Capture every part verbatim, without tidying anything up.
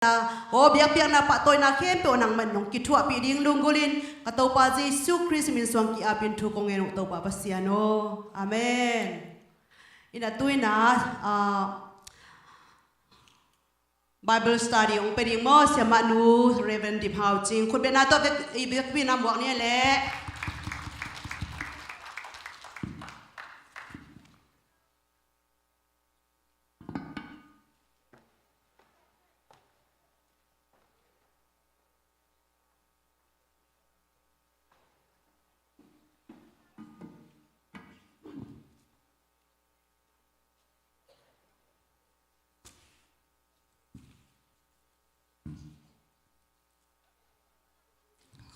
aw biakpiakna pahtawina khempeuh nangmah in nong kithuahpih ding lunggulhin ka Topa Jesu Khrist min suang ki-apin thu kong ngen uh Topa Pasian aw. Amen. Ina tuina, ah, Bible study hong pia ding maw, siamahnu Reverend Dip Hau Cing. Khutbetna tawh vek, i biakpiakna muak ni leh.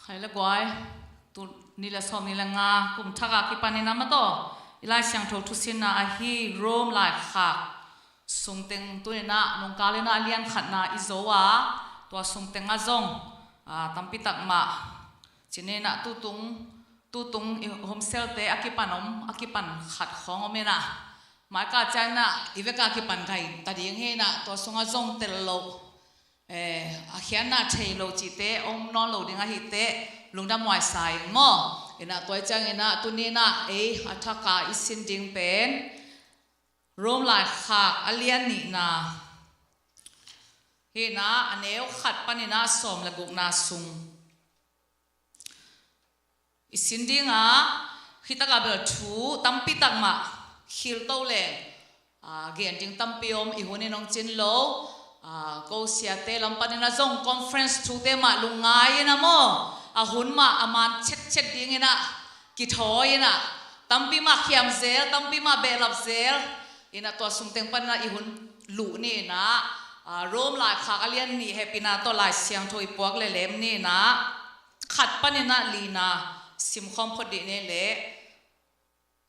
Khai le guai, tu ni le sawm ni le nga kum thak a kipanin a mataw i Lai Siangtho thusinna ahi Rome laikhak sungteng tuninah nungkal inah a lian khatna i zo a, tua sungteng a zong, a, tampi tak mah cininah tutung, tutung i homselte a kipan om, a kipan khat khawng om inah. Maika cianginah i veka kipan gai ta ding hi inah tua sungah zong tel lo, eh, a khiatna thei lo cihte om nawn lo ding ahite lungdam huaisa ing maw. Inah tua cianginah tuninah ei a thaka i sin ding pen Rome laikhak a lian nihna hi inah a neu khat paninah sawm le gukna sung i sin dinga, khitaka bel thu tampi tak mah khilto le, a, gen ding tampi om i hun in hong cin lo, a, ko siate lam panin a zong conference thute mah lungngai in a maw, a hun mah a man chetchet dingin a kithawi in a, tampi mah khiam zel, tampi mah behlap zel in a tua sungteng panin a i hun luh ni in a, a, Rome laikhak a lian nih hehpihna tawh Lai Siangtho i puak le lem ni in a, khat panin a lina simkhawm phot dih ni leh,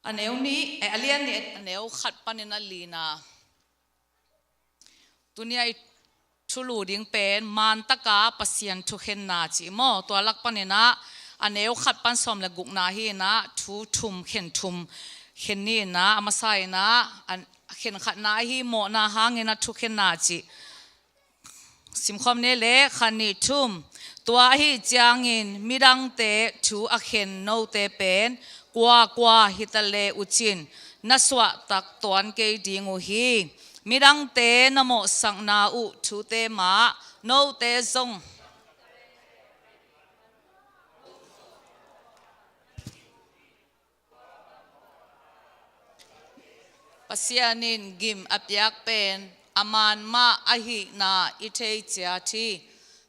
a neu nih, eh, a lian nih, a neu khat panin a lina. Tuni a i thulu ding pen mantaka Pasian thukhenna cih maw, tua lak panin a, a neu khat pan sawm le gukna hi in a, thu thum khen thum khen ni in a, a masa in a, a khen khatna ahi mawhna hangin a thukhenna cih. Simkhawm ni leh khat nih thum. Tua ahi ciangin midangte thu a khen note pen kuakua hita le uh cin na suahtak tuan kei ding uh hi. Midangte na mawhsakna uh thute mah note zong Pasian in gim a piak pen a man mah ahihna i thei ciat hi.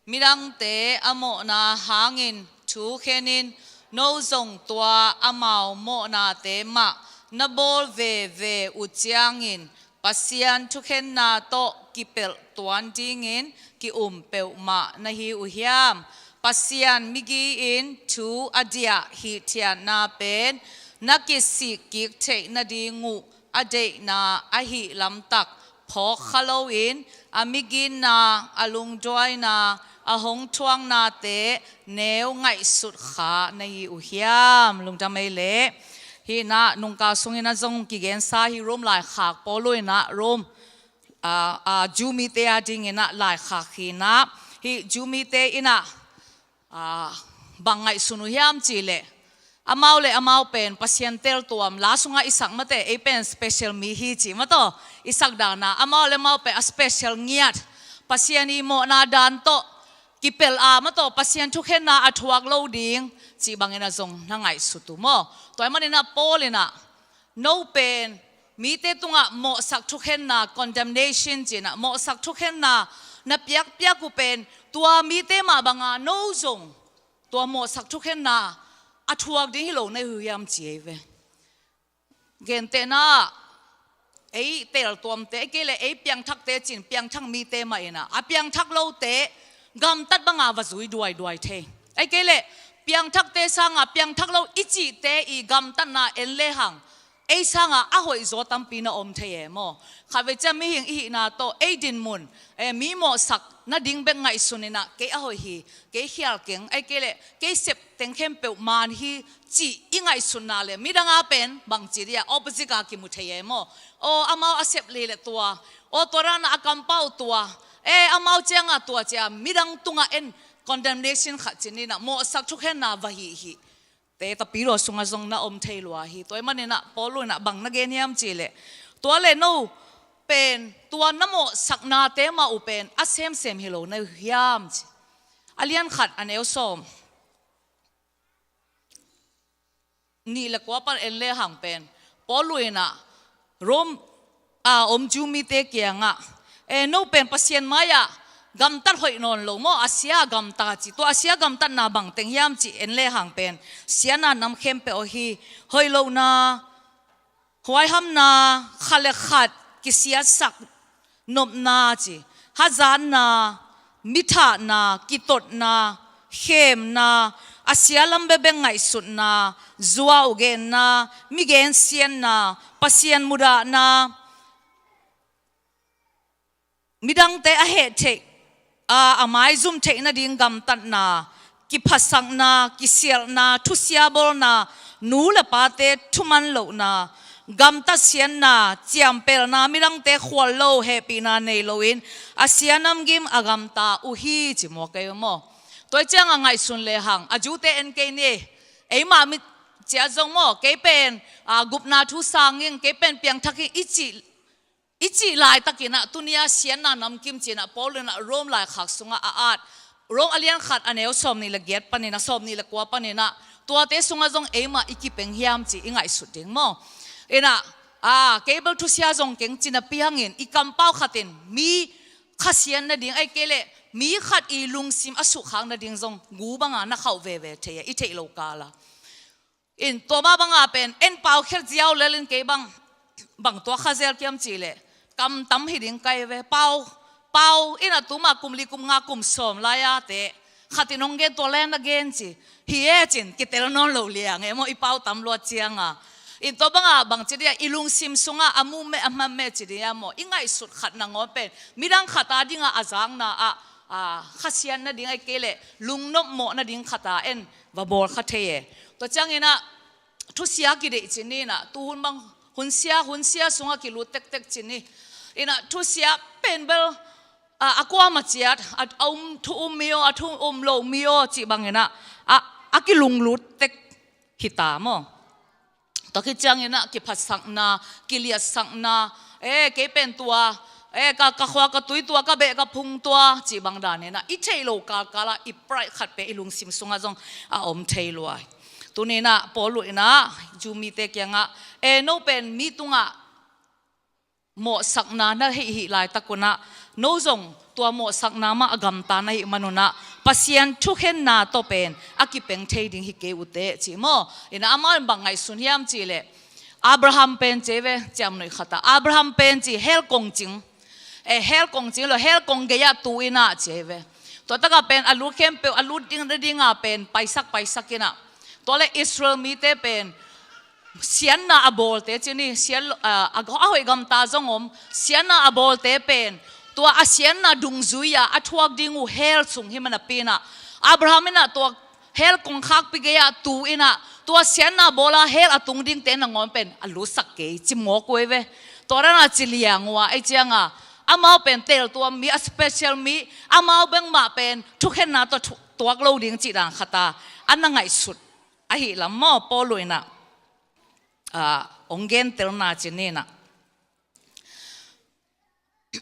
Midangte a mawhna hangin thu khenin no zong tua amau mawhnate mah na bawl veve uh ciangin Pasian thukhenna tawh kipelh tuan dingin ki-um peuhmah na hi uh hiam? Pasian migi in thu a diah hihthiatna pen na kisik kik theih nading uh a deihna ahi lamtak phawk kha loin a miginna, a lungduaina, a hong thuaknate neu ngaihsut kha na hi uh hiam? Lungdam ei leh. Hih na nungkal sungin a zong kigensa hi Rome laikhak Paul in a Rome, a, a, Jew mite a dingin a laikhak hi in a, hih Jew mite in a, a, bang ngaihsun uh hiam cih leh, amau le amau pen Pasian teltuam, la sungah i sak mateh, ei pen special mi hi cih mataw, i sak dana amau le amau pen a special ngiat, Pasian i mawhna dan tawh kipelh a mataw, Pasian thukhenna a thuak lo ding cih bangin a zong na ngaihsut uh maw? Tua ahih manin a Paul in a, no pen mite tungah mawhsak thukhenna, condemnation cih in a, mawhsak thukhenna na piakpiak uh pen tua mite mah banga no zong tua mawhsak thukhenna a thuak ding hi lo na hi uh hiam ci ei ve. Gentehna, ei teltuamte, ei kei leh ei piangthakte cin, piangthak mite mah in a, a piangthak lote gamtat banga va zui duaiduai thei. Ei kei leh piangthakte sanga piangthak lo i cihte i gamtatna en lehang ei sanga a hoihzaw tampi na om thei e maw? Khatvei ciang mihing i hihna tawh ei dinmun, eh, mi mawhsak nading bek ngaihsun in a, kei a hoih hi, kei khial keng, ei kei leh kei sep teng khempeuh man hi cih i ngaihsutna le midang a pen bangci dia opposite a kimu thei e maw? Aw, amau a sep lei le tua, aw, tua dana a kampau tua, E, amau ciangah tua cia midang tungah en condemnation khat ci-in ah mawhsak thukhenna va hih hih te Tapidaw sungah zong na om thei lua hi. Tua ahih manin ah Paul in ah bang na gen hiam cih leh, tua leh no pen tua na mawhsaknate mah uh pen a semsem hi lo na uh hiam ci. A lian khat a neu sawm nih le kua pan en lehang pen Paul in ah Rome a om Jew mite kiangah, e, no pen Pasian mai-ah gamtat hoih nawn lo maw, a sia gamta ci. Tua a sia gamtatna bang teng hiam cih en lehang pen siatna nam khempeuh ahi, hoih lohna, huaihamna, khat le khat kisiatsak nopna ci, hazatna, mithahna, kitotna, khemna, a sia lam bekbek ngaihsutna, zuau genna, mi gensiatna, Pasian mudahna, midangte a heh theih a, a maizum theih nading gamtatna, kiphasakna, kisialhna, thusia bawlna, nu le pate thuman lohna, gamtat siatna, ciampelhna, midangte khual lo, hehpihna nei loin a sia namgim a gamta uh hi ci maw, kei maw? Tua ciangah ngaihsun lehang a Jew-te en kei ni. Eimah mi ciat zong maw, kei pen, a, gupna thu sang ing, kei pen piangthak ing i cih i cih laitakin ah tuni-a siatna namkim ci-in ah Paul in ah Rome laikhak sungah a at, Rome a lian khat a neu sawm nih le giat panin ah, sawm nih le kua panin ah, tuate sungah zong eimah i kipeng hiam ci i ngaihsut ding maw? In ah, a, kei bel thusia zong keng ci napi hangin i kampau khatin mi khasiat nading, ahih kei leh mi khat i lungsim a sukkhak nading zong gu banga na khauh veve thei a, i theih lo kala. In tua mah banga pen en pau khiat ziau lel in kei bang, bang tuak kha zel kiam cih leh kam tam hi ding ka hi ve. Pau, pau in ah tuma kum li kum nga kum sawm lai-a te khatin hong gen, tua leng na gen ci hi e cin kitel nawn lo liang e maw, i pau tam luat cianga. In tua banga bang ci dia, i lungsim sungah a mu meh a man meh ci dia maw, i ngaihsut khat nangawn pen midang khat a dinga a zakna ah, a, khasiat nading ahih kei leh lungnop mawh nading khat a en va bawl kha thei e. Tua ciangin ah thusia kideih ci ni in ah, tuhun bang hunsia, hunsia sungah kilut tektek ci ni. In ah thusia pen bel, a, a kuamah ciat, a, a um, thu um mi aw, a thu um lo mi aw cih bangin ah, a, a kilunglut tek hi ta maw? Tua khit ciangin ah kiphasakna, kiliatsakna, e, kei pen tua, e, ka, ka khua ka tui tua, ka beh ka phung tua cih bang danin ah i theih lo kalkal ah i pride khat pen i lungsim sungah zong a om thei lua hi. Tuni in ah Paul in ah Jew mite kiangah, e, no pen mi tungah mawhsakna na hih hih laitak un ah, no zong tua mawhsakna mah a gamta na hih man un ah Pasian thukhenna tawh pen a kipeng thei ding hi kei uh teh ci maw? In ah amau in bang ngaihsun hiam cih leh, Abraham pen ci hi ve, ciamnuih khat ah, Abraham pen ci hell kongcing, e, hell kongcing lo, hell kong gei-ah tu in ah ci hi ve. Tua takah pen a lut khempeuh, a lut ding, ding a pen paisak, paisak in ah. Tua leh Israel mite pen siatna a bawlte ci ni, siat, a, a, a hoih gamta zong om, siatna a bawlte pen tua a siatna dungzui-a a thuak ding uh hell sung hi man napi in ah, Abraham in ah tua hell kongkhakpi gei-ah tu in ah, tua siatna bawl a hell a tung dingte nangawn pen a lutsak kei ci mawk uh hi ve. Tua dan a ci liang uh a, ahih cianga amau pen teltuam mi, a special mi, amau bek mah pen thukhenna tawh thu-, tuak lo ding cih dan khat a a na ngaihsut ahih lam maw, Paul in ah, a, hong gentelna ci ni in ah.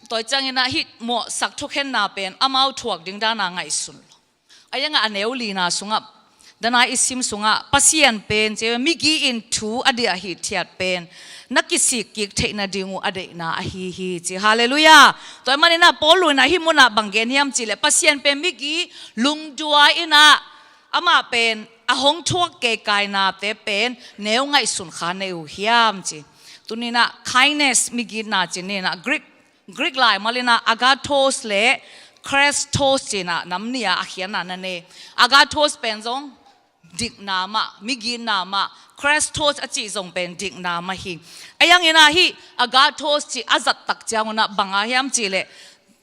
Tua ciangin ah hih mawhsak thukhenna pen amau thuak ding dan a ngaihsun lo. A, a neu lina sungah, dan a i sim sungah, Pasian pen ci, migi in thu a diah hithiat pen na kisik kik theih nading uh a deihna ahi hi ci. Halleluiah. Tua ahih manin ah Paul in ah hih munah bang gen hiam cih leh, Pasian pen migi lungduai in ah amah pen a hong thuak keikainate pen neu ngaihsun kha nei uh hiam ci. Tuni in ah kindness migi na ci ni in ah, Greek, Greek laimal in ah agathos le Christos ci in ah nam nih a a khiatna na nei. Agathos pen zong dikna mah, migi na mah, Christos a cih zong pen dikna mah hi. A, a lian in ah hih agathos cih a zat tak ciang un ah bang a hiam cih leh,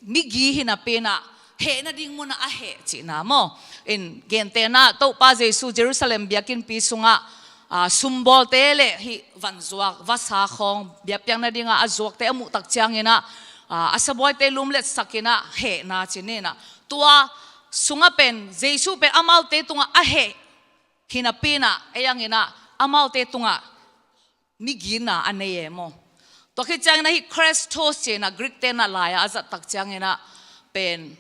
migi hi napi in ah heh nading munah a heh cihna maw? In gentehna, Topa Jesu Jerusalem biakinnpi sungah, a, sumbawlte le hih vanzuak, vasa khawng, biakpiak nadingah a zuakte a muh tak ciangin ah, a, a sabuaite lumletsak in ah hehna ci ni in ah, tua sungah pen Jesu pen amaute tungah a heh hi napi in ah, ei ang in ah amaute tungah migitna a nei e maw. Tua khit ciangin ah hih Christos ci in ah Greek te in ah lai-ah a zat tak ciangin ah pen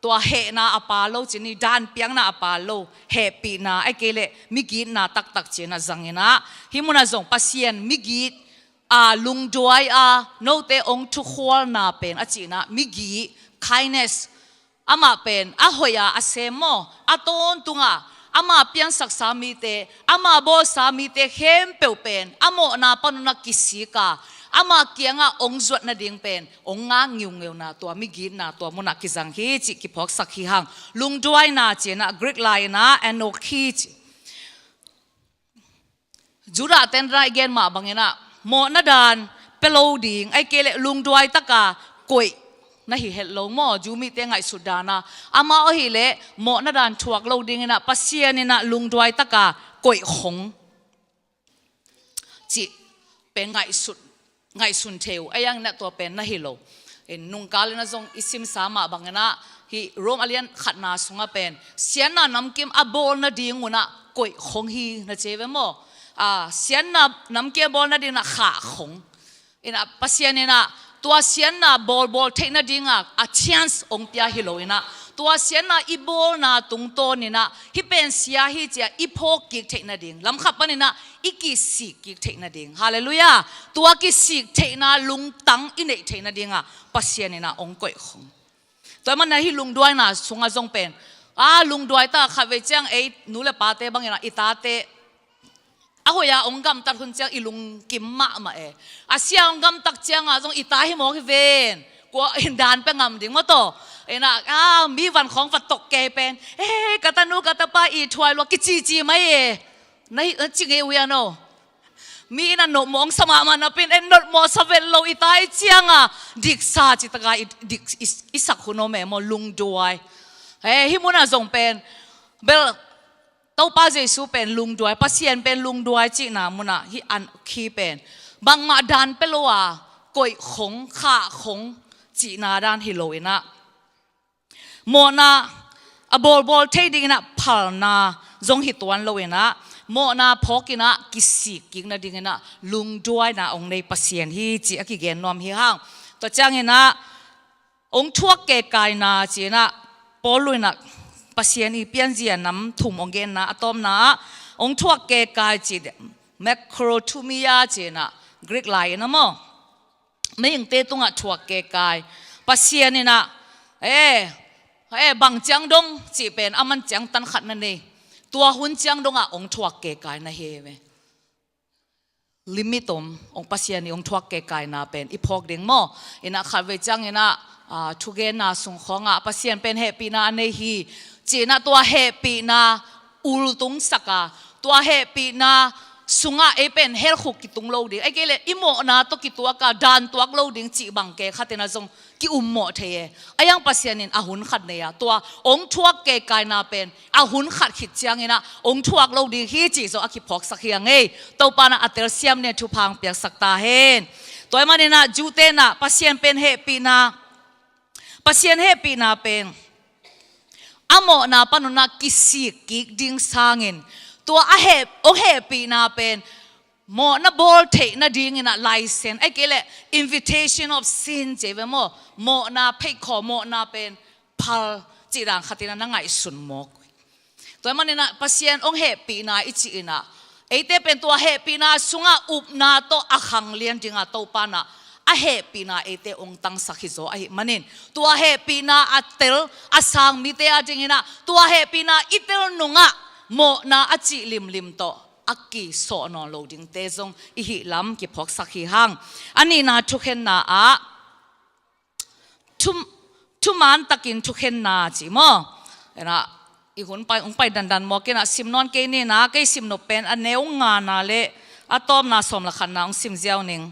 tua hehna a pal lo ci ni, danpiakna a pal lo, hehpihna, ahih kei leh migitna taktak ci in ah zang in ah, hih munah zong Pasian migit a, lungduai a, note hong thukhualna pen a cih in ah migih, kindness, amah pen a hoih a, a sem maw, a tawntung a, ama piansaksa mite, ama bawlsa mite khempeuh pen a mawhna panun ah kisik a, ama kiangah hong zuat nading pen hong ngak ngiungeuna, tua migitna tua munah kizang hi cih kiphawksak hi hang. Lungduaina ci in ah Greek lai in ah anokhi ci. Judah ten ra i gen mah bangin ah mawhna dan pia lo ding, ahih kei leh lungduai taka koih na hi het lo maw, Jew mite ngaihsut dan a. Amau ahih leh mawhna dan thuak lo ding in ah Pasian in ah lungduai taka koih khong cih pen ngaihsut, ngaihsun thei uh, ei ang in ah tua pen na hi lo. In nungkal in ah zong i simsa mah bangin ah hih Rom a lian khatna sungah pen siatna namkim a bawl nading un ah koih khong hi na ci ve maw. A, siatna namkim a bawl nading un ah khah khong. In ah Pasian in ah tua siatna bawlbawl theih nading a, a chance hong pia hi lo in ah, tua siatna i bawlna tungtawn in ah hih pen sia hi ci a i phawk kik theih nading, lamkhat panin ah i kisik kik theih nading. Halleluiah. Tua kisik theihna lungtang i neih theih nading a Pasian in ah hong koih khong. Tua ahih manin ah hih lungduaina sungah zong pen, a, lungduai ta, khatvei ciang ei nu le pate bangin ah i tate a hoih a hong gamtat hun ciang i lungkim mahmah e. A sia hong gamtat ciang ah zong i ta hi mawk hi ven, kua in dan pia ngam ding maw taw. In ah, a, mi van khawng va tok kei pen, e, ka tanu ka tapa i thuai lua, kicici mai e. Na hi, na ci ngei uh hiam aw? Mi in ah nopmawh hong sa mahmah napi in, e, nopmawh sa vet lo, i ta i ciang a diksa cih tak a i dik, i, i sak hun om e maw, lungduai. E, hih munah zong pen bel Topa Jesu pen lungduai, Pasian pen lungduai cihna munah hih anokhi pen bangmah dan pia lo a koih khong, khah khong cihna dan hi lo in ah, mawhna a bawlbawl thei ding in ah phalna zong hi tuan lo in ah, mawhna phawk in ah kisik kik nading in ah lungduaina hong nei Pasian hi cih a kigen nuam hi hang. Tua ciangin ah hong thuak kekaina ci in ah Paul in ah Pasian i pianzia nam thum hong genna a tawpna ah hong thuak kekai ci, makrothumia ci in ah Greek lai in ah maw, mihingte tungah thuak kekai. Pasian in ah, e, e, bang ciang dong cih pen a man ciang tan khat na nei, tua hun ciang dong ah hong thuak kekai na hi ve. Limit om, hong Pasian i hong thuak kekaina pen i phawk ding maw. In ah khatvei ciangin ah, a, thugenna sung khawngah Pasian pen hehpihna a nei hi ci in ah tua hehpihna ultungsak a, tua hehpihna sungah ei pen helkhuk kitung lo ding, ahih kei leh i mawhna tawh kituak a dan tuak lo ding cih bang kei khat in ah zong ki-ummawh thei e. Ahih hang Pasian in a hun khat nei a, tua hong thuak kekaina pen a hun khat khit ciangin ah hong thuak lo ding hi cih zong a kiphawksak hi hang e. Topa in ah a telsiam ding thupha hong piaksak ta hen. Tua ahih manin ah Jew te in ah Pasian pen hehpihna, Pasian hehpihna pen a mawhna panun ah kisik kik ding sangin, tua a heh, hong hehpihna pen mawhna bawl theih nading in ah license, ahih kei leh invitation of sin ci ve maw, mawhna pheikhawm, mawhna pen phal cih dan khat in ah na ngaihsun mawk. Tua ahih manin ah Pasian hong hehpihna i cih in ah, eite pen tua hehpihna sungah upna tawh a khanglian ding a Topa in ah a hehpihna eite hong tangsak hi zaw ahih manin, tua hehpihna a tel a sang mite a ding in ah, tua hehpihna i tel nungah mawhna a cih limlim tawh a kisawh nawn lo dingte zong i hih lam kiphawksak hi hang. A nihna thukhenna ah, thu, thuman takin thukhenna ci maw. En ah, i hun pai, hong pai dandan mawk in ah sim nawn kei ni in ah, kei simnop pen a neu ngana le a tawpna sawm le khatna hong sim ziau ning.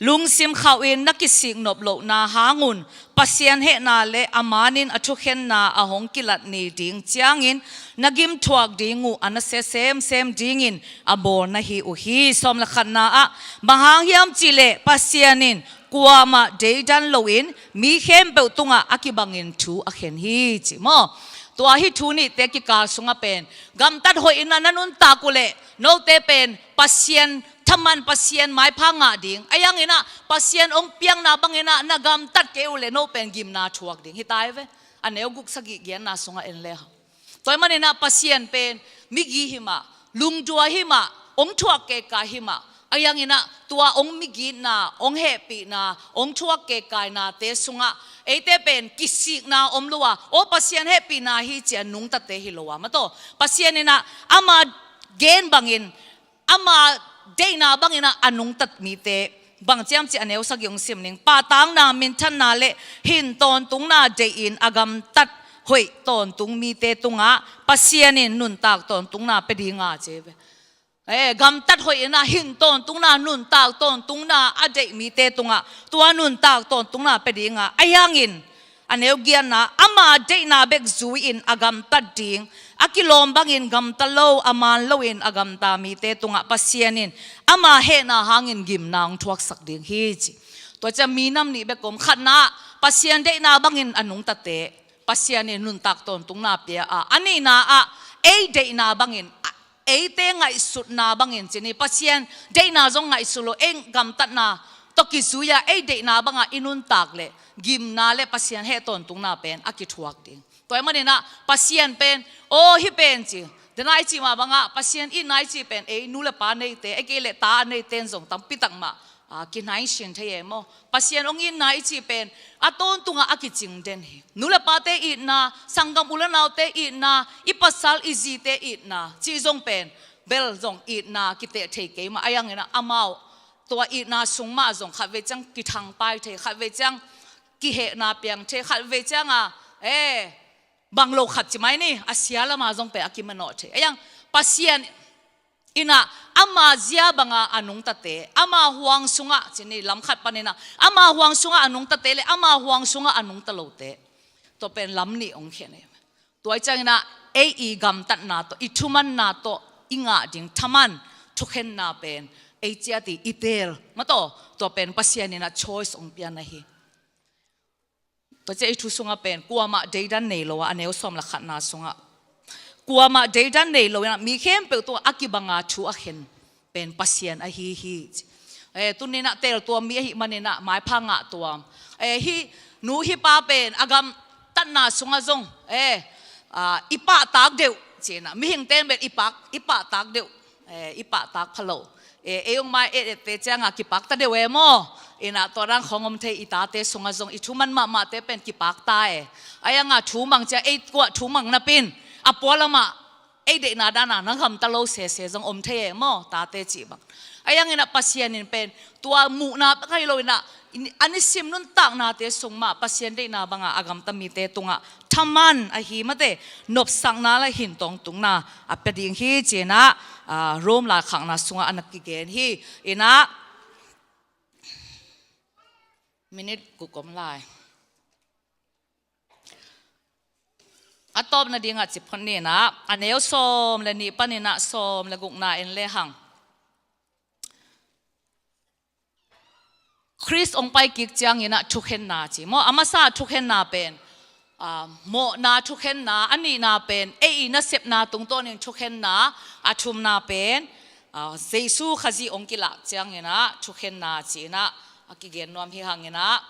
Lungsim khauh in na kisik nop lohna hang un Pasian hehna le a man in a thukhenna a hong kilat ni ding ciangin na gimthuak ding uh a nasia semsem dingin a bawl na hi uh hi. Sawm le khatna ah, bang hang hiam cih leh Pasian in kuamah deidan loin mi khempeuh tungah a kibangin thu a khen hi, ci maw. Tua hih thu nihte kikal sungah pen gamtat hoih in ah na nuntak uh leh note pen Pasian thaman, Pasian maipha ngah ding, ahi hangin ah Pasian hong piakna bangin ah na gamtat kei uh leh no pen gimna thuak ding hi ta hi ve. A neu guk sagih giatna sungah en le hang. Tua ahih manin ah Pasian pen migi hi mah, lungduai hi mah, hong thuak keikai hi mah. Ahi hangin ah tua hong migitna, hong hehpihna, hong thuak keikainate sungah eite pen kisikna om lo a, aw Pasian hehpihna hi ci-a nungtate hi lo a, maw taw. Pasian in ah ama gen bangin, ama deihna bangin ah a nungtat mite bang ci hiam cih a neu sagih hong sim ning. Pahtakna, minthanna le hin tawntungna deihin a gamtat hoih tawntung mite tungah Pasian in nuntak tawntungna pia ding a, ci hi ve. Eh, gamtat hoih in ah hin tawntungna, nuntak tawntungna a deih mite tungah tua nuntak tawntungna pia ding a, ahi hangin a neu giatna, ama deihna bek zui-in a gamtat ding, a kilawm bangin gamta lo, a man loin a gamta mite tungah Pasian in ama hehna hangin gimna hong thuaksak ding hi, ci. Tua ciang minam nih bek om. Khatna, Pasian deihna bangin a nungtate Pasian in nuntak tawntungna pia a, a nihna ah ei deihna bangin, a, eite ngaihsutna bangin, ci ni, Pasian deihna zong ngaihsut lo, ei gamtatna tawh kizui-a ei deihna bangah i nuntak leh gimna le Pasian heh tawntungna pen a kithuak ding. Tua ahih manin ah Pasian pen, aw hih pen ci, dena i cih mah bangah Pasian itna i cih pen ei nu le pa neite, ei kei leh ta a neite in zong tampi tak mah, a, kinai sin thei e maw. Pasian hong itna i cih pen a tawntungah a kicing den hi. Nu le pate itna, sanggam u le naute itna, i pasal i zite itna cih zong pen bel zong itna kiteh thei kei mah, ahi hangin ah amau tua itna sung mah zong khatvei ciang kithangpai thei, khatvei ciang kihehna piang thei, khatvei ciang a, eh, bang lo khat ci mai ni, a sia lamah zong pen a kimanawh thei. Ahi hang Pasian in ah ama zia banga a nungtate, ama huang sungah, ci ni, lam khat panin ah ama huang sungah a nungtate le ama huang sungah a nungta lote, tua pen lam nih hong khen e. Tua ahih ciangin ah ei i gamtatna tawh, i thumanna tawh i ngah ding thaman thukhenna pen ei ciat i teel, maw taw, tua pen Pasian in ah choice hong piakna hi. Tua ciang i thu sungah pen kuamah deidan nei lo a, a neu sawm le khatna sungah kuamah deidan nei lo in ah mi khempeuh tungah a kibanga thu a khen pen Pasian ahi hi. Eh, tuni-in ah teltuam mi ahih manin ah maipha ngah tuam. Eh, hih nu hih pa pen a gamtatna sungah zong, eh, ah, i pahtak deuh, ci-in ah mihingte in pen i pah, i pahtak deuh, eh, i pahtak pha lo. Eh, ei hong mai et ette ciangah kipakta deuh e maw. In ah tua dan khawng om thei, i tate sungah zong i thuman mahmahte pen kipakta e. Ahi hangah thumang ciang ei kuah thumang napi-in a pualamah ei deihna dana na gamta lo sese zong om thei e maw, tate cih bang. Ahi hangin ah Pasian in pen tua muhna bek hi lo in ah, a nisim nuntaknate sung mah Pasian deihna banga a gamta mite tungah thaman ahi mate, nopsakna le hin tawntungna a pia ding hi, ci-in ah, ah, Rom laikhakna sungah a na kigen hi. In ah minute guk om lai. A tawpna dingah ci phot ni in ah, a neu sawm le nih panin ah sawm le gukna en le hang. Khrist hong pai kik ciangin ah thukhenna ci maw. A masa thukhenna pen, ah, mawhna thukhenna, a nihna pen ei i nasepna tungtawnin thukhenna, a thumna pen, ah, Jesu Khazih hong kilak ciangin ah thukhenna ci-in ah a kigen nuam hi hangin ah.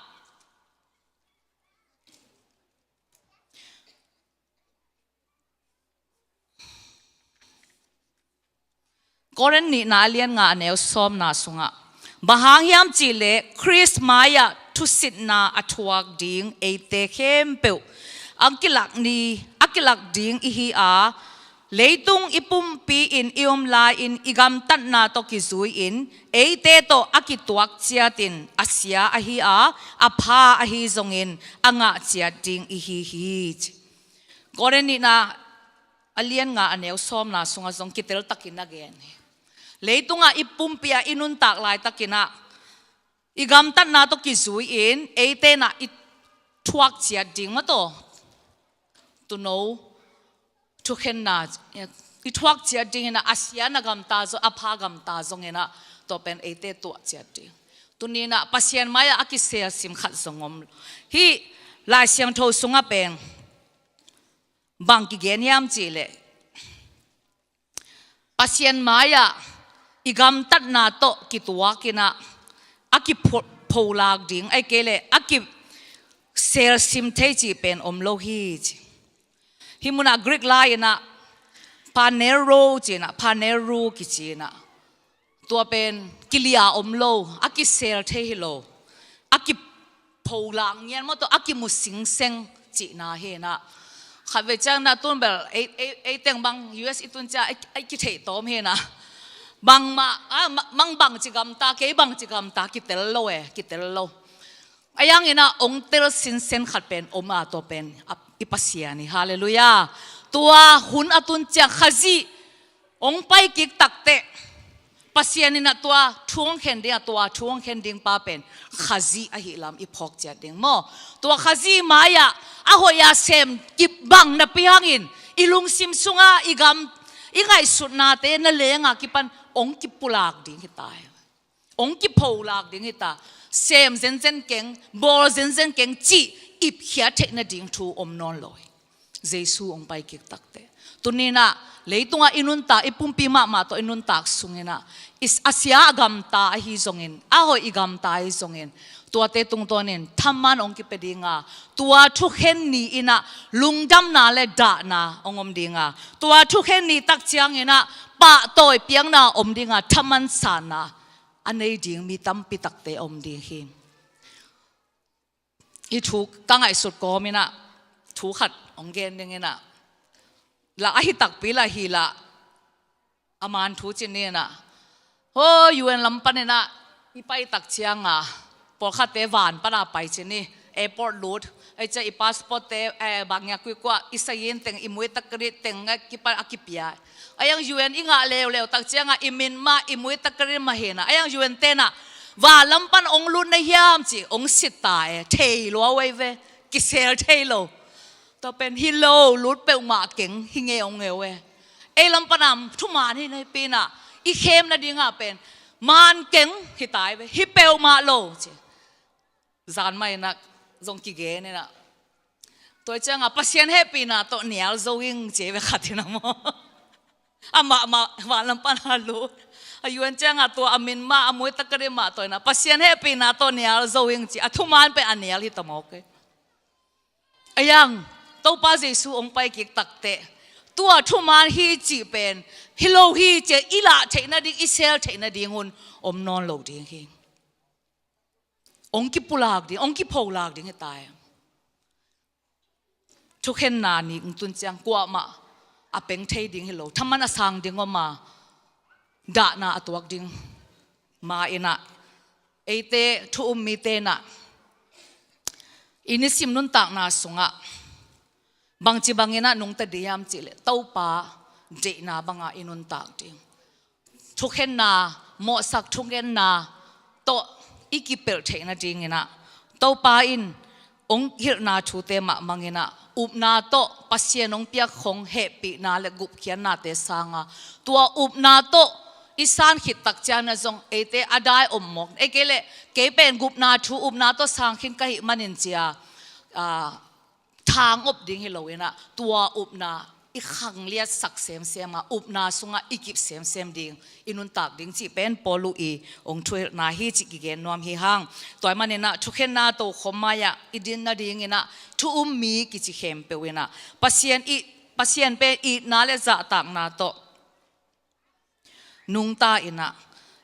Korin nihna a lian nga a neu sawmna sungah, bang hang hiam cihleh Khrist mai-ah thusitna a thuak ding eite khempeuh a kilak ni, a kilak ding ihi a, leitung i pumpi-in i om lai-in i gamtatna tawh kizui-in eite tawh a kituak ciatin a sia ahi a, a pha ahi zongin a ngah ciat ding ihi hi. Korin nihna a lian nga a neu sawmna sungah zong kitel takin a gen hi. Leitungah i pumpi-ah i nuntak laitakin ah i gamtatna tawh kizui-in eite in ah i thuak ciat ding maw taw. Tuuno thukhenna i thuak ciat dingin ah, a sia na gamta zong, a pha gamta zongin ah, tua pen eite tuak ciat ding. Tuni-in ah Pasian mai-ah a kiselsim khat zong om. Hih Lai Siangtho sungah pen bang kigen hiam cih leh, Pasian mai-ah i gamtatna tawh kituak in ah a kipho-, pholak ding, ahih kei leh a kiselsim thei cih pen om lo hi ci. Hih munah Greek lai-in ah phaneroo ci-in ah, phaneroo kici-in ah, tua pen kilia om lo, a kisel thei hi lo, a kipholak ngian maw, tua a kimu singseng cihna hi-in ah. Khatvei ciang na tun bel ei, ei, ei teng bang U S i tun ciang ei, ei kitheih tawm hi-in ah. Bangmah, ah, ma-, mang bangci gamta, kei bangci gamta kitel lo e, kitel lo. Ahi hangin ah ong tel sinsen khat pen om a, tua pen a, i Pasian hi. Halleluiah. Tua hun a tun ciang Khazih ong pai kik takteh, Pasian in ah tua thu ong khen ding a, tua thu ong khen ding pa pen Khazih ahih lam i phawk ciat ding maw. Tua Khazih mai-ah a hoih a sem kibang napi hangin i lungsim sungah i gam, i ngaihsutnate na leng a kipan ong kipulak ding hi ta hi. Ong kipholak ding hi ta, sem zenzen keng, bawl zenzen keng cih ipkhiat theih nading thu om nawn lo hi. Jesu ong pai kik takteh, tuni-in ah leitungah i nuntak, i pumpi mahmah tawh i nuntak sungin ah, i s-, a sia a gamta ahi zongin, a hoih i gamta ahi zongin, tuate tungtawnin thaman ong kipia ding a, tua thukhen ni-in ah lungdamna le dahna ong om ding a, tua thukhen ni tak ciangin ah pahtawi piakna om ding a, thaman sanna a nei ding mi tampi takte a om ding hi. Hih thu ka ngaihsut kawmin ah thu khat ong gen dingin ah, lah ahi takpi lah hi lah, a man thu ci ni-in ah, ho U N lam panin ah i pai tak ciang a, pawlkhatte van pan a pai ci ni, airport lut, ei cia i passport te, eh, bang ngiat kuikua, i sayin teng, i mui takrit teng a kipan a kipia. Ahi hang U N i ngah leuleu tak ciang a, i min mah, i mui takrit mah hi-in ah, ahi hang U N te'n ah, van lam pan ong lut na hiam ci ong sit ta e, thei lua veve, kisel thei lo. Tua pen hi lo, lut peuhmah keng, hi ngeungeu e. Ei lam pan ah thuman hi napi-in ah, i khem nading a pen man keng hi ta hi ve, hi peuhmah lo ci. Zan mah in ah zong kigen in ah, tua ciang a Pasian hehpihna tawh nial zo ing ci ve khat in ah maw. Amah mah van lam pan a lut, a U N ciang a tua a min mah, a mui takrit mah tawh in ah Pasian hehpihna tawh nial zo ing ci, a thuman pen a nial hi ta mawk e. Ahi hang Topa Jesu ong pai kik takteh, tua thuman hi cih pen hi lo hi ci-a i lah theih nading, i sel theih nading hun om nawn lo ding hi. Ong kipulak ding, ong kipholak ding hi ta hi. Thukhenna ni ong tun ciang kuamah a peng thei ding hi lo, thaman a sang ding om a, dahna a tuak ding. Ma-in ah, eite thu um mite'n ah, i nisim nuntakna sungah bangci bangin ah nungta ding hiam cih leh, Topa deihna bangah i nuntak ding. Thukhenna, mawhsak thukhenna tawh i kipelh theih nadingin ah, Topa in ong hilhna thute mah mangin ah, upna tawh Pasian ong piak khong hehpihna le gupkhiatnate sang a, tua upna tawh i san khit tak ciangin ah zong eite a dai om mawk, ei kei leh kei pen gupna thu upna tawh sang khin ka hih manin ci-a, ah, thang op ding hi lo-in ah, tua upna i khangliatsak semsem a, upna sungah i kip semsem ding, i nuntak ding cih pen Paulu i ong thuhilhna hi cih kigen nuam hi hang. Tua ahih manin ah thukhenna tokhom mai-ah i din nadingin ah thu um mi kici khempeuh in ah, Pasian i, Pasian pen itna le zahtakna tawh nungta in ah,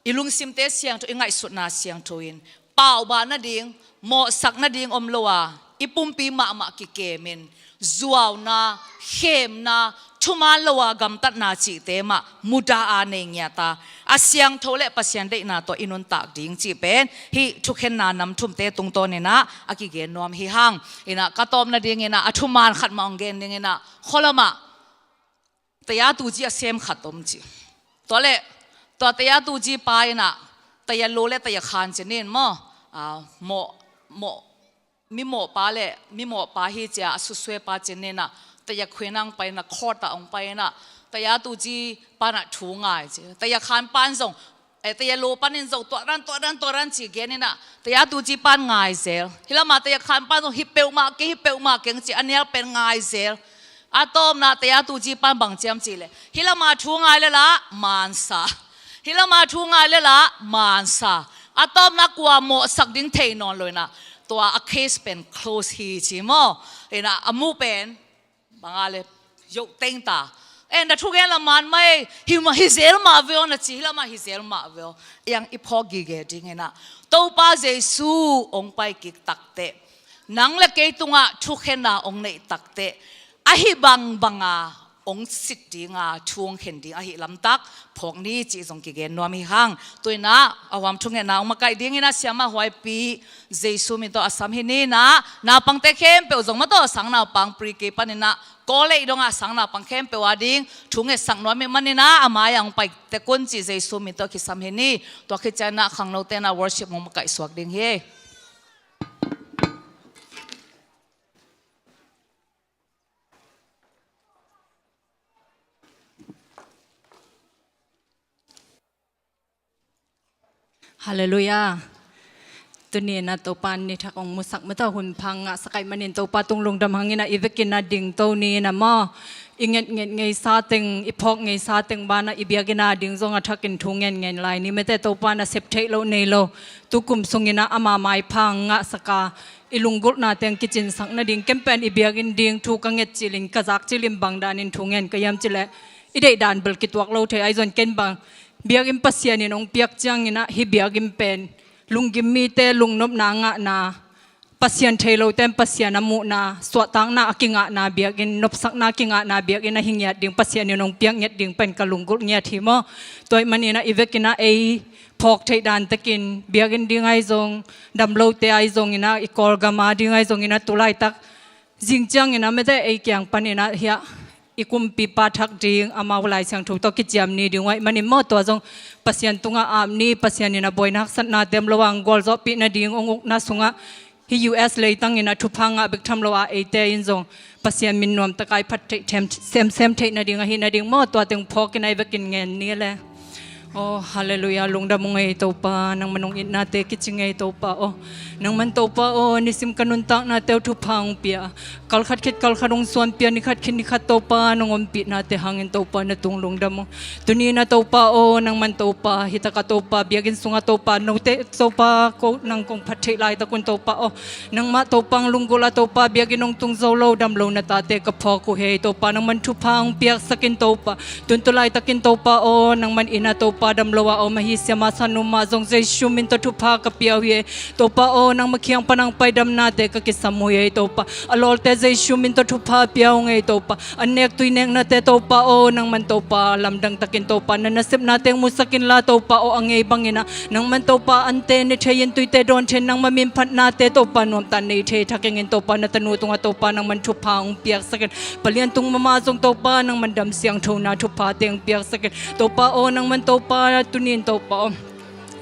i lungsimte siangtho, i ngaihsutna siangtho in, pauba nading, mawhsak nading om lo a, i pumpi mahmah kikemin, zuauna, khemna, thuman lo a gamtatna cihte mah mudah a nei ngiat a, a siangtho le Pasian deihna tawh i nuntak ding cih pen hih thukhenna nam thumte tungtawnin ah a kigen nuam hi hang. In ah ka tawp nadingin ah, a thuman khat mah ong gen dingin ah, khualamah tayatuji a sem khat om ci. Tua leh, tua tayatuji pa in ah, taya lo le taya khan ci ni maw. Ah, mawh, mawh, mi mawhpa le mi mawhpa hi ci-a, a susuepa ci ni-in ah, taya khuin ah ong pai in ah, court ah ong pai in ah, tayatuji pa in ah thu ngai ci. Taya khan pa in zong, Taya lo panin zo tuah dan, tuah dan, tuah dan ci gen inah, taya tuci pan ngai zel. Hi lama taya khan pan zo hi peuhmah keng, hi peuhmah keng ci a nial pen ngai zel. A tawpna taya tuci pan bang ciam ci le, hi lama thu ngai le la mansa. Hi lama thu ngai le la mansa. A tawpna kua mawhsak ding thei nawn lo inah, tua a case pen close hi ci maw. Inah a mu pen banga le yoh teng ta. En, na thugen la man mai, hi ma, hi zel mah ve aw na ci, hi lama hi zel mah ve aw. Iang i phawk gige ding inah, Topa Jesu ong pai kik takteh, nang le kei tungah thukhenna ong neih takteh, ahi bangbanga ong sit dinga thu ong khen ding ahi lamtak phawk ni cih zong kigen nuam hi hang. Tu inah a huam thungetna ong makaih ding inah siamah huaipi Jesu min tawh a sam hi ni inah, naupangte khempeuh zong mah tawh sangnaupang pre-K pan inah, college dongah sangnaupang khempeuh a ding thu ngetsak nuam ih man inah, a mai-ah ong pai tek un cih Jesu min tawh kisam hi ni. Tua khit ciang inah khangnote inah worship ong makaih suak ding hi. Halleluiah. Tuni inah Topa in ni thak ong musak mah tawh hun pha ngahsak ahih manin Topa tung lungdam hang inah, i vekin a dingto ni inah maw. I ngetnget ngeisa teng, i phawk ngeisa teng banah i biakinn a ding zong a thakin thu ngetnget lai ni mate. Topa nasep theih loh nei lo, tukum sung inah ama maipha ngahsak a, i lunggulhna teng kicinsak nading, ken pen i biakinn ding thu ka nget cilin, ka zak cilin bang danin thu ngen ka hiam cileh, i deih dan bel kituak lo thei. Ahi zong ken bang, biakinn Pasian in ong piak ciang inah, hi biakinn pen lunggim mite lungnopna ngahna, Pasian thei lote in Pasian a muhna, suahtakna a kingahna biakinn, nopsakna a kingahna biakinn ahi ngiat ding Pasian in ong piak ngiat ding pen ka lunggulh ngiat hi maw. Tua ahih man inah i vekin ah ei phawk theih dan tekin, biakinn ding ahi zong, damlote ahi zong inah, i Kawlgam a ding ahi zong inah, tu laitak zing ciang inah mate ei kiang pan inah hiah i kumpipa thak ding, amau Lai Siangtho tawh kiciam ni ding uh ahih manin maw, tua zong Pasian tungah ap ni, Pasian in a buaina haksatnate om lo a ong gualzawhpih nading, ong ukna sungah hih U S leitang inah thupha ngah bek tham lo a, eite in zong Pasian min nuamtak a i phat theih them, semsem theih nading ahi nading maw, tua teng phawk inah i vekin ngen ni le. Aw, halleluiah, lungdam ung ei Topa, nangman ong itnate kici ngei Topa aw. Nangman Topa aw, nisim ka nuntaknate uh thupha ong pia, kalkhat khit kalkhat ong suanpia, nikhat khit nikhat Topa nong ompihnate hangin Topa na tung lungdam ung. Tuni inah Topa aw, nangman Topa, hitakah Topa, biakinn sungah Topa, note Topa, ko nang kong phat theih laitak un Topa aw, nangmah Topa ong lunggulh a Topa, biakinn ong tung zo lo, damlo na tate ka phawk uh hi ei Topa, nangman thupha ong piaksak in Topa. Tun tu laitakin Topa aw, nangman inn ah Topa damlo a om ahi siamah sannu mah zong Jesu min tawh thupha ka pia uh hi ei Topa aw, nangma kiang pan a ong pai damnate ka kisam uh hi ei Topa. A lawlte Jesu min tawh thupha pia ung ei Topa. An nek tui neknate Topa aw, nangman Topa lamdang takin Topa na nasepnate ong musak inla Topa aw, a ngei bang inah nangman Topa ante ne thei in, tuite dawn thei in, nangma min phatnate Topa nuamtak nei thei thak ing in Topa, na tanu tungah Topa nangman thupha ong piaksak in. Palian tung mahmah zong Topa nangman dam siangthona thuphate ong piaksak in. Topa aw, nangman Topa tuni in Topa aw,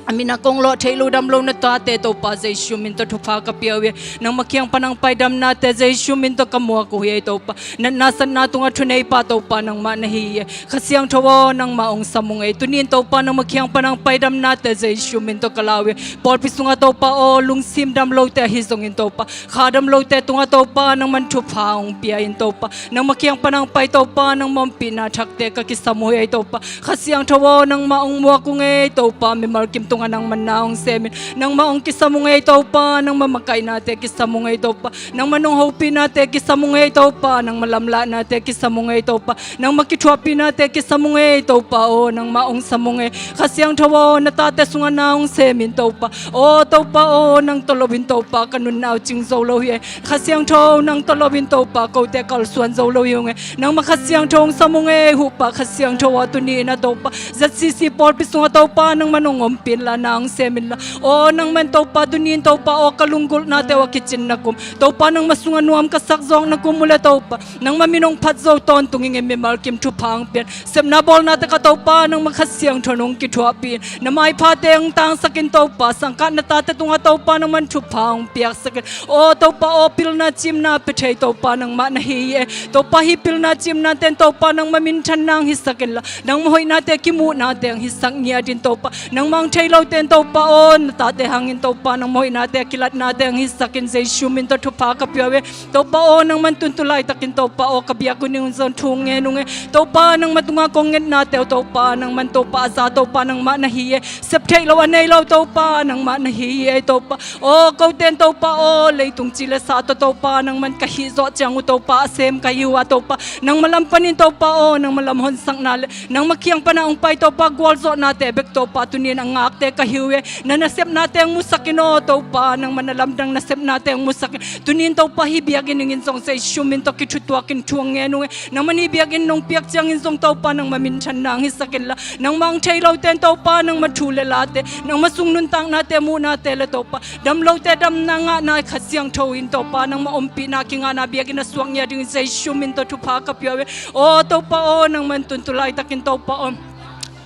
a min a kong lawh theih lo damlo na tate Topa Jesu min tawh thupha ka pia uh hi. Nangma kiang pan a ong pai damnate Jesu min tawh ka muak uh hi ei Topa. Natna satna tungah thuneipa Topa nangmah na hi hi. Kha Siangtho aw, nangmah ong sam ung ei. Tuni in Topa nangma kiang pan a ong pai damnate Jesu min tawh ka la uh hi. Pawlpi sungah Topa aw, lungsim damlote ahi zongin Topa, kha damlote tungah Topa nangman thupha ong pia in Topa. Nangma kiang pan a ong pai Topa, nangma ompihna thakte ka kisam uh hi ei Topa. Kha Siangtho aw, nangmah ong muak ung ei Topa, mimal kim tungah nangman na ong sem in. Nangmah ong kisam ung ei Topa, nangma makaihnate kisam ung ei Topa. Nangman ong hopihnate kisam ung ei Topa, nangma lamlahnate kisam ung ei Topa. Nangma kithuahpihnate kisam ung ei Topa aw, nangmah ong sam ung ei. Kha Siangtho aw, na tate sungah na ong sem in Topa. Aw Topa aw, nang tawh lo in Topa ka nunna uh cing zo lo hi ei. Kha Siangtho, nang tawh lo in Topa kote kalsuan zo lo hi ung ei. Nangma Kha Siangtho ong sam ung ei, huhpa Kha Siangtho aw, tuni inah Topa Z C C pawlpi sungah Topa nangman ong ompih la nang sem inla. Aw nangman Topa tuni in Topa aw ka lunggulhnate uh a kicin na kum, Topa nangma sungah nuam ka sak zawk na kum uh le Topa nangma min hong phat zo tawntung ing. Mimal kim thupha hong pia in, sepna bawlnate ka Topa nangma Kha Siangtho in hong kithuahpih in, na maiphate hong tangsak in Topa, sangkah na tate tungah Topa nangman thupha hong piaksak in. Aw Topa aw pilna cimna pia thei Topa nangmah na hi hi e. Topa hih pilna cimnate in Topa nangma minthanna hong hisak inla, nangma hoihnate kimuhnate hong hisak ngiat in Topa, nangmah hong thei lote in Topa aw na tate hangin Topa nangma hoihnate kilatnate hong hisak in, Jesu min tawh thupha ka pia uh e. Topa aw nangman tun tu laitakin Topa aw ka biak uh ning un zong thu ngen ung e. Topa nangma tungah kong ngetnate uh Topa nangman Topa a za Topa nangmah na hi e. Sep theih loh a nei lo Topa nangmah na hi hi e Topa. Aw kote in Topa aw leitung ci le sa tawh Topa nangman ka hih zawh ciang uh Topa a sem ka hi uh a Topa, nangma lam panin Topa aw nangma lam honsakna le nangma kiang pana hong pai Topa gualzawhnate bek Topa tuni in a ngakte ka hi uh e. Na nasepnate hong musak in aw Topa nangma na lamdang nasepnate hong musak in. Tuni in Topa hih biakinn ing in zong Jesu min tawh kithutuak in thu hong ngen ung e. Nangman hih biakinn nong piak ciangin zong Topa nangma minthanna hong hisak inla, nangmah hong thei lote in Topa nangma thu le late, nangma sung nuntaknate muhnate le Topa dam lote damna ngahna Kha Siangtho in Topa nangma ompihna kingahna biakinn a suak ngiat dingin Jesu min tawh thupha ka pia uh e. Aw Topa aw nangman tun tu laitakin Topa aw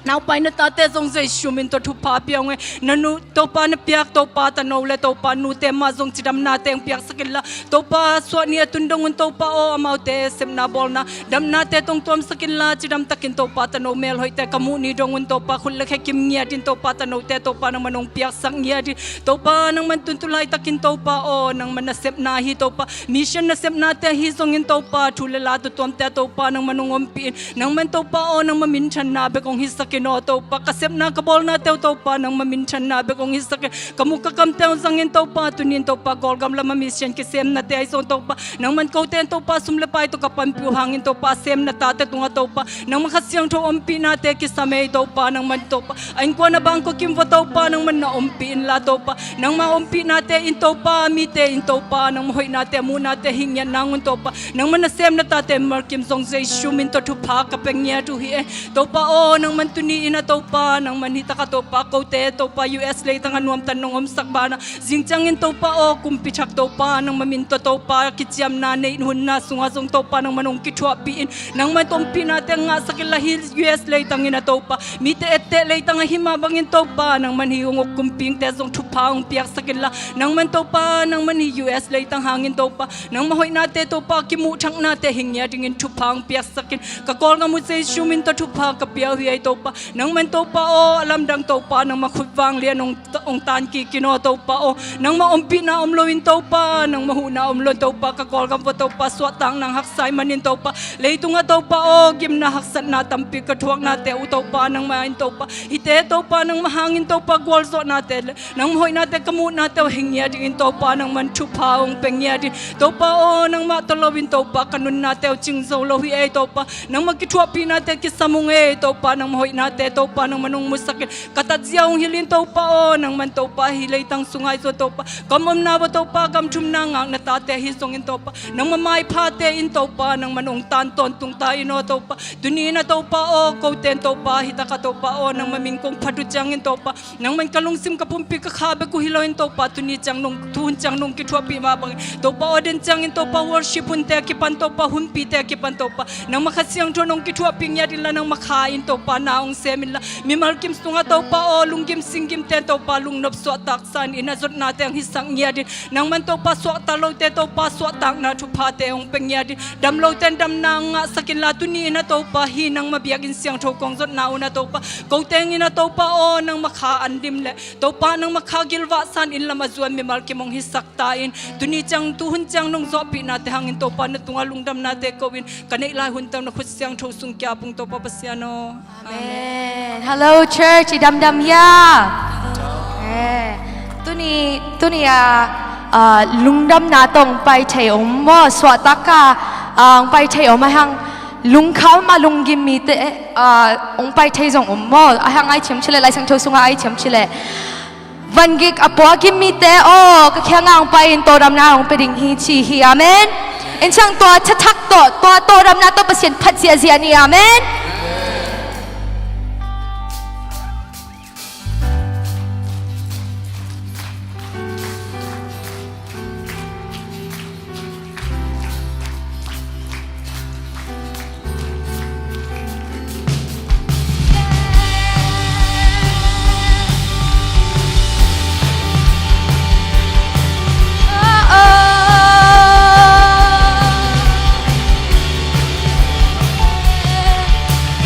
naupai na tate zong Jesu min tawh thupha pia ung e. Na nu Topa na piak Topa tano le Topa nute mah zong cidamnate hong piaksak inla, Topa suahni a tun dong un Topa aw amaute sepna bawlna damnate tawh hong tuamsak inla, cidamtakin Topa tano melhoihte ka muh ni dong un Topa khut le khe kim ngiat in Topa tanote Topa nangman hong piaksak ngiat in. Topa nangman tun tu laitakin Topa aw nangman nasepna hi Topa, mission nasepnate ahi zongin Topa thu le la tuamtuamte ah Topa nangman hong ompih in. Nangman Topa aw nangma minthanna bek hong hisak in aw Topa ka sepna ka bawlnate uh Topa nangma minthanna bek hong hisak in. Ka muk ka kamte hong zangin Topa tuni in Topa Kawlgam lama mission kisemnate ahi zong Topa nangman kote in Topa sum le pai tawh ka panpih uh hangin Topa a sem na tate tungah Topa nangma Kha Siangtho ompihnate kisam ei Topa nangman Topa a innkuan a bangkua kim vua Topa nangman na ompih inla Topa nangma ompihnate in Topa mite in Topa nangma hoihnate a muhnate hih ngiat nang un Topa nangman na sem na tate mimal kim zong Jesu min tawh thupha ka pia ngiat uh hi e. Topa aw nangman tuni in a Topa nangman hih takah Topa kote Topa U S leitang a nuamtan nong omsak banah zing ciangin Topa aw kumpi thak Topa nangma min tawh Topa kiciamna neih hunna sungah zong Topa nangman hong kithuahpih in nangman ompihnate ngahsak inla hih U S leitang in a Topa mite etteh leitang ahi mah bangin Topa nangman hih hong uk kumpite zong thupha hong piaksak inla nangman Topa nangman hih U S leitang hangin Topa nangma hoihnate Topa kimuhthaknate hi ngiat dingin thupha hong piaksak in ka Kawlgam uh Jesu min tawh thupha ka pia uh hi ei Topa nangman Topa aw a lamdang Topa nangma khut vang lian hong hong tan kik in aw Topa aw nangma ompihna om loin Topa nangma huhna om loin Topa ka Kawlgam vua Topa suahtakna hong haksa ahih manin Topa leitungah Topa aw gimna haksatna tampi ka thuaknate uh Topa nangma in Topa hihte Topa nangma hangin Topa gualzawhnate le nangma hoihnate ka muhnate uh hi ngiat dingin Topa nangman thupha hong pia ngiat ding Topa aw nangmah tawh loin Topa ka nunnate uh cing zo lo hi ei Topa nangma kithuahpihnate kisam ung ei Topa nangma hoihnate Topa nangman hong musak in ka tatzia hong hilh in Topa aw nangman Topa hih leitang sungah ahi zong Topa gam omna vua Topa gam thumna ngakna tate ahi zongin Topa nangma maiphate in Topa nangman hong tan tawntung ta in aw Topa tuni in a Topa aw kote in Topa hih takah Topa aw nangma min kong phat uh ciangin Topa nangman ka lungsim ka pumpi ka kha bek uh hi loin Topa tuni ciang nong thu hun ciang nong kithuahpih mah bangin Topa aw den ciangin Topa worship hunte a kipan Topa hunpite a kipan Topa nangma Kha Siangtho nong kithuahpih ngiat inla nangma kha in Topa na hong sem inla mimal kim sungah Topa aw lunggim singgimte Topa lungnop suahtaksa in a zotnate hong hisak ngiat in nangman Topa suakta lote Topa suahtakna thuphate hong pia ngiat in dam lote in damna hong ngahsak inla tuni in a Topa hih nangma biakinn siangtho kong zotna un a Topa kote in a Topa aw nangma kha an dim le Topa nangma kha gilvahsa in inn lam a zuan mimal kim hong hisak ta in tuni ciang tu hun ciang nong zawhpihnate hangin Topa na tungah lungdamnate ko in ka neih lai hun tawh na khut siangtho sung kia pung Topa Pasian aw. Amen. Hello church, i damdam hia? Eh, tuni tuni a ah, lungdamna tawh hong pai thei om maw suahtaka ah, hong pai thei om a hang lungkham a lunggim mite ah, hong pai thei zong om maw a hang ai thiam chile Lai Siangtho sungah ai thiam chile vangik a pua gim mite aw ka khianga hong pai in tawldamna hong pe ding hi ci hi amen. Inn ciang tua thathak tawh tua tawldamna tawh Pasian phat ziahziah ni amen.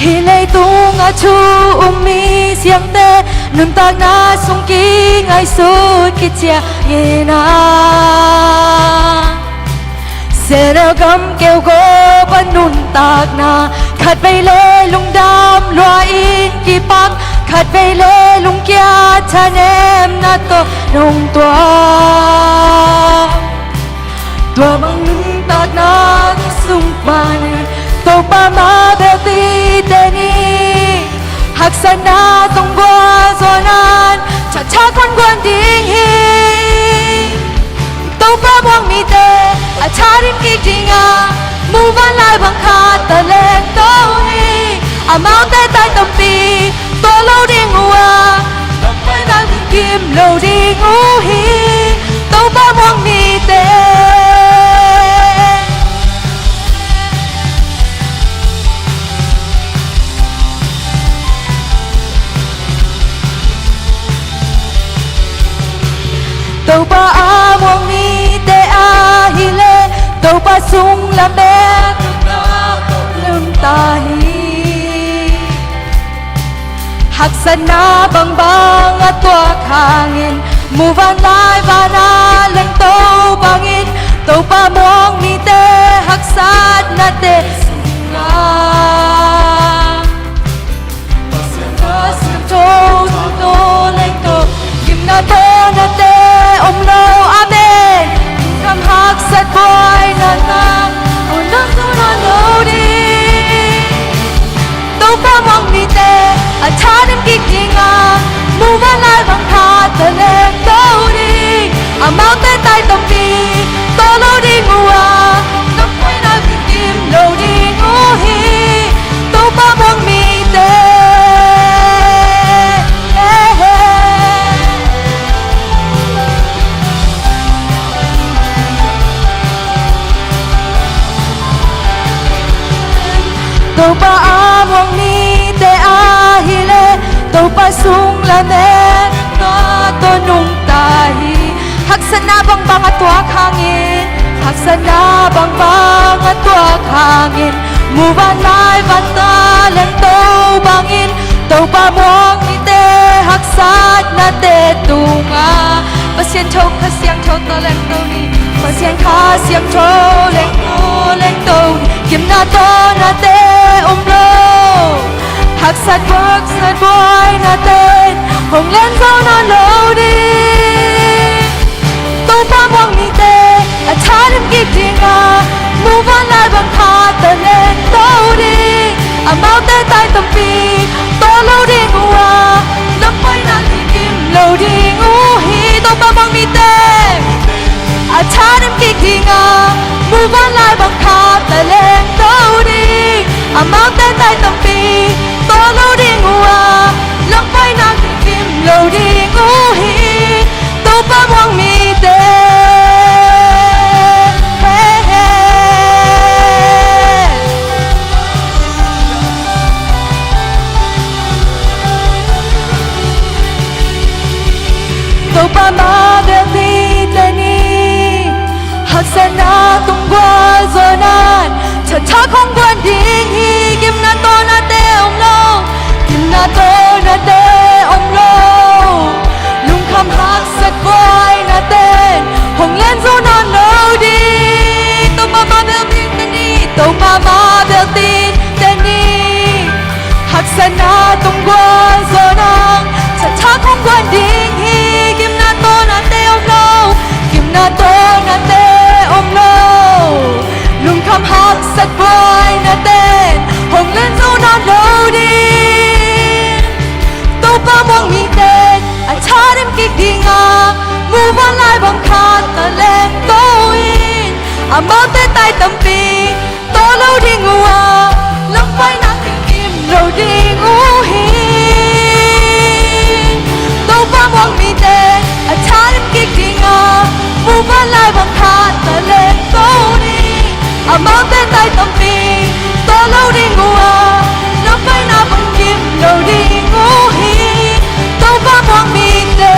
Hih leitung a thu um mi siangte, nuntakna sung kingaihsut kiciangin a, Sehnel gam keu gawp a nuntakna, khatvei le lungdam lua in kipak, khatvei le lungkia thanemna tawh nong tuak. Tua bang nuntakna sung panin Topa ma bel pite ni. Haksatna tunggual zaw nan thatha khong guan ding hi. Topa muang mite a thadim kik ding a, muvanlai bang khat talento hi. Amaute tai tampi tawh lo ding uh a, lampai nak kim lo ding uh hi. Topa muang mite, Topa a muang mite ahih leh, Topa sung lamet lum ta hi. Haksatna bangbang a tuak hangin, muvanlai vana lengto bangin, Topa muang mite haksatnate sungah Pasian tha siangtho, tha tawh lengto, gimna tawh nate om lo. Amen. Lungkham haksat buaina tawh, hun dang zo nawn lo ding. Topa muang mite a thadim kik ding a, muvanlai bang khat talento ding. Amaute tai tampi tawh lo ding uh a, lampai nak kim lo ding uh hi. Topa muang mite, Topa a muang mite ahih leh, Topa sung lametna tawh nungta hi. Haksatna bangbang a tuak hangin, haksatna bangbang a tuak hangin, muvanlai vana lengto bangin, Topa muang mite haksatnate tungah Pasian tho Kha Siangtho tawh lengto ni. Pasian Kha Siangtho lengto, lengto ni. Gimna tawh nate om lo. Haksat, haksat buaina ten hong len zo nawn lo ding. Topa muang mite a thadim kik ding a, muvanlai bang khat talento ding. Amaute tai tampi tawh lo ding uh a, lampai nak kim lo ding uh hi. Topa muang mite a thadim kik ding a, muvanlai bang khat talento ding. Amaute tai tampi tawh lo ding uh a, lampai nak kim lo ding uh hi. Topa muang mite, Topa ma bel pite ni. Haksatna tunggual zaw nan thatha khong guan ding hi. Gimna tawh nate om lo. Gimna tawh nate om lo. Lungkham haksat buaina ten hong len zo nawn lo ding. Topa ma bel pite ni. Topa ma bel pite ni. Haksatna tunggual zaw nan thatha khong guan ding hi. Gimna tawh nate om lo. Gimna tawh nate om lo. Lungkham haksat buaina ten hong len zo nawn lo ding. Topa muang mite a thadim kik ding a, muvanlai bang khat talento in. Amaute tai tampi tawh lo ding uh a, lampai nak kim lo ding uh hi. Topa muang mite a thadim kik ding a, muvanlai bang khat talento ding. Amaute tai tampi tawh lo ding uh a, lampai nak kim lo ding uh hi. Topa muang mite,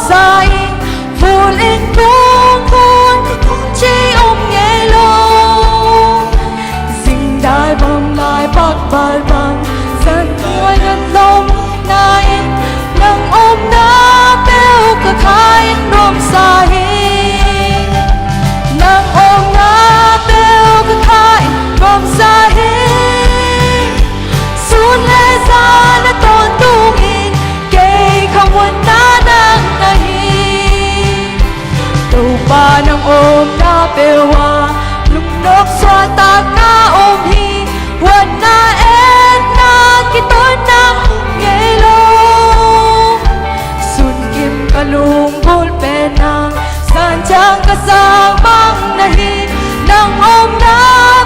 Sa in, vul in tung hun, tung ci om ngei lo. Zingdai bang lai pakbal bang, zan nuai nat lom na in, nang omna peuh ka kha in nuamsa hi. Nang omna peuh ka kha in nuamsa hi. Sun le zan a tawntungin kei khamuanna nang na hi. Topa nang omna peuh ah lungnop suahtak ka om hi. Huatna etna kituak nang ngei lo. Sun kim ka lungbulh pen nang, zan ciang ka sang bang na hi. Nang omna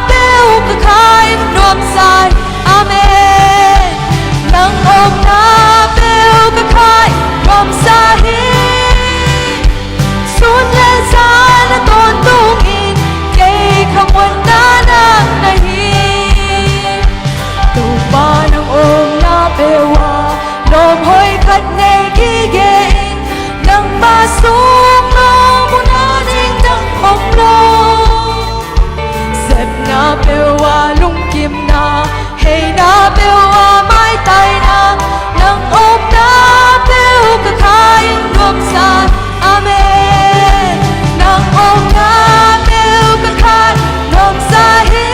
peuh ka kha in nuamsa hi. Amen. Nang omna peuh ka kha in nuamsa hi. Sun le zan a tawntungin kei khamuanna nang na hi. Topa nang omna peuh ah lawmhoih khat nei gige in, nangma sung lawm hun a ding dang om lo. Sepna peuh ah lungkimna, heina peuh ah maitaina, nang omna peuh ka kha in nuamsa. Amen. Nang omna peuh ka kha in nuamsa hi.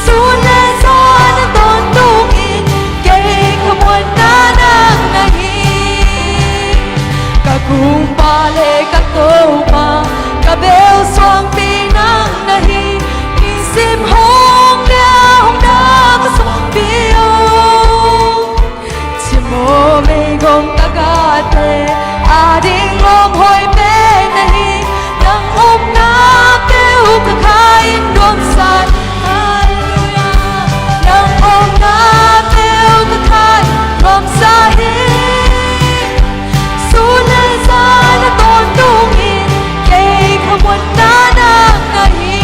Sun le zan a tawntungin kei khamuanna nang na hi. Ka Gumpa le ka Topa, ka bel suangpi nang na hi. Nisim hong lia hong da ka suangpi aw. Cimawh meigong tagahte ading lawmhoih pen na hi. Nang omna peuh ka kha in nuamsa hi. Halleluiah. Nang omna peuh ka kha in nuamsa hi. Sun le zan a tawntungin kei khamuanna nang na hi.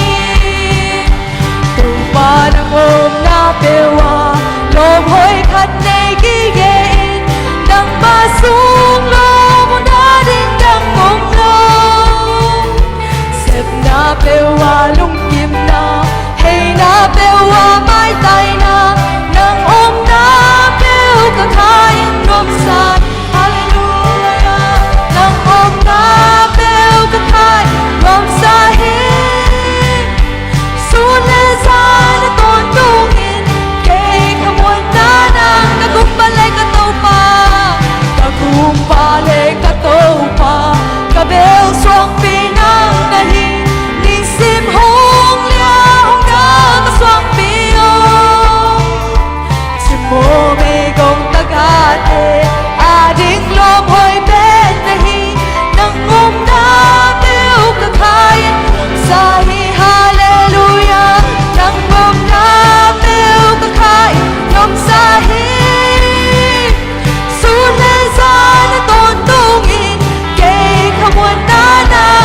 Topa nang omna peuh ah lawmhoih khat nei gige in, nangma sung lawm hun a ding dang om lo. Sepna peuh ah lungkimna, heina peuh ah maitaina, nang omna peuh ka kha in nuamsa. Halleluiah. Nang omna peuh ka kha in nuamsa hi. Sun le zan a tawntungin kei khamuanna nang, ka Gumpa le ka Topa, ka Gumpa le ka Topa, ka bel suangpi nang na hi. Nisim hong lia hong da ka suangpi aw. Cimawh meigong tagahte ading lawmhoih pen na hi. Nang omna peuh ka kha in nuamsa hi. Halleluiah. Nang omna peuh ka kha in nuamsa hi. Sun le zan a tawntungin kei khamuanna nang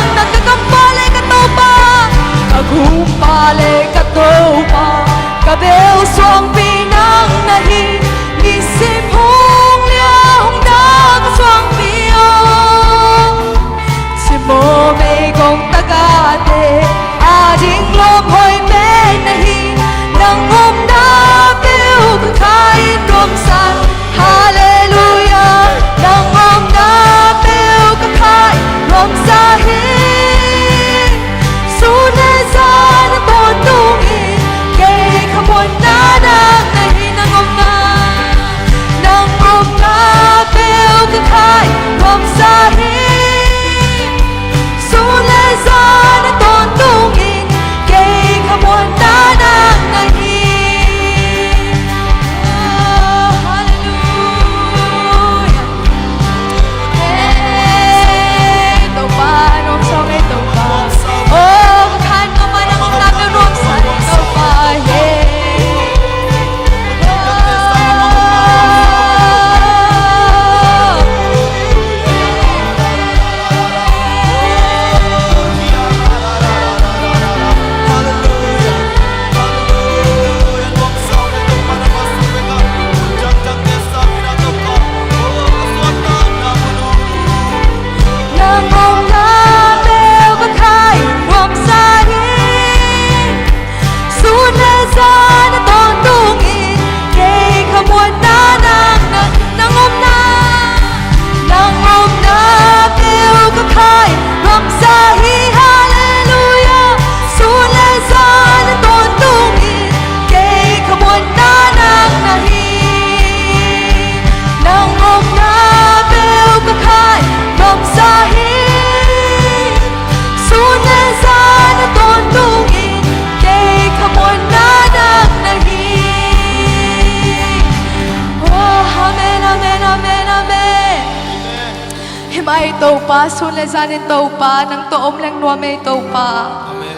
Topa, sun le zanin Topa, nang tawh om leng nuam ei Topa. Amen.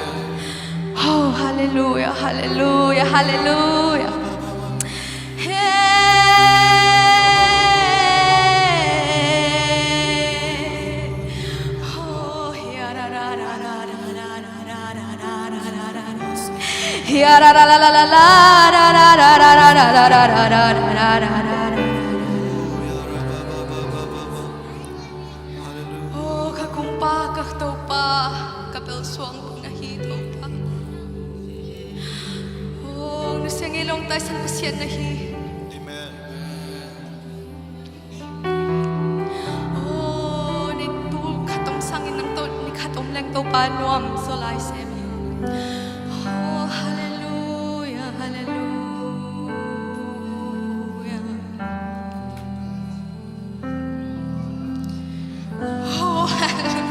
Oh, hallelujah, hallelujah, hallelujah. Hey. Oh, yeah, da, da, da, da, da, da, da. Oh, ka Kumpa, ka Topa, ka pelsuang na hi Topa. Oh, nusia ngei lo, taisan Pasian na hi. Amen. Oh, ni tul khat hong sangin nang tawh ni khat om leng Topa nuam zaw lai sem hi. Oh, hallelujah, hallelujah. Oh, hallelujah.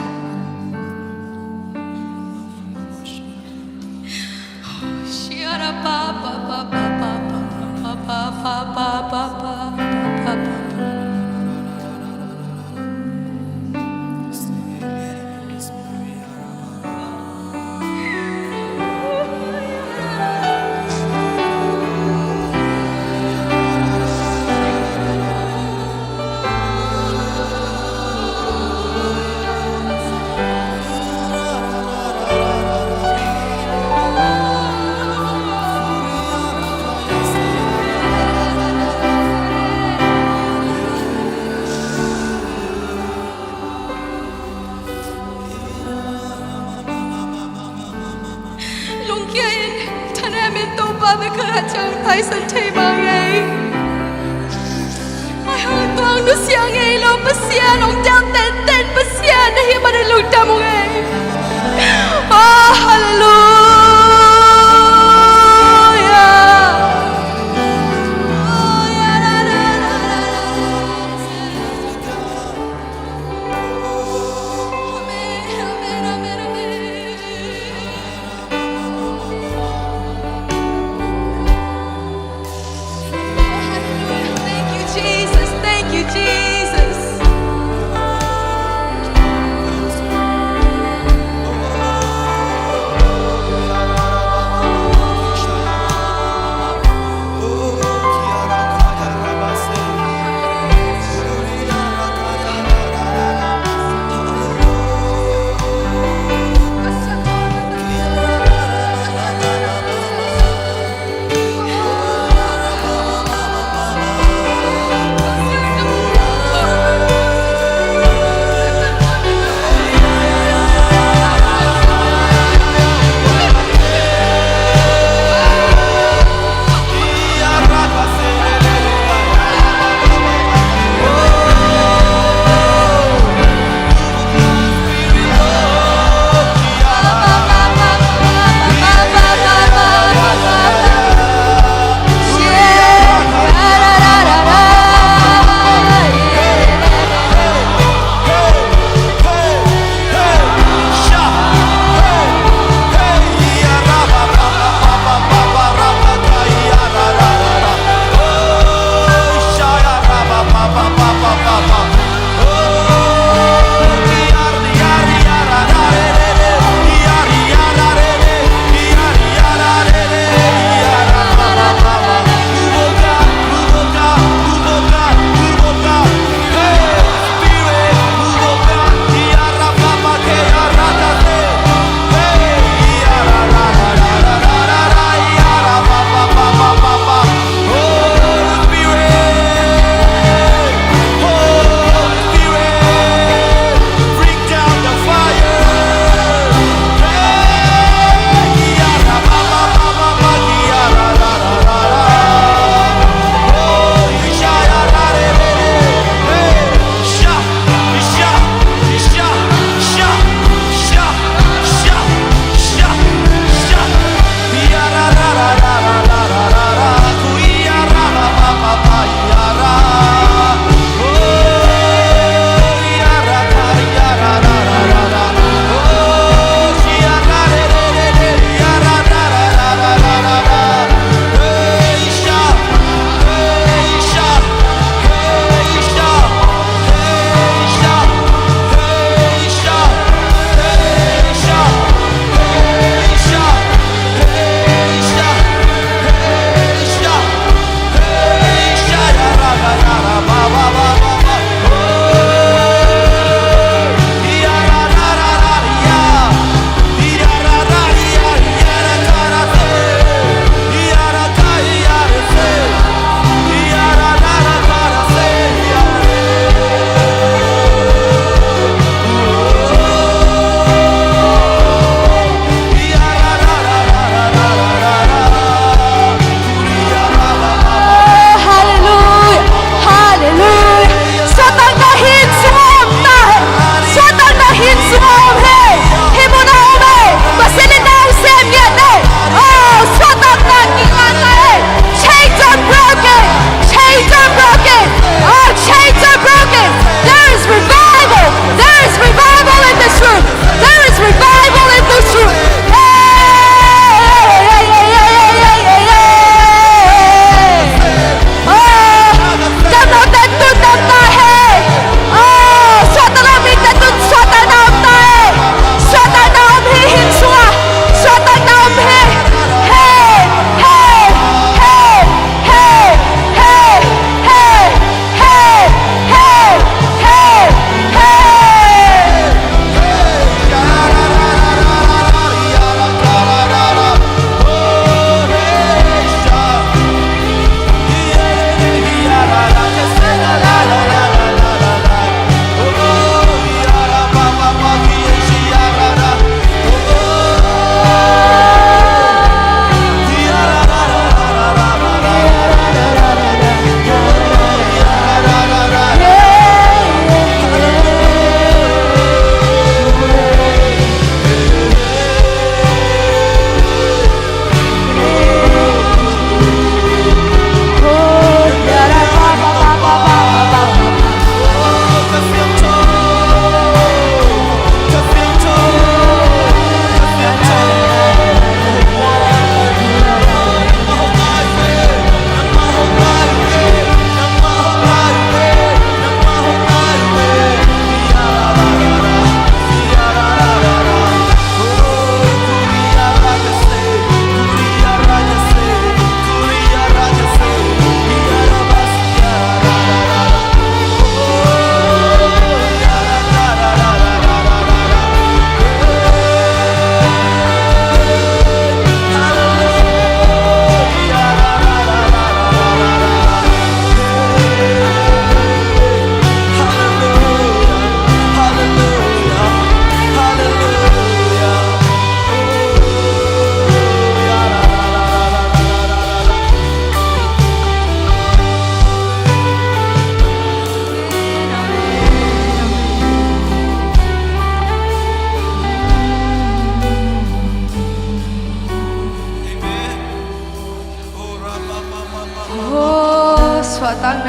Lungkia in, thanem in, Topa, na ka hat ciang taisan thei mah ngei. Ai, hong tuang nusia ngei lo Pasian, hong tel tenten Pasian na hi manin lungdam uh ngei. Oh, hallelujah. Oh, yeah, da, da, da, da, da. Amen, amen, amen, amen. Hallelujah. Thank you, Jesus. Thank you, Jesus.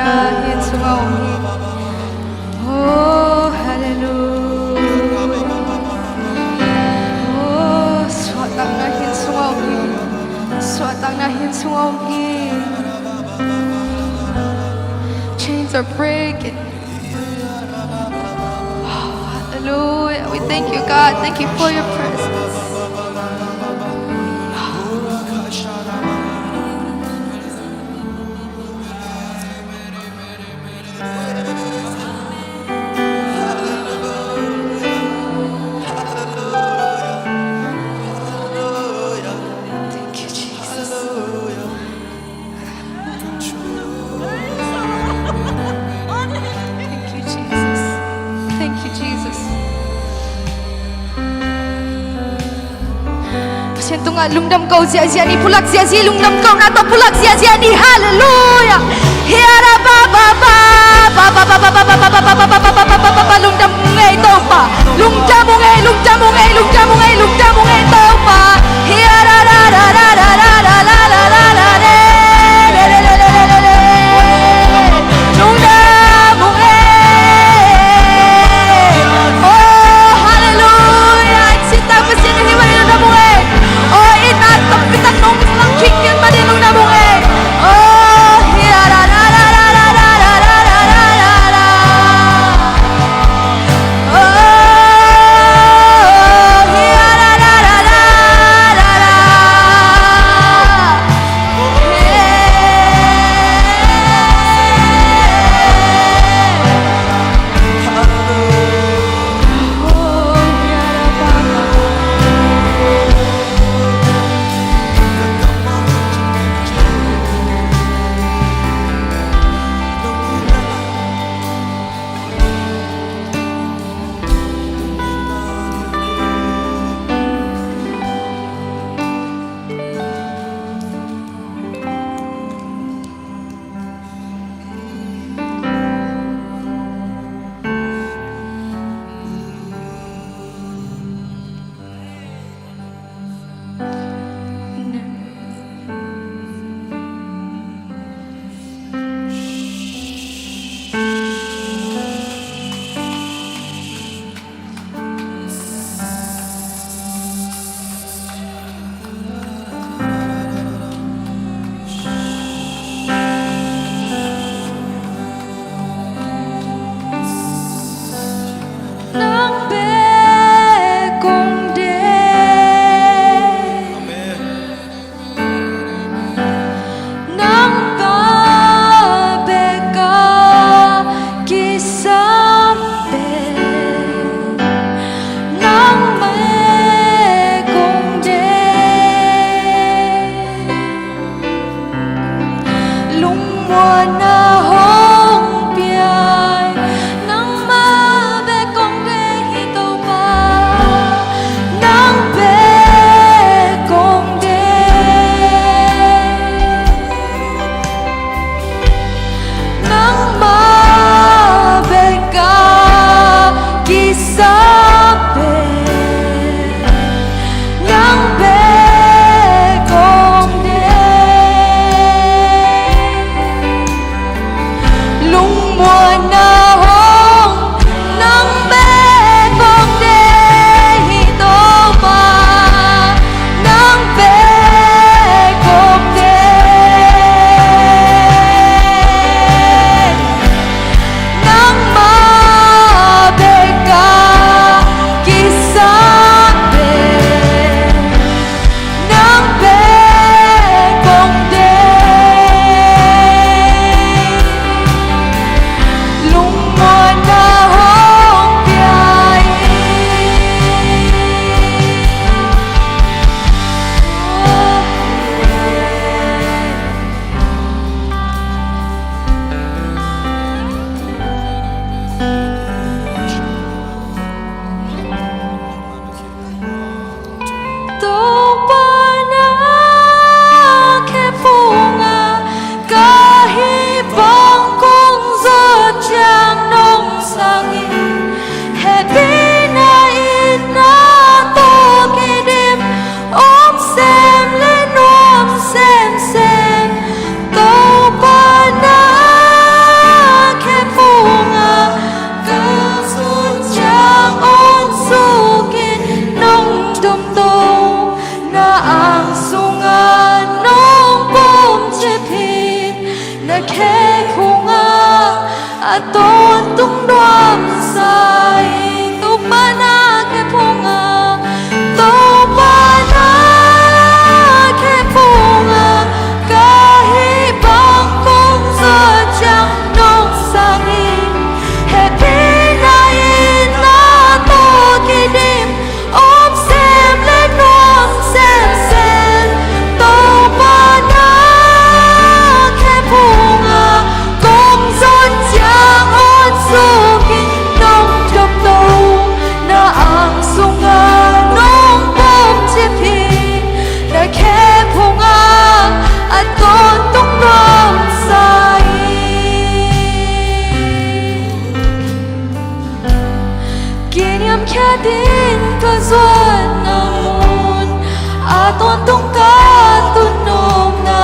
Hih sungah om hi. Oh, hallelujah. Oh, suahtakna hih sungah om hi. Suahtakna hih sungah om hi. Chains are breaking. Hallelujah. We thank you, God. Thank you for your presence. Thank you, Jesus. Thank you, Jesus. Thank you, Jesus. Pasian tungah lungdam ko ziahziah ni, pulak ziahziah, lungdam kohna tawh pulak ziahziah ni. Hallelujah. Hiara ba ba ba ba ba ba ba ba ba ba ba ba ba ba ba ba ba ba ba. Lungdam ung ei Topa. Lungdam ung ei, lungdam ung ei, lungdam ung ei, lungdam ung ei Topa. Hiara ra ra ra ra ra ra ra ra ra re. Lungdam ung ei. Oh, hallelujah. Sita Pasian hi mah lungdam ung ei. Oh, i na tawh pitak nong lang khing khing mah lungdam ung ei. Oh, hi ra ra ra ra ra ra ra ra ra ra ra. Oh, hi ra ra ra ra ra ra ra ra. Nang bek kong deih. Amen. Nangmah bek a kisam pen nang bek kong deih. Lungmuanna hong pia in nangmah bek kong deih hi Topa. Khia ding ka zuatna mun, a tawntung ka tun nopna,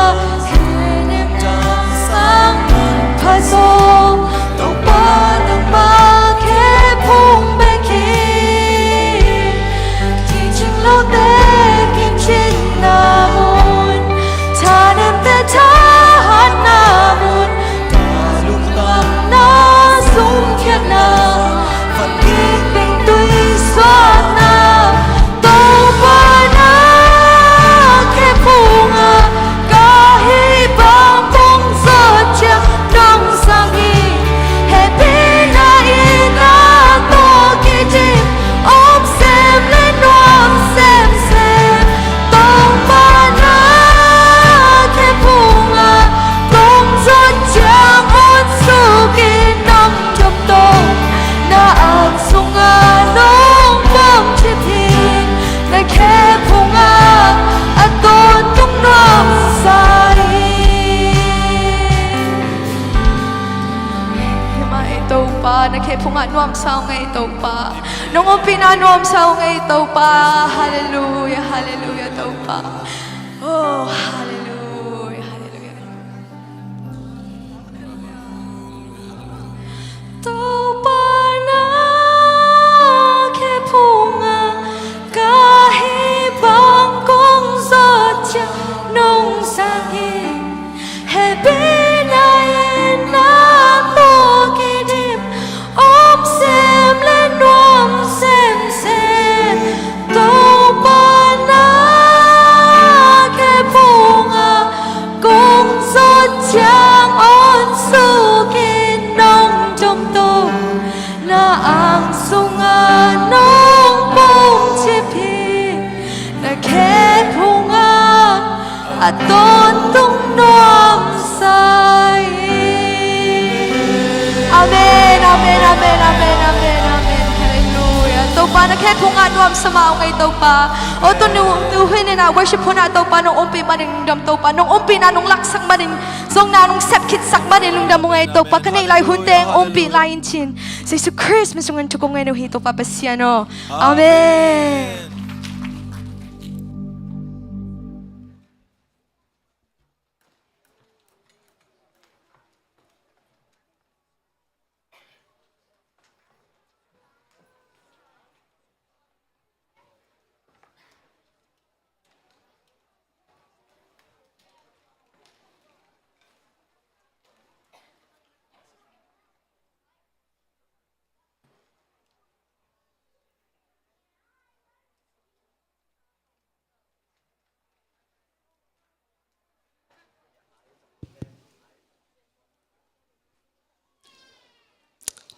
khenem dang sang mun pha zaw, Topa nangmah khe phung bek hi. Kicing lote kicinna mun, thanemte thahatna mun, lungdamna sungkhiatna, van kik beng tui suahna, Topa na khe phungah ka hih bang kong zawh ciang nong sang hi. Hehpihna in a tawh kidim, om sem le nuam semsem, Topa na khe phungah kong zawh ciang on sukin nong dom tawh, na ang sungah nong pom cip hi. Na khe phungah a tawntung nuamsa hi. Hi mah ei Topa, na khe phungah nuamsa ung ei Topa. Nong ompihna nuamsa ung ei Topa. Halleluia, halleluia Topa. Oh, halleluia, halleluia. Topa na khe phungah ka hih bang kong zawh ciang nong sang hi. Hehpihna in a tawh kidim, om sem le nuam semsem, Topa na khe phungah kong zawh ciang on sukin nong dom tawh, na ang sungah nong pom cip hi. Na khe phungah a tawntung nuamsa hi. Amen, amen, amen, amen, amen, amen. Halleluia. Topa na khe phungah nuamsa mah ung ei Topa. O tu nu, tu hun in a worship hun ah Topa nong ompih manin lungdam Topa. Nong ompihna nong laksak manin, zong na nong sep khitsak manin lungdam ung ei Topa. Ka neih lai hunte ong ompih lai in cin. Jesu Khrist min sungin thu kong ngen uh hi Topa Pasian aw. Amen.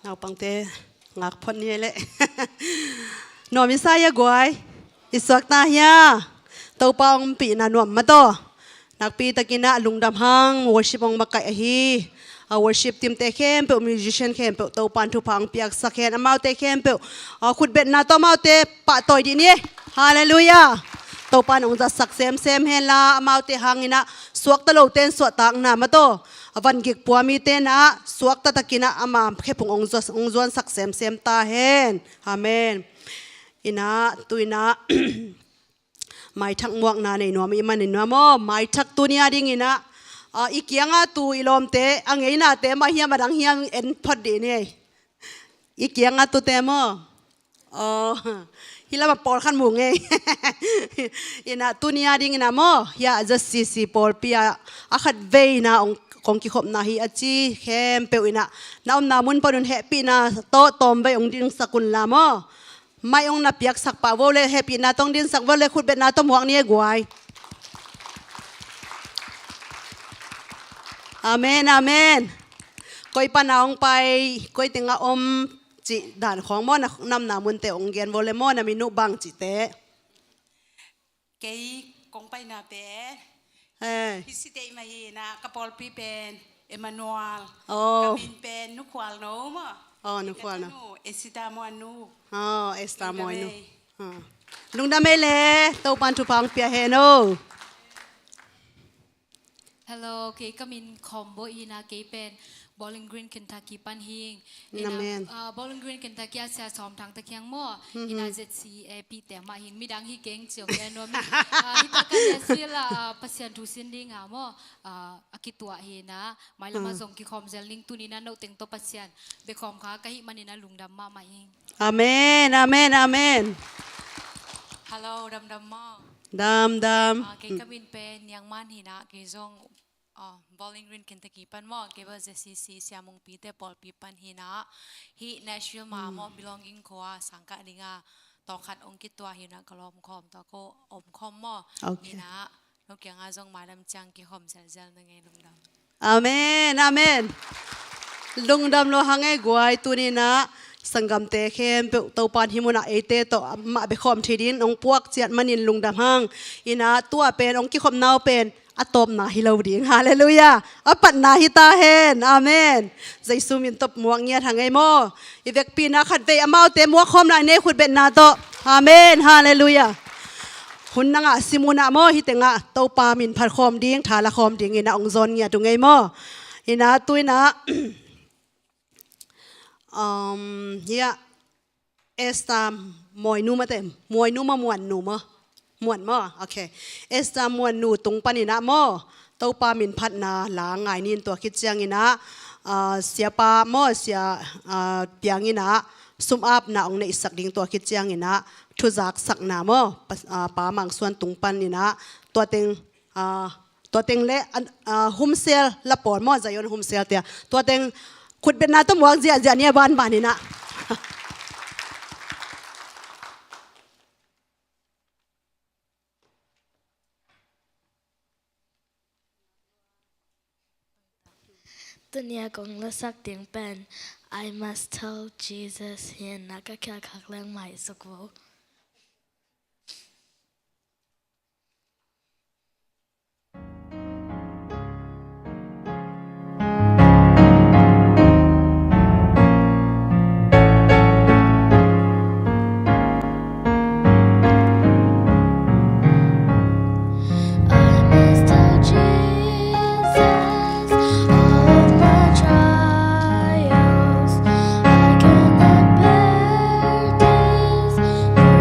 Naupangte ngak phot ni leh. Nuam i sa hia guai? I suakta hia? Topa ompihna nuam mataw. Nakpi takin ah lungdam hang, worship hong makaih ahi. A worship team te khempeuh, musician khempeuh, Topan thupha hong piaksak hen. Amaute khempeuh, a, khutbetna tawh amaute pahtawi dih ni. Halleluia. Topan hong zatsak semsem henla, amaute hangin ah suakta lote in suahtakna mataw, a van gik pua mite in ah suakta takin ah ama khephung hong zuan, hong zuansak semsem ta hen. Amen. In ah, tu in ah, maithak muakna nei nuam i hih manin nuam aw. Maithak tuni a dingin ah, a, i kiangah tu i lawmte, a ngeinate mah hiam a dang hiam en phot dih ni. I kiangah tute maw? Aw, hih lamah pawlkhat mu ngei. In ah tuni a dingin ah maw, hiah Z C C pawlpi ah a khatveina hong, kong kikhopna hi a ci khempeuh in ah, na omna mun panin hehpihna tawh tawmvei hong dingsak unla maw. Mai hong na piaksak pah vo le, hehpihna tawh hong dingsak vo le, khutbetna tawh muak ni e guai. Amen, amen. Koi pana hong pai, koi tengah om cih dan khawng maw, na omna munte hong gen vo le maw, na min uh bang cihte. Kei kong paina pen, eh, hi sitei mah hi in ah, ka pawlpi pen Emmanuel. Oh. Ka min pen Nu Khual No maw. Oh, Nu Khual No. Ka nu, Esita Muan Nu. Oh, Esita Muan Nu. Lungdam ei. Ah. Lungdam ei le, Topan thupha hong pia hen aw. Hello, kei ka min Khawm Bawi hi in ah, kei pen Bowling Green, Kentucky pan hing. Ina, Amen. Ah, Bowling Green, Kentucky a sia sawm thang ta kiang maw. Mhm. Ina Z C A P te mah hing, midang hi keng ciong ya nuam. Ah, hi ta kan ya sila, ah, Pasian thu sin ding a maw. Ah, a kituah hi na, mailama Ah. zong kikhawm zel ning, tuni na no teng to Pasian bekhawm kha ka hih manin a lungdam mahmah hing. Amen, amen, amen. Hello, dam dam maw. Dam dam. Ah, kei ka min pen Niang Man hi na, kei zong, ah, Bowling Green, Kentucky pan maw, kei bel Z C C Sia Mung Pi te pawlpi pan hi na, hi Nashville ma maw, Belonging khua sang kah ding a, tawkhat ong kituah hi na, ka lawm khawm tawh ko om khawm maw. Okay. Hi na, no kiang a zong maidam ciang kikhawm zelzel na ngei, lungdam. Amen, amen. Lungdam lo hang ei guai, tuni na sanggamte khempeuh Topan hih mun a eite tawh amah bekhawm thei ding ong puak ciat manin lungdam hang. Ina tua pen ong kikhopna uh pen a tawpna hi lo ding. Halleluiah. A patna hi ta hen. Amen. Jesu min tawh muak ngiat hang ei maw. I vekpi na khatvei amaute muak khawm lai nei, khutbetna tawh. Amen. Halleluiah. Hun na ngah sim un ah maw, hih teng ah Topa min phat khawm ding, tha la khawm ding ina ong zawn ngiat ung ei maw. Ina tu ina, um, hiah Esther Muainu mate, Muainu maw, Muannu maw? Muan maw? Okay. Esther Muannu tung pan ina maw, Topa min phatna la ngai nin, tua khit ciang ina, ah, siapa maw, sia, ah, piang ina sum apna ong neihsak ding, tua khit ciang ina thuzaksakna maw, pa, ah, Pa Mang Suan tung pan ina, tua teng, ah, tua teng le, ah, Home Cell la pawl maw, Zion Home Cell tia, tua teng khutbetna tawh muak ziahziah ni a banban ina. Tuni a kong lasak ding pen I Must Tell Jesus hi na, ka khial khak leng mai suk vo. I must tell Jesus all of my trials. I cannot bear this no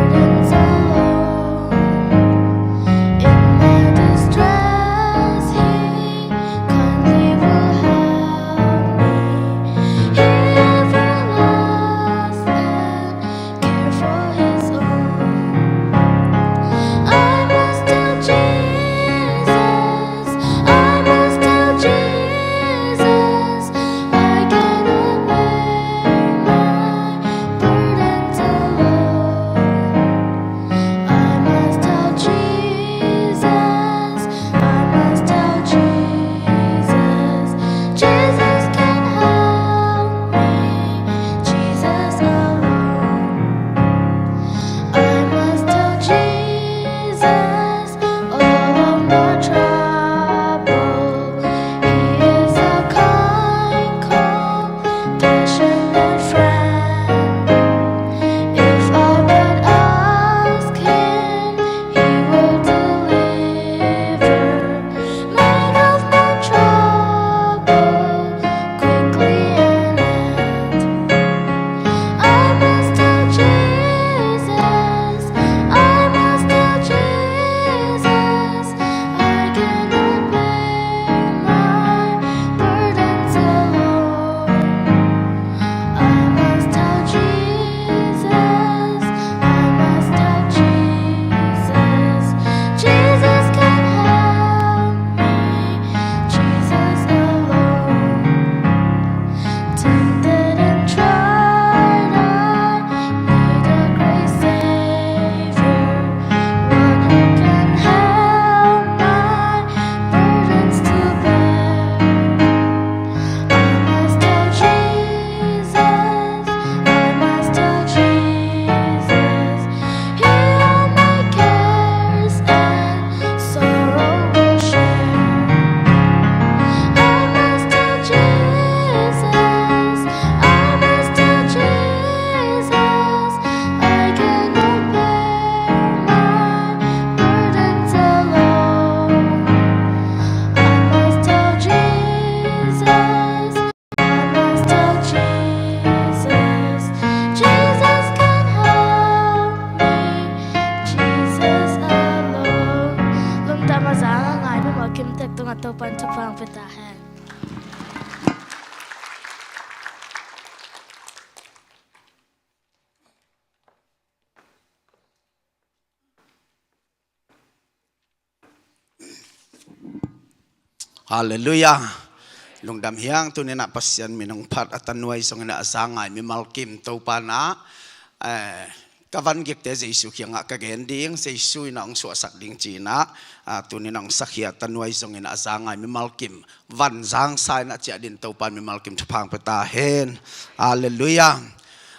Halleluiah. Lungdam hiang, tuni-in ah Pasian min hong phat, a tanu ahi zongin ah a za ngai mimal kim Topa in ah, eh, ka vangikte Jesu kiangah ka gen ding, Jesu in ah hong suahsak ding ci-in ah, ah, tuni-in ah hong sakkhia a tanu ahi zongin ah a za ngai mimal kim, van zangsa in ah ciah dingin Topa in mimal kim thupha hong pia ta hen. Halleluiah.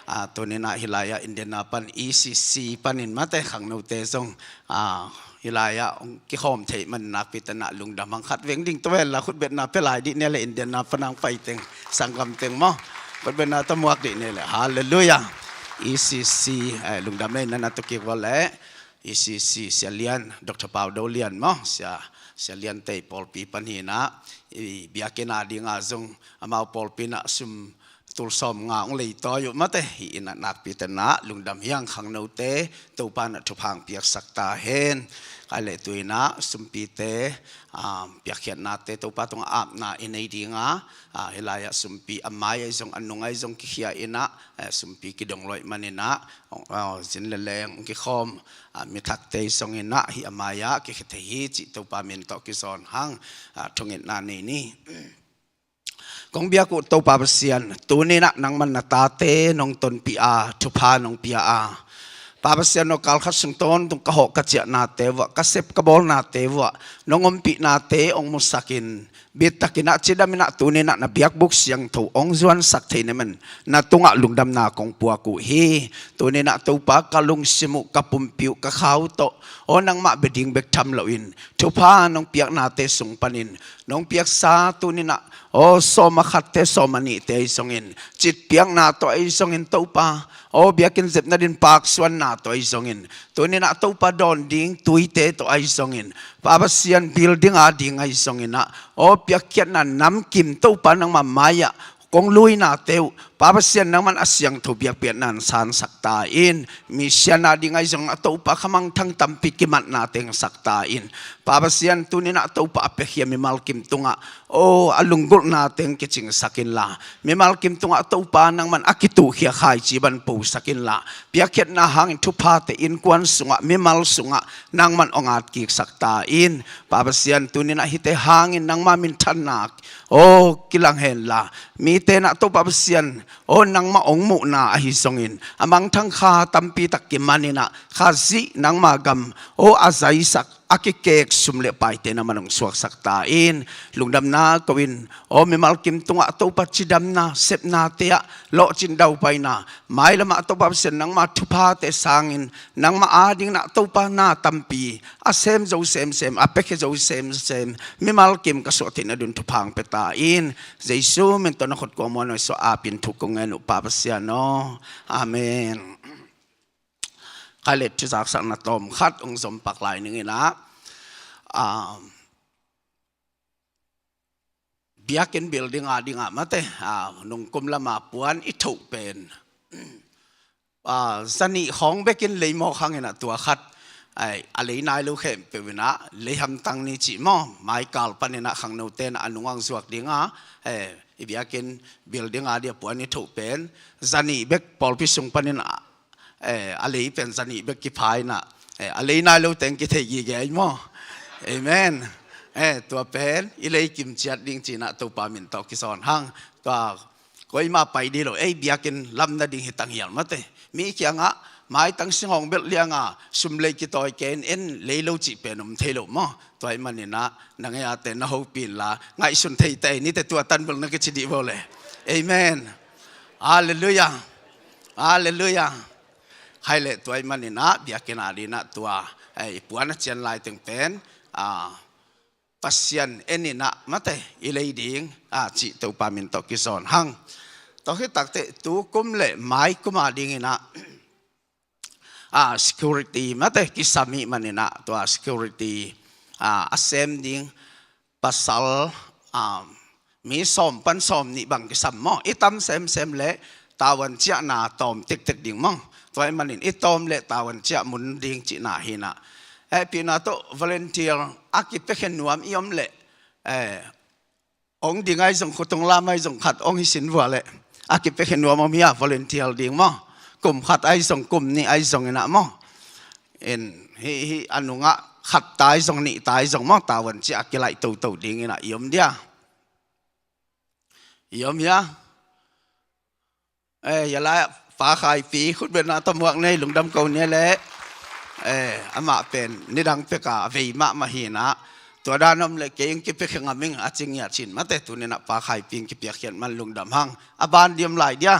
Ah, tuni-in ah hih lai-ah Indiana pan, E C C panin mate, khangnote zong, ah, hih lai-ah hong kikhawm thei man nakpi takin ah lungdam hang. Khat veng ding tawh hen la, khutbetna pia lai dih ni leh, Indiana pan hong pai teng, sanggam teng maw, khutbetna tawh muak dih ni leh. Halleluiah. E C C, eh, lungdam leh, na na tu kik vua leh. E C C Sia Lian, Doctor Pau Do Lian maw, Sia, Sia Lian te pawlpi pan hi-in ah, i biakinn a dingah zong amau pawlpi in ah sum tul sawmnga hong leitawi uh mate, hih in ah nakpi takin ah lungdam hiang, khangnote Topa in ah thupha hong piaksak ta hen. Kei leh tu-in ah sumpite, ah, piakkhiatnate Topa tungah apna i nei ding a, ah, hih lai-ah sumpi a mai ahi zong, a nung ahi zong kikhia in ah, eh, sumpi kidong luat manin ah, oh, oh, zin leh leng hong kikhawm, ah, mi thakte zongin ah hih a mai-ah kikhia thei hi cih Topa min tawh kizawn hang, ah, thungetna nei ni. Kong biak uh Topa Pasian, tuni-in ah nangman na tate nong tonpih a, thupha nong pia a, Pa Pasian aw, kal khat sung tawntung ka hawh ka ciahnate vuah, ka sep ka bawlnate vuah, nong ompihnate hong musakin, bittakin ah, cidamin ah, tuni-in ah na biakbuk siangtho hong zuansak thei na man na tungah lungdamna kong puak uh hi. Tuni-in ah Topa, ka lungsim uh, ka pumpi uh, ka kha uh tawh, aw, nangmah bia ding bek tham loin, thupha nong piaknate sung panin, nong piaksa tuni-in ah, aw, sawm a khatte, sawm a nihte ahi zongin, citpiakna tawh ahi zongin Topa, aw, biakinn zepna dingin paksuanna tawh ahi zongin, tuni-in ah Topa, dawn ding tuite tawh ahi zongin, Pa Pasian, building a ding ahi zongin ah, aw, piakkhiatna namkim Topa nangma mai-ah kong luinate uh, Pa Pasian, nangman a siangtho biakpiakna in sansak ta in, mission a ding ahi zongin ah Topa, kha mangthang tampi kimatna teng sak ta in, Pa Pasian, tuni-in ah Topa, a piakhia mimal kim tungah, aw, a lunggulhna teng kicingsak inla, mimal kim tungah Topa nangman a kituhkhia khaici bang posak inla, piakkhiatna hangin thuphate innkuan sungah, mimal sungah nangman hong atkiksak ta in, Pa Pasian, tuni-in ah hihte hangin nangma minthanna, aw, kilang henla, mite in ah Topa Pasian, aw, nangmah hong muhna ahi zongin, a mangthang kha tampi tak kimanin ah, Khazih nangma gam, aw, a zaisak, a kikek sum leh paite nangman hong suaksak ta in, lungdamna ko-in, aw, mimal kim tungah Topa, cidamna sepnate ah lawhcin daupaina, mailamah Topa Pasian, nangma thuphate sangin, nangmah a dingin ah Topa, na tampi a sem zo semsem, a piakhia zo semsem mimal kim ka suah theihna dingin thupha hong pia ta in, Jesu min tawh na khut kuang muanhuai suah apin thu kong ngen uh, Pa Pasian aw. Amen. Kei leh thuzaksakna tawm khat hong zom pak lai ning in ah, ah, biakinn building a dingah mate, ah, nungkum lama puan i thoh pen, ah, zanih khawng bekin lei mawk hangin ah tua khat, ai, a lei nai lo khempeuh in ah lei hamtang ni cih maw, maikal panin ah khangnote in ah a nung hong zuak ding a, eh, i biakinn building a dia puan i thoh pen zanih bek, pawlpi sung panin ah, eh, a lei pen zanih bek kipha in ah, eh, a lei nai lo teng kithei gige ahi maw. Amen. Eh, tua pen i lei kim ciat ding ci-in ah Topa min tawh kizawn hang. Tua koima pai dih lo, ei, biakinn lam nading hi tanghial mate. Mi kiangah maitang sing hong belh lianga sum lei kitawi kei in, en lei lo cih pen om thei lo maw. Tua ahih manin ah na ngei-ate na hopih inla, ngaihsun thei teh, nite tua tan bel na kici dih bo le. Amen. Halleluiah. Halleluiah. Kei leh tua ahih manin ah biakinn a dingin ah tua, eh, i puan a cian lai teng pen, ah, Pasian en in ah mate, i lei ding, ah, cih Topa min tawh kizawn hang. Tua khit takteh tukum leh maikum a dingin ah, ah, security mate kisam ahih manin ah, tua security, ah, a sem ding pasal, ah, mi sawm pan sawmnih bang kisam maw. I tam semsem leh tavuan ciahna tawm tektek ding maw. Tua ahih manin i tawm leh tavuan ciah mun ding cihna hi in ah, eh, hehpihna tawh volunteer a kipiakhia nuam i om leh, eh, hong ding ahi zong, khut hong lam ahi zong, khat hong hi sin vua leh, a kipiakhia nuam om hi a, volunteer ding maw. Kum khat ahi zong, kum nih ahi zongin ah maw. In, hih, hih a nungah khat tai zong, nih tai zong maw, tavuan ciah a kilaih toto dingin ah i om dia. I om hia? Eh, hia lai-ah Pa Khaipi khutbetna tawh muak nei, lungdam ko ni leh. Eh, amah pen nidang pek a vei mahmah hi-in ah, tua dan om leh kei in kipia khe ngam ing a ci ngiat cin mate, tuni-in ah Pa Khaipi in kipiakkhiat man lungdam hang. A ban di om lai dia.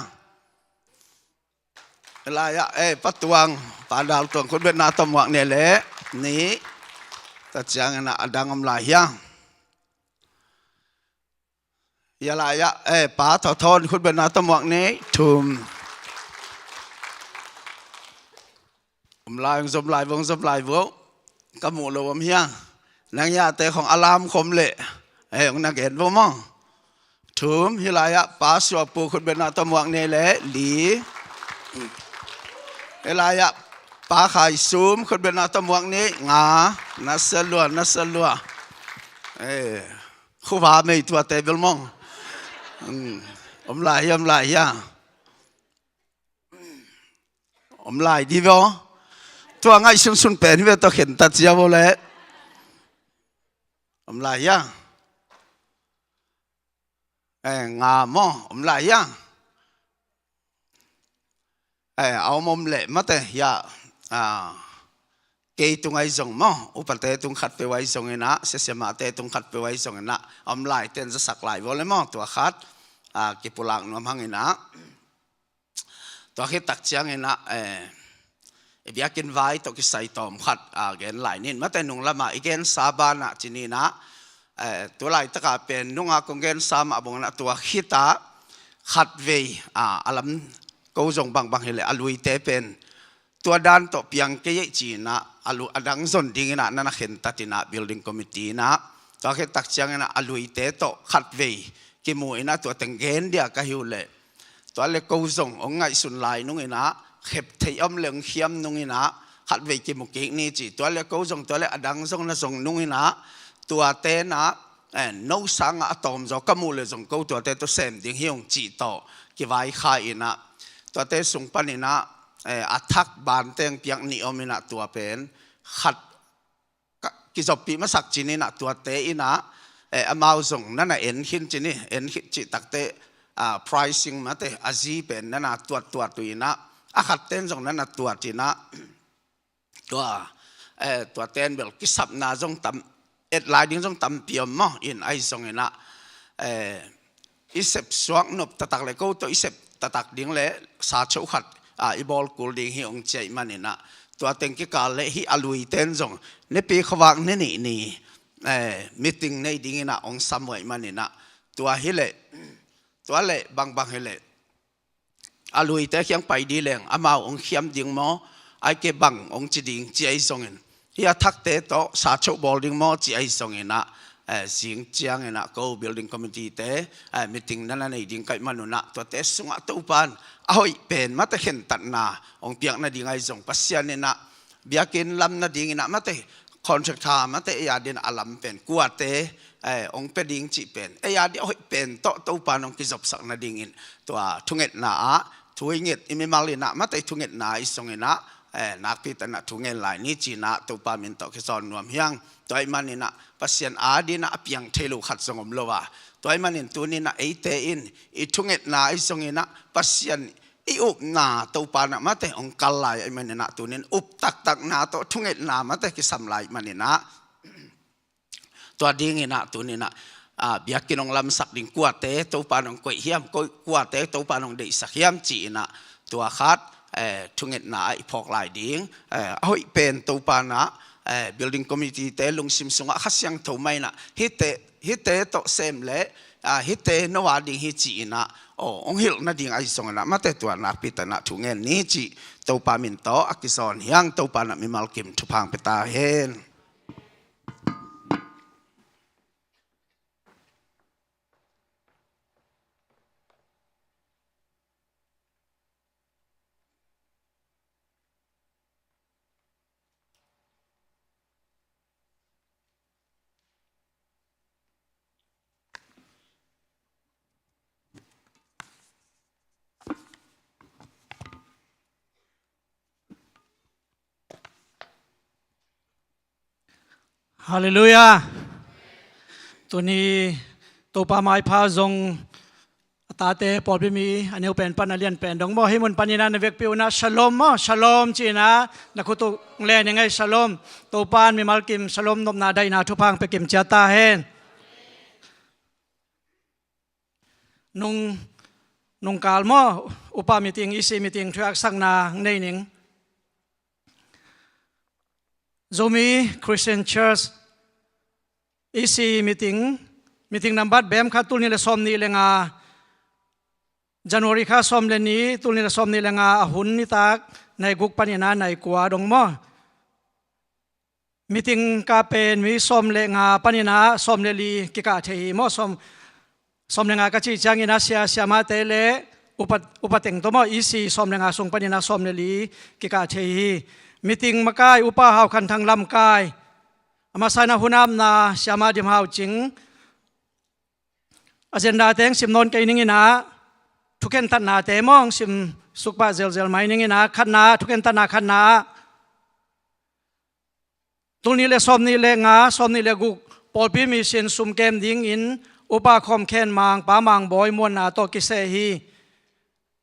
Hia lai-ah, eh, Pa Tuang, Pa Dal Tuang khutbetna tawh muak nei leh. Nih. Tua ciangin ah a dang om lai hia? Hia lai-ah, eh, Pa Thawthawn khutbetna tawh muak nei. Thum. Om lai, hong zom lai vo, hong zom lai vo. Ka muh lo om hia? Nang hiate khong a lam khom leh, eh, hong na gen vo maw. Thum. Hia lai-ah Pa Suahpu khutbetna tawh muak nei leh. Li. Hia lai-ah Pa Khai Sum khutbetna tawh muak nei. Nga. Na sia lua, na sia lua. Eh, khuva mei tuate bel maw. Hmm. Om lai hia, om lai hia? Om lai di vo. Tua ngaihsunsun pen hi ve, tua khentat cia vo leh. Om lai hia? Eh, nga maw, om lai hia? Eh, a om om leh mate hia, ah, kei tung ahi zong maw, upate tung khatpeuh ahi zongin ah, siasiamahte tung khatpeuh ahi zongin ah, a om laite in zasak lai vo leh maw, tua khat, ah, kipulak nuam hangin ah. Tua khit tak ciangin ah, eh, i biakinn vai tawh kisai tawm khat, ah, gen lai ning. Mate nung lamah i gensa banah ci ning ah, eh, tu laitakah pen nunga kong gensa mah bangin ah tua khit ah khatvei, ah, a lam ko zong bangbang hi leh a luite pen tua dan tawh piang kei ei ci-in ah, a lu-, a dang zon dingin ah na na khentat in ah building committee in ah, tua khit tak ciangin ah a luite tawh khatvei kimu in ah tua teng gen dia ka hi uh leh, tua leh ko zong hong ngaihsun lai nungin ah, khep theih om leh hong khiam nungin ah, khatvei kimu kik ni ci. Tua leh ko zong, tua leh a dang zong na zong nungin ah, tuate in ah, eh, no sangah a tawmzaw ka muh leh zong ko tuate tawh sem ding hi ung cih tawh kivaikhia in ah, tuate sung panin ah, eh, a thak banteng piak nih om in ah, tua pen khat ka, kizoppih masak ci ning ah, tuate in ah, eh, amau zong na na en khin ci ning, en khin cih takteh, ah, pricing mate, a zi pen na na tuattuat uh in ah, a khatte in zong na na tuat in ah, tua, eh, tuate in bel kisapna zong tam, et lai ding zong tampi om maw, in ahi zongin ah, eh, i sep suak nop taktak leh ko tawh i sep taktak ding leh sa cho khat, ah, i bawl kul ding hi ung ci ahih manin ah, tua teng kikal leh hih a luite in zong Nipi khuavak ni nih ni, eh, meeting nei dingin ah hong sam uh ahih manin ah, tua hi leh, tua leh bangbang hi leh a luite kiang pai ding leng amau hong khiam ding maw, ahih kei leh bang hong ci ding ci ahi zongin, hih a thakte tawh sa cho bawl ding maw ci ahi zongin ah, eh, zing ciangin ah ko building committee-te, eh, meeting na na nei ding ka hih manun ah, tuate sungah Topa in a hoih pen mate khentatna hong piak nading ahi zong, Pasian in ah biakinn lam nadingin ah mate, contractor mate, ei a dingin a lam pen kuate, eh, hong pia ding cih pen, ei a dingin a hoih pen tawh Topa in hong kizopsak nadingin, tua thungetna ah thu i nget i mimal in ah mate, thungetna ahi zongin ah, eh, nakpi takin ah thu ngen lai ni ci-in ah Topa min tawh kizawn nuam hi hang. Tua ahih manin ah Pasian a dingin ah a piang thei lo khat zong om lo a, tua ahih manin tuni-in ah eite in i thungetna ahi zongin ah Pasian i upna Topa in ah mate hong kal lai ahih manin ah, tuni-in up taktakna tawh thungetna mate kisam lai ahih manin ah, tua dingin ah tuni-in ah, ah, biakinn hong lamsak ding kuate Topa in hong koih hiam, ko-, kuate Topa in hong deihsak hiam ci-in ah, tua khat, eh, thungetna ah i phawk lai ding, eh, a hoih pen Topa in ah, eh, building committee-te lungsim sungah Kha Siangtho mah in ah, hihte, hihte tawh sem leh, ah, hihte no a ding hi ci-in ah, aw, hong hilh nading ahi zongin ah mate, tua nakpi takin ah thu ngen ni cih Topa min tawh a kizawn hi hang. Topa in ah mimal kim thupha hong pia ta hen. Halleluiah. Tuni Topa maipha zong a tate pawlpi mi a neu pen pan a lian pen dong maw, hih mun panin ah na vekpi un ah shalom maw, shalom ci-in ah na khut uh len ing ei, shalom. Topa in mimal kim shalom nopna daihna thupha hong pia kim ciat ta hen. Nung, nungkal maw, upa meeting, E C meeting thuaksakna nei ning. Zomi Christian Church E C meeting, meeting nambat bem khat, tul nih le sawm nih le nga, January kha sawm le nih, tul nih le sawm nih le nga a hun nitak nai guk panin ah nai kua dong maw. Meeting kah pen mi sawm le nga panin ah sawm le li kikah thei hi maw. Sawm, sawm le nga ka cih ciangin ah sia, siamahte le upa, upa teng tawh maw, E C sawm le nga sung panin ah sawm le li kikah thei hi. Meeting makai upa Hau Khan Thang lamkai, a masa in ah hun apna siamah Dim Hau Cing, agenda teng sim nawn kei ning in ah, thukhentatnate maw hong sim suk pah zelzel mai ning in ah, khatna, thukhentatna khatna ah, tul nih le sawm nih le nga, sawm nih le guk pawlpi mission sum kem dingin upa Khawm Khen Mang, pa Mang Bawi muanna tawh kiseh hi.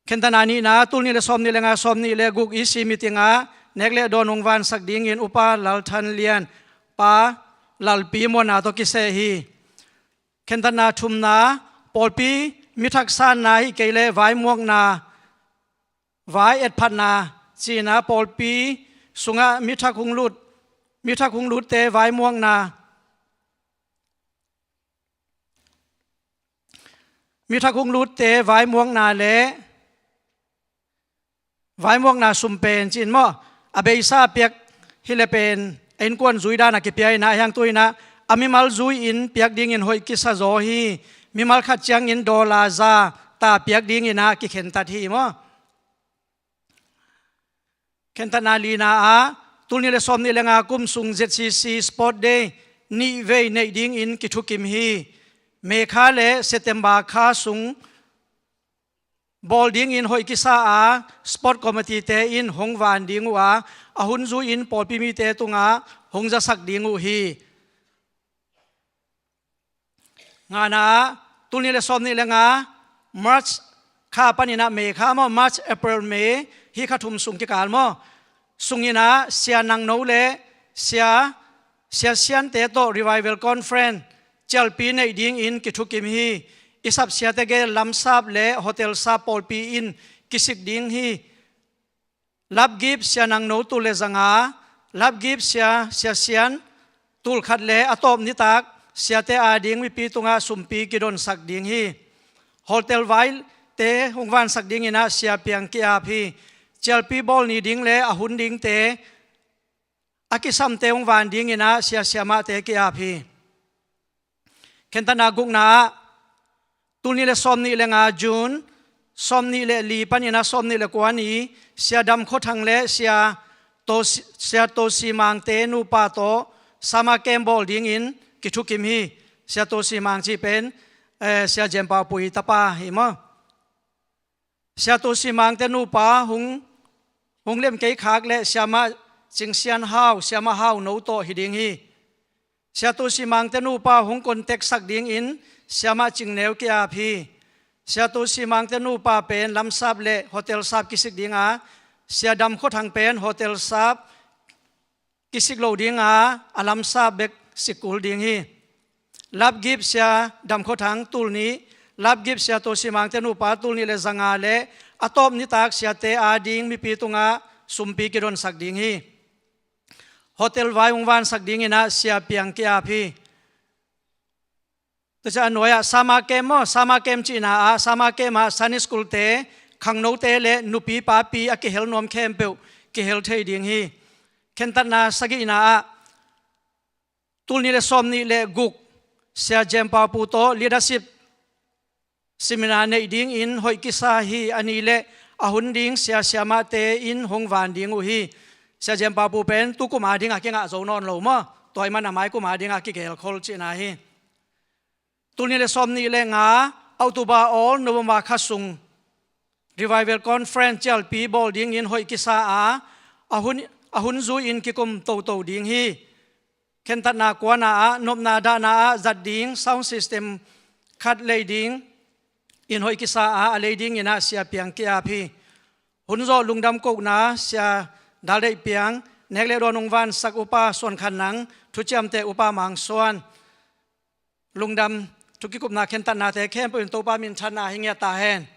Khentatna nihna, tul nih le sawm nih le nga, sawm nih le guk E C meeting ah nek le dawn hong vansak dingin upa Lal Than Lian, pa Lalpi muanna tawh kiseh hi. Khentatna thumna, pawlpi mi thak sanna hi kei leh vaimuakna, vai etphatna ci-in ah pawlpi sungah mi thak hong lut, mi thak hong lutte vaimuakna, mi thak hong lutte vaimuakna le vaimuakna sum pen ci-in maw, a beisa piak hi le pen a innkuan zui dan a kipia in ah, a hiang tu in ah a mimal zui-in piak dingin hoih kisa zaw hi. Mimal khat ciangin dollar za ta piak dingin ah kikhentat hi maw. Khentatna lina ah, tul nih le sawm nih le nga kum sung Z C C Sport Day nih vei neih dingin kithukim hi. May kha le September kha sung bawl dingin hoih kisa a, sport committee te in hong van ding uh a, a hun zui-in pawlpi mite tungah hong zasak ding uh hi. Ngana ah, tul nih le sawm nih le nga, March kha panin ah May kha maw, March, April, May, hih kha thum sung kikal maw, sungin ah Sia Nang No le Sia, Sia Siante tawh Revival Conference cialpi neih dingin kithukim hi. I sap siate gel lamsap le hotel sap pawlpi in kisik ding hi. Lapgip Sia Nang No tul le zanga, lapgip sia, Sia Sian tul khat le a tawp nitak siate ading mipi tungah sumpi kidonsak ding hi. Hotel vaite hong vansak dingin ah sia piang ki-ap hi. Cialpi bawl ni ding le a hun dingte, a kisamte hong van dingin ah sia siamahte ki-ap hi. Khentatna gukna ah, tul nih le sawm nih le nga June, sawm nih le li panin ah sawm nih le kua ni, Sia Dam Khua Thang le Sia To, Sia To Si Mangte nupa tawh summer camp bawl dingin kithukim hi. Sia To Si Mang cih pen, eh, Sia Jem Pau Pui tapa hi maw. Sia To Si Mangte nupa hong, hong lem kei khak le siamah Cing Sian Hau, siamah Hau No tawh hi ding hi. Sia To Si Mangte nupa hong contact sak dingin siamah Cing Neu ki-ap hi. Sia To Si Mangte nupa pen lamsap le hotel sap kisik ding a, Sia Dam Khua Thang pen hotel sap kisik lo ding a, a lamsap bek sik kul ding hi. Lapgip Sia Dam Khua Thang tul nih, lapgip Sia To Si Mangte nupa tul nih le zanga le a tawp nitak siate ading mipi tungah sumpi kidonsak ding hi. Hotel vai hong vansak dingin ah sia piang ki-ap hi. Tua ciang a nuai ah summer camp maw, summer camp cihna ah, summer camp ah Sunday school te, khangnote le nupi papi a kihel nuam khempeuh kihel thei ding hi. Khentatna sagihna ah, tul nih le sawm nih le guk Sia Jem Pau Pu tawh leadership seminar neih dingin hoih kisa hi. A ni le a hun ding sia siamahte in hong van ding uh hi. Sia Jem Pau Pu pen tu kum ading a kingah zo nawn lo maw, tua ahih man a mai kum ading a kigel khol cihna hi. Tul nih le sawm nih le nga, October awl November kha sung Revival Conference cialpi bawl dingin hoih kisa a, a hun, a hun zui-in kikum toto ding hi. khentatna kuana ah, nopna dahna ah zat ding sound system khat lei ding in hoih kisa a, a lei dingin ah Sia Piang ki-ap hi. Hun zawh lungdam kohna Sia Dal Deih Piang, nek le dawn hong vansak Upa Suan Khan Nang, thuciamteh Upa Mang Suan. Lungdam, thu kikupna khentatnate khempeuh in Topa minthanna hi ngiat ta hen.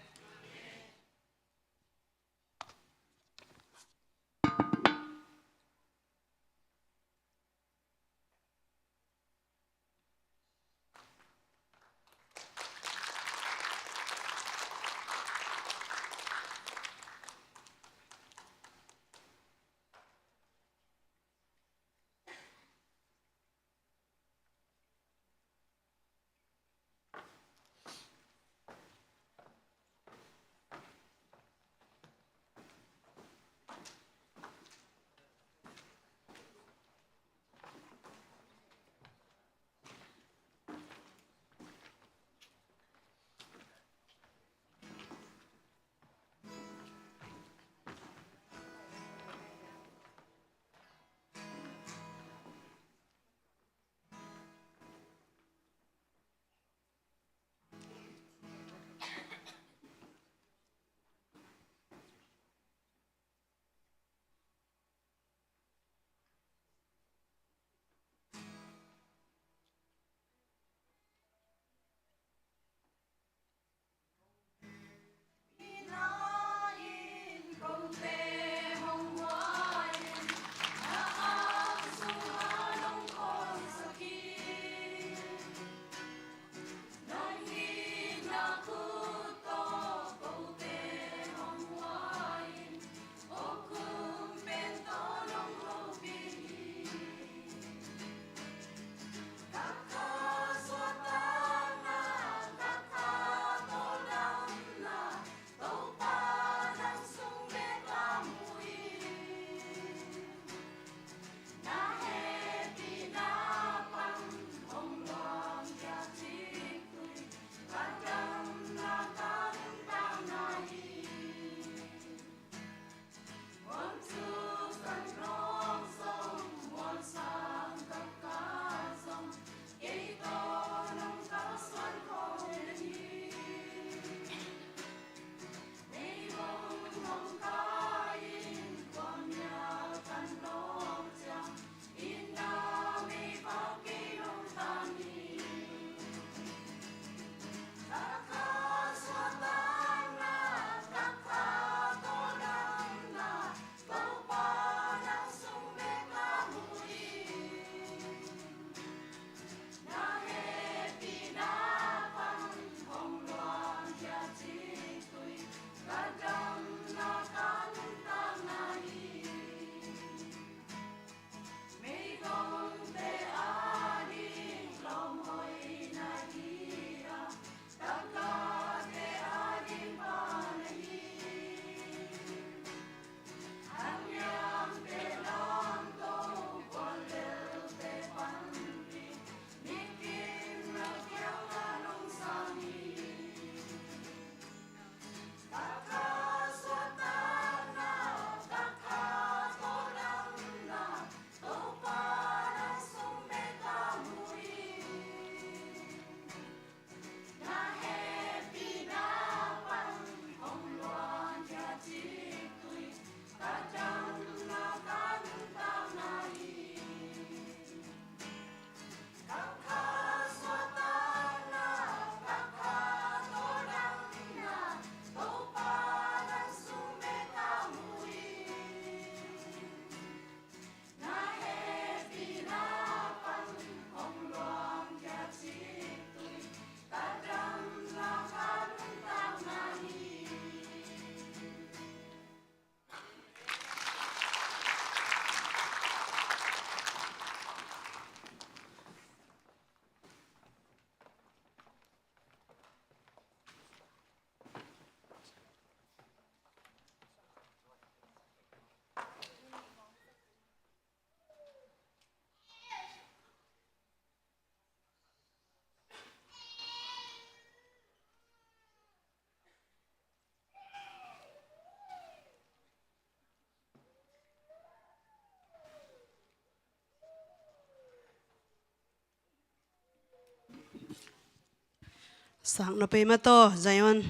Sang na pei mataw, Zion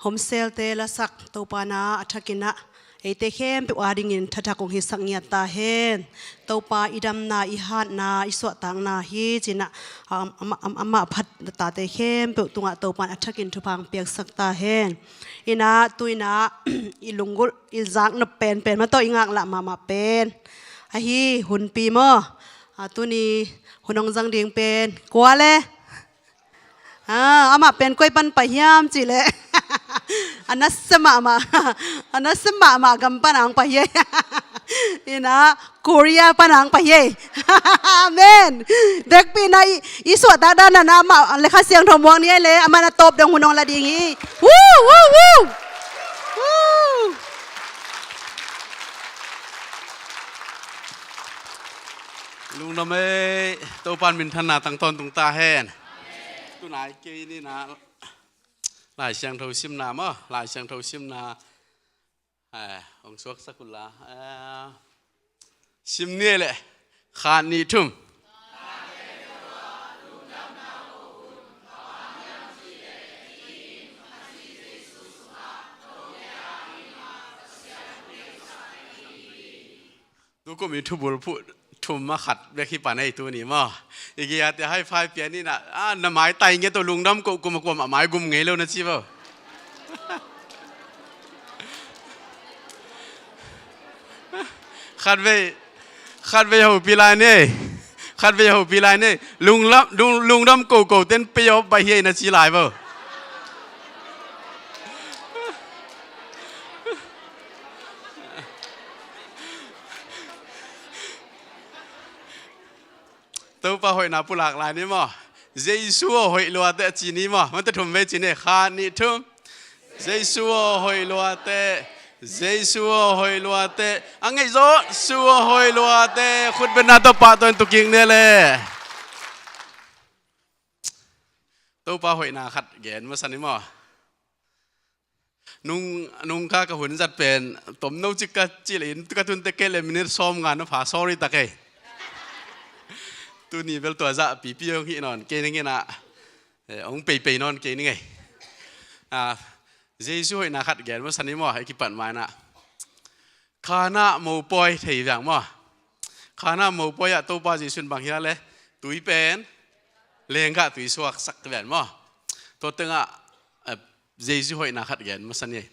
Home Cell te lasak Topa na a thakin ah eite khempeuh adingin thathak hong hisak ngiat ta hen. Topa i damna, i hatna, i suahtakna hi cinah, am, am, am, amah phat tate khempeuh tungah Topa in a thakin thupha hong piaksak ta hen. Inah tu inah i lunggulh i zaknop penpen mataw, i ngaklah mahmah pen ahi hunpi maw. A, tuni hun hong zang ding pen kua le? Ah, amah pen koi pan pai hiam cih leh a nasia mahmah, a nasia mahmah gam pan ang pai hi. Inah Korea pan ang pai hi. Amen. Dekpi na i, i suahtak dan na amah le Kha Siangtho muang ni ai le, amah na tawp dong hun hong la ding hi. Woo, woo, woo. Woo. Lungdam ei, Topa in minthanna tang tawntung ta hen. Tunai kei ni na Lai Siangtho simna maw, Lai Siangtho simna, eh, hong suaksak uh la, eh, sim ni le, khat nih thum. Tukum i thubul phuh thum a khat bek hi pan ei tuni maw. I giate high five pia ni na, ah, na maitai nge tawh lungdam ko, kum a kuam a mai gum ngei lo na ci vo. Khatvei, khatvei hopih lai ni. Khatvei hopih lai ni. Lunglam, lung, lungdam ko ko ten pay off bai hi ei na ci lai vo. Topa hoihna pulak lai ni maw. Jesu aw hoih luate a ci ni maw. Mate thum vei ci ni. Khat nih thum. Jesu aw hoih luate. Jesu aw hoih luate. A ngeih zaw Jesu aw hoih luate. Khutbetna tawh pahtawi in tu kik ni le. Topa hoihna khat gen masa ni maw. Nung, nung ka ka hun zat pen tomno cik ka cih le in ka tun te kei le minute sawm nga na pha, sorry tak ei. Tuni bel tua zah pipi hong hih nawn kei ning inah, eh, hong peipei nawn kei ning ei. Ah, Jesu hoihna khat gen masa ni maw, hei kipat mai na. Kana mopawi thei veng maw. Kana mopawi ah Topa Jesu in bang hia le, tui pen lenggah tui suaksak ven maw. Tua tengah, eh, Jesu hoihna khat gen masa ni.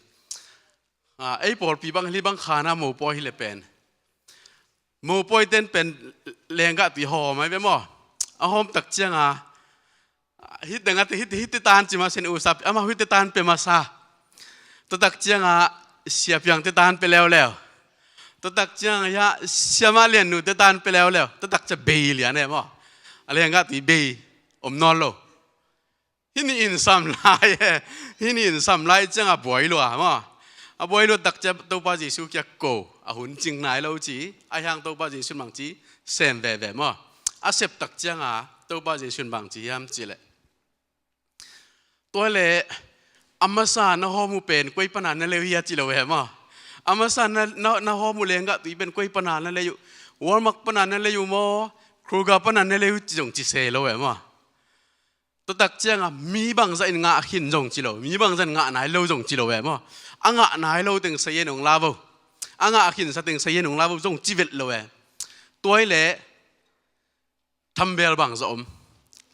Ah, ei pawlpi bang hi bang Kana mopawi hi le pen, mopawi ten pen lenggah tui hawm ai ve maw. A hawm tak cianga, hih tengah te, hih, hih te tan ci masa in usapi, amah hih te tan pe masa. Tua tak cianga siapiang te tan pe leuleu. Tua tak cianga hia siamah liannu te tan pe leuleu. Tua tak cia bei lian e maw. A lenggah tui bei om nawn lo. Hih ni in sam lai e. Hih ni in sam lai cianga buai lua maw. A buai lua tak cia Topa Jesu kia ko. A hun cing nai lo ci. A hiang Topa Jesu in bang ci sem veve maw. A sep tak cianga Topa Jesu in bang ci hiam ci le. Tua le, a masa na hawm uh pen koi pana na lei uh hia ci lo ve maw. A masa na, na, na hawm uh lenggah tui pen koi pana na lei uh. Walmart pana na lei uh maw. Kroger pana na lei uh ci zong ci se lo ve maw. Tua tak cianga mi bangzah in ngah khin zong ci lo, mi bangzah in ngah nai lo zong ci lo ve maw. A ngah nai lo teng sayen hong la vo. A ngah khinsa teng sayen hong la vo zong ci vet lo ve. Tua hi le, thambel bangzah om,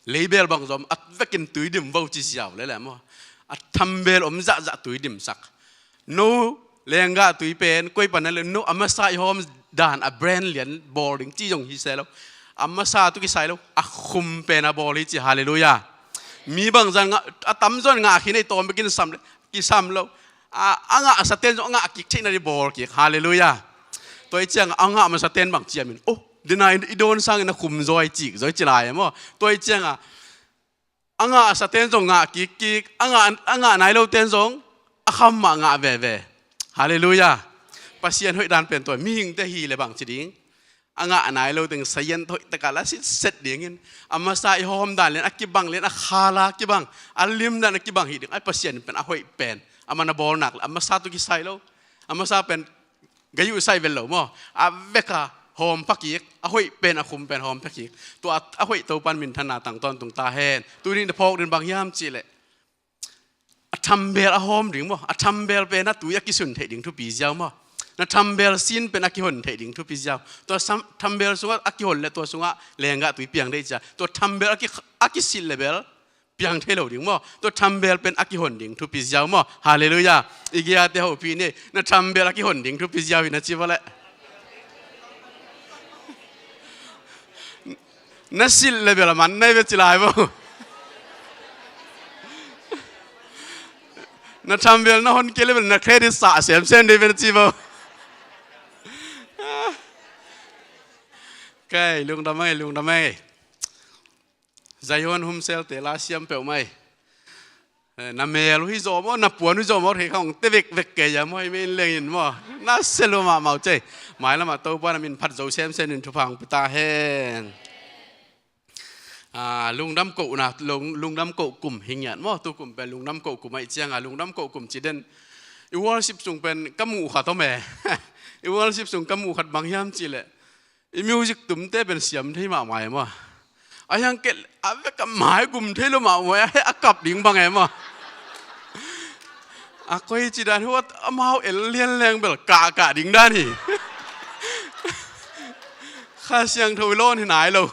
leibel bangzah om, a vekin tui dim vo ci ziau le le maw. A thambel om zahzah tui dimsak. No lenggah tui pen koi pana le, no a masa i hawm dan a brand lian bawl ding ci zong hi se lo. A masa tu kisai lo, a khum pen a bawl hi ci, halleluiah. Mi bangzah ngah, a tamzaw in ngah khin ei tawm bekin sam le, kisam lo. A, a ngahsa ten zong a ngah kik theihna di bawl kik, halleluiah. Tua i cianga a ngah masa ten bang ciamin, oh, dina i dawn sangin a khum zaw i cik zaw i ci lai e maw. Tua i cianga a ngahsa ten zong ngah kikkik, a ngah, a ngah nai lo ten zong a kham mah ngah veve. Halleluiah. Pasian hoih dan pen tua mihingte hi le bang ci ding. A ngah nai lo teng sayen hoih taka la sitset dingin, a masa i hawm dan lian a kibang lian, a khala kibang, a lim dan a kibang hi ding. Ai Pasian pen a hoih pen, a man a bawl nak le a masa tu kisai lo. A masa pen gai uh sai vel lo maw. A veka hawm phakik, a hoih pen, a khum pen hawm phakik. Tua a hoih Topan minthanna tang tawntung ta hen. Tuni na phawk din bang hiam cih leh, Thambel a hawm ding maw, a thambel pen a tui a kisun theih ding thupi ziau maw. Na thambel sin pen a kihon theih ding thupi ziau. Tua sam-, thambel sungah a kihon le tua sungah lenggah tui piang dei cia. Tua thambel a ki-, a kisilh le bel piang thei lo ding maw. Tua thambel pen a kihon ding thupi ziau maw. Halleluiah. I giate hopih ni, na thambel a kihon ding thupi ziau hi na ci va leh. Na silh le bel a man nai ve ci lai vo. Na thambel na hon kei le bel na credit sah semsem dei ve na ci vo. Kai, lungdam ei, lungdam ei. Zion Home Cell te la siam peuhmah ei. Eh, na mel uh hi zaw maw, na puan uh hi zaw maw, thei kha hong te vekvek kei a maw, hih men lengin maw. Na sia lua mahmah uh cei. Mailamah Topa na min phat zo semsem in thupha hong pia ta hen. Ah, lungdam kohna, lung-, lungdam koh kum hi ngiat maw, tu kum pen lungdam koh kum ahih cianga, lungdam koh kum ci den. I worship sung pen ka muh khat om e. I worship sung ka muh khat bang hiam cih leh, i music tumte pen siam thei mahmah e maw. A hiang kei a vek a mai gum thei lo mahmah e, a kap ding bang e maw. A koi ci dan hi, amau el lian leng bel kahkah ding dan hi. Kha Siangtho i lawn hi nai lo.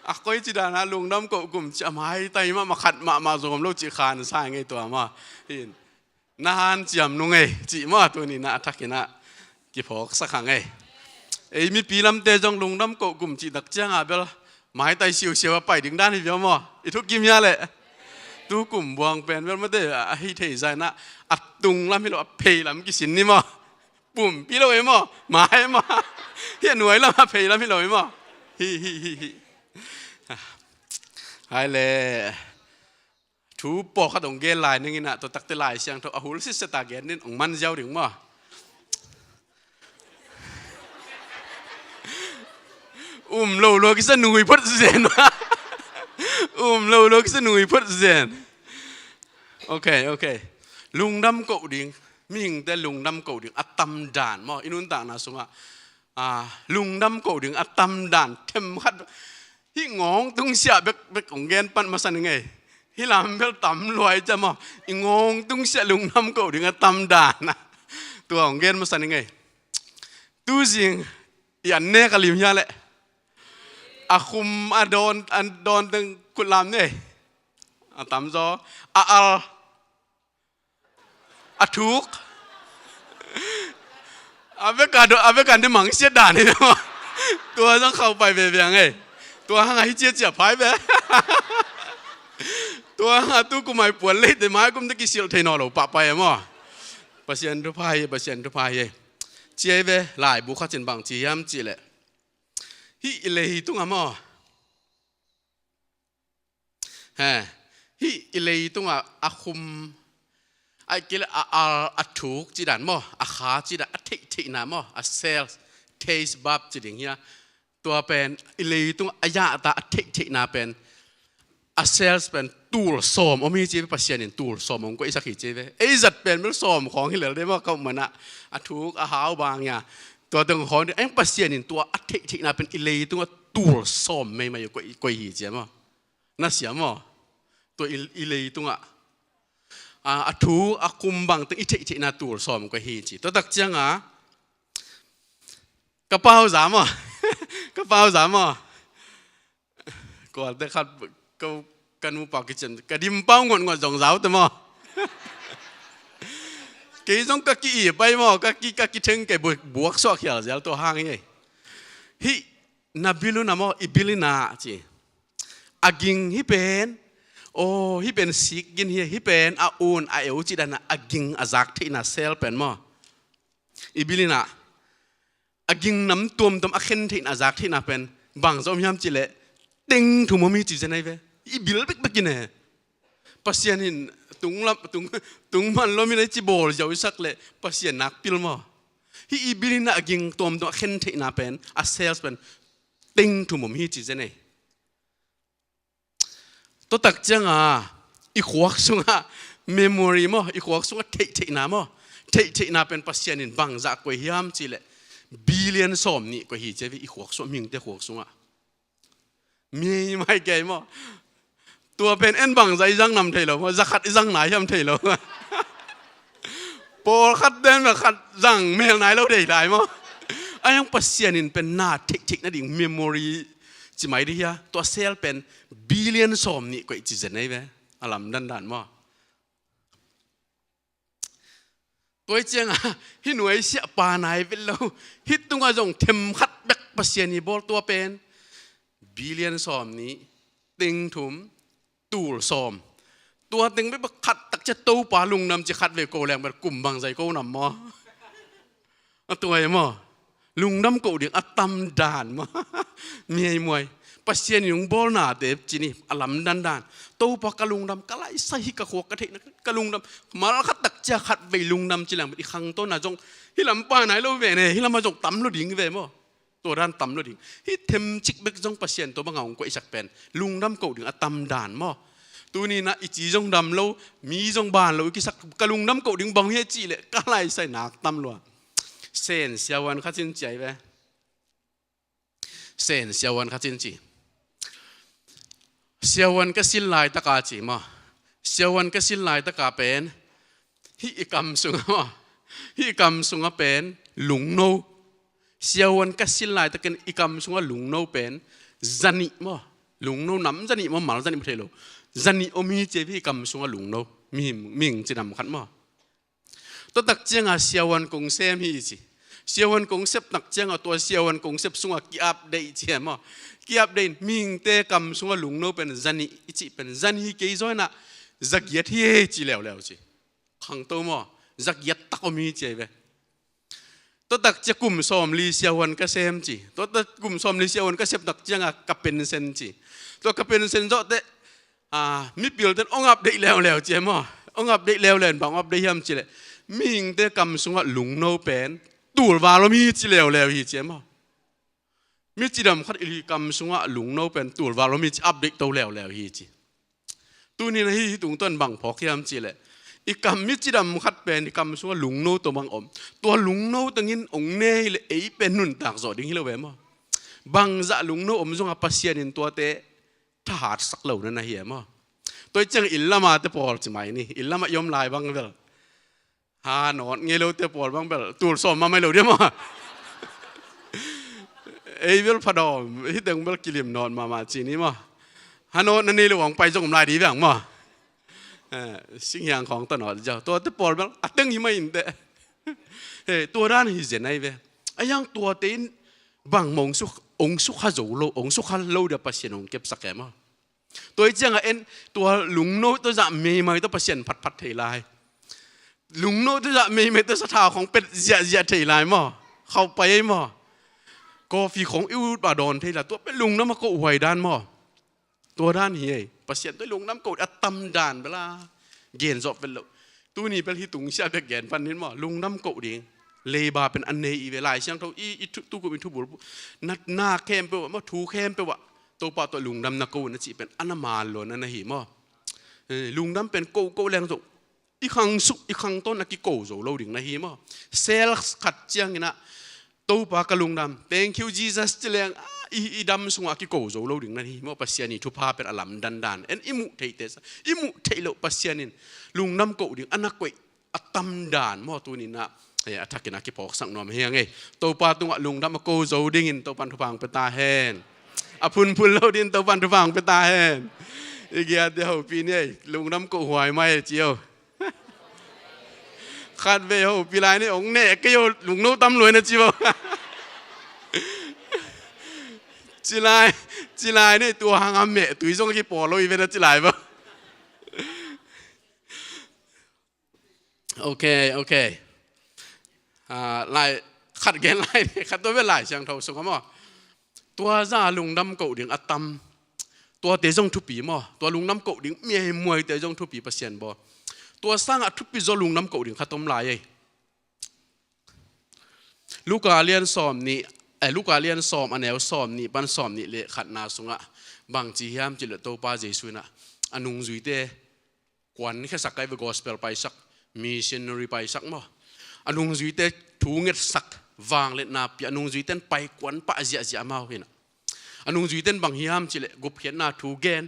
A koi ci dan a lungdam koh kum ci a maitai mahmah khat mahmah zong om lo ci khan sa ngei tua maw. Hin. Na hanciam nung ei, cih maw, tuni na a thakin ah kiphawksak hang ei. Ei mipi lamte zong lungdam koh kum cih tak cianga bel maitai siusiau a pai ding dan hi viau maw. I thukim hia leh. Tu kum buang pen bel mate a hi thei zai na a tung lam hi lo a phei lam kisin ni maw. Pumpi lo ei maw. Mai maw. Hi a nuai lam a phei lam hi lo ei maw. Hi, hi, hi, hi. Hai le. Thu pawlkhat hong gen lai ning in ah, tua takte Lai Siangtho a hul sitset a gen ning, hong man ziau ding maw? Um lo lo kisa nui phot zen. Um lo lo kisa nui phot zen. Ok, ok. Lungdam koh ding. Mihingte lungdam koh ding a tam dan maw, i nuntakna sungah, ah, lungdam koh ding a tam dan them khat. Hih ngawng tungsiah bek, bek hong gen pan masa ning ei. Hih lam bel tam luai cia maw. I ngawng tungsiah lungdam koh ding a tam dan a, tua hong gen masa ning ei. Tuzing i an nek a lim hia leh. A khum a dawn, a dawn teng khut lam ni ei. A tam zaw. A al. A thuk. A vek a do, a vek a de mangsiat dan hi. Tua zang khau pai veve ang ei. Tua hang a hi ciacia phai ve. Tua hang a tu kum ai puan lei te mai kum te kisil thei naw lo pah pai e maw. Pasian thupha hi, Pasian thupha hi. Ciai ve, laibu khat in bang ci hiam cih leh. Hih i lei tungah maw. He, hih i leitungah a khum, ahih kei leh a al, a thuk cih dan maw, a kha cih dan, a theihtheihna maw, a cells, taste bud ci ding hia. Tua pen i leitungah a yahta a theihtheihna pen, a cells pen tul sawm om hi ci, Pasian in tul sawm hong koihsak hi ci ve. Ei zat pen bel sawm khawng hi lel dei maw, ka um manah a thuk a hau bang hia. Tua teng khawng ding, ei Pasian in tua a theihtheihna pen i leitungah tul sawm meimai uh koih, koih hi ci maw. Na sia maw? Tua i, i leitungah. A, a thu, a kum bang teng i theihtheihna tul sawm koih hi ci. Tua tak cianga, ka pau za maw? Ka pau za maw? Kualte khat, ka, ka nupa kician, ka dim pau ngotngot zong zau te maw? Kei zong ka ki-i pai maw? Ka ki, ka kitheng kei buak, buak suak khial zial tua hang hi. Hih na bil un a maw, i bil in a ci. A ging hi pen, aw, hi pen sik gin hi, hi pen a un, a eu ci dan a ging a zak theihna cell pen maw. I bil in a, a ging nam tuamtuam a khen theihna, a zak theihna pen, bang zong hiam cih leh, teng thum om hi ci zen ahi ve. I bil bekbek in e. Pasian in tung lam, tung, tung man lom in a ci bawl ziau i sak leh Pasian nak pil maw. Hih i bil in a ging tuamtuam a khen theihna pen, a cells pen, teng thum om hi ci zen ei. Tua tak cianga, i khuak sungah, memory maw, i khuak sungah theihtheihna maw. Theihtheihna pen Pasian in bangzah koih hiam cih leh, billion sawm nih koih hi ci ve i khuak sungah, mihingte khuak sungah. Mi mai kei maw. Tua pen en bangzah i zang nam thei lo maw, za khat i zang nai hiam thei lo. Pawlkhat ten bel khat zang mel nai lo thei lai maw. A hiang Pasian in pen na theihtheih nading memory ci mai dih hia, tua cell pen billion sawm nih koih ci zen ei ve. A lamdandan maw. Tua hi ciangah hih nuaisiah pa nai vet lo, hih tungah zong themkhat bek Pasian i bawl tua pen billion sawm nih, teng thum, tul sawm. Tua teng bek khat tak cia Topa lungdam ci khat vei ko leng bel kum bangzah i ko nam maw. A tua hi maw. Lungdam koh ding a tam dan maw. Miaimuai. Pasian in hong bawlnate ci ni, a lamdandan. Topa ka lungdam, ka laisai hi ka khua ka theihna, ka lungdam. Malkhat tak cia khat vei lungdam ci leng bel i khangtona zong hih lam pa nai lo ve ne, hih lamah zong tam lo ding ve maw. Tua dan tam lo ding. Hih themcik bek zong Pasian tua bangah hong koihsak pen lungdam koh ding a tam dan maw. Tuni-in ah i ci zong dam lo, mi zong ban lo i kisak, ka lungdam koh ding bang hi a cih leh ka laisai nak tam lua. Sen siavuan khat in ci ai ve. Sen siavuan khat in ci. Siavuan ka sin laitaka ci maw. Siavuan ka sin laitaka pen hih i kam sungah maw, hih i kam sungah pen lungno. Siavuan ka sin laitakin i kam sungah lungno pen zanih maw. Lungno nam zanih maw, mal zanih maw thei lo. Zanih om hi ci a, hih i kam sungah lungno. Mihing, mihing cidam khat maw. Tua tak ciangah siavuan kong sem hi ci. Siavuan kong sep tak ciangah tua siavuan kong sep sungah ki-update ci a maw. Ki-update in mihingte kam sungah lungno pen zanih i cih pen zanih hi kei zaw inah zagiat hi ei ci leuleu ci. Khangto maw, zagiat tak om hi ci ai ve. Tua tak cia kum sawmli siavuan ka sem ci. Tua tak kum sawmli siavuan ka sep tak ciangah ka pension ci. Tua ka pension zawh teh, ah, mipil ten ong update leuleu ci ai maw. Ong update leuleu in bang ong update hiam ci leh, mihingte kam sungah lungno pen tulval om hi ci leuleu hi ci ai maw. Mi cidam khat i kam sungah lungno pen tulval om hi ci, update to leuleu hi ci. Tuni-in ah hih, hih tungtawn bang phawk hiam ci leh, i kam mi cidam khat pen i kam sungah lungno tawh bang om. Tua lungno tengin ong ne hi leh ei pen nuntak zawh ding hi lo ve maw. Bangzah lungno om zongah Pasian in tuate thahatsak lo na na hi e maw. Tua hi ciang inn lamah te pawl ci mai ni, inn lamah i om lai bang bel. Ha nawt ngei lote pawl bang bel tul sawm mahmah lo dia maw. Ei bel phadawm, hih teng bel kilim nawt mahmah ci ni maw. Ha nawt na nei lo hong pai zong om lai di bang maw. Eh, singhiang khawng tawh nawt ziau. Tuate pawl bel a teng hi mah inteh. He, tua dan hi zen ai ve. A hiang tuate in bang maw ong suk, ong sukha zo lo, ong sukha lo dia Pasian ong kepsak e maw. Tua hi ciangah en, tua lungno tawh zah meimai tawh Pasian phatphat thei lai. Lungno tawh zah meimai tawh sathau khawng pet ziahziah thei lai maw. Khauh pai ei maw. Coffee khawng i ut pah dawn thei lai. Tua pen lungdam a kohhuai dan maw. Tua dan hi ei. Pasian tawh lungdam koh a tam dan bel a gen zawh vet loh. Tuni bel hih tungsiah bek gen pan nin maw. Lungdam koh ding. Leiba pen a nei i ve, Lai Siangtho i, i thu, tukum i thubul, na, na khempeuh ah maw, thu khempeuh ah Topa tawh lungdam na ko na cih pen a na man lo na na hi maw. Eh, lungdam pen ko, ko leng zong i khang suk, i khangtawn a kiko zo lo ding na hi maw. Sales khat ciangin ah Topa ka lungdam, thank you Jesus ci leng, ah, i, i dam sungah kiko zo lo ding na hi maw. Pasian i thupha pen a lamdandan. En i muh theihte sa, i muh theih loh Pasian in lungdam koh ding a na koih a tam dan maw, tuni-in ah, eh, a thakin a kiphawksak nuam hi hang ei. Topa tungah lungdam a ko zo dingin Topan thupha hong pia ta hen. A phunphun lo dingin Topan thupha hong pia ta hen. I giate hopih ni ei, lungdam kohhuai mai ei ci o. Khatvei hopih lai ni, ong neh kei o, lungno tam lua na ci o. Ci lai, ci lai ni, tua hang a meh tui zong a kipawl lo i ve na ci lai bo. Ok, ok. Ah, lai, khat gen lai ni, khat tua bel Lai Siangtho sungah maw. Tua zah lungdam koh ding a tam. Tuate zong thupi maw. Tua lungdam koh ding miaimuaite zong thupi Pasian bawl. Tua sangah thupi zaw lungdam koh ding khat om lai ei. Luka lian sawm nih, eh, Luka lian sawm a neu sawm nih pan sawm nih le khatna sungah bang ci hiam cih leh Topa Jesu in ah a nungzuite kuan khiasak kai ve, gospel paisak, missionary paisak maw. A nungzuite thu ngetsak, vangliatna pia, a nungzuite in pai kuan pah ziahziah amau hi in ah. A nungzuite in bang hiam cih leh gupkhiatna thu gen,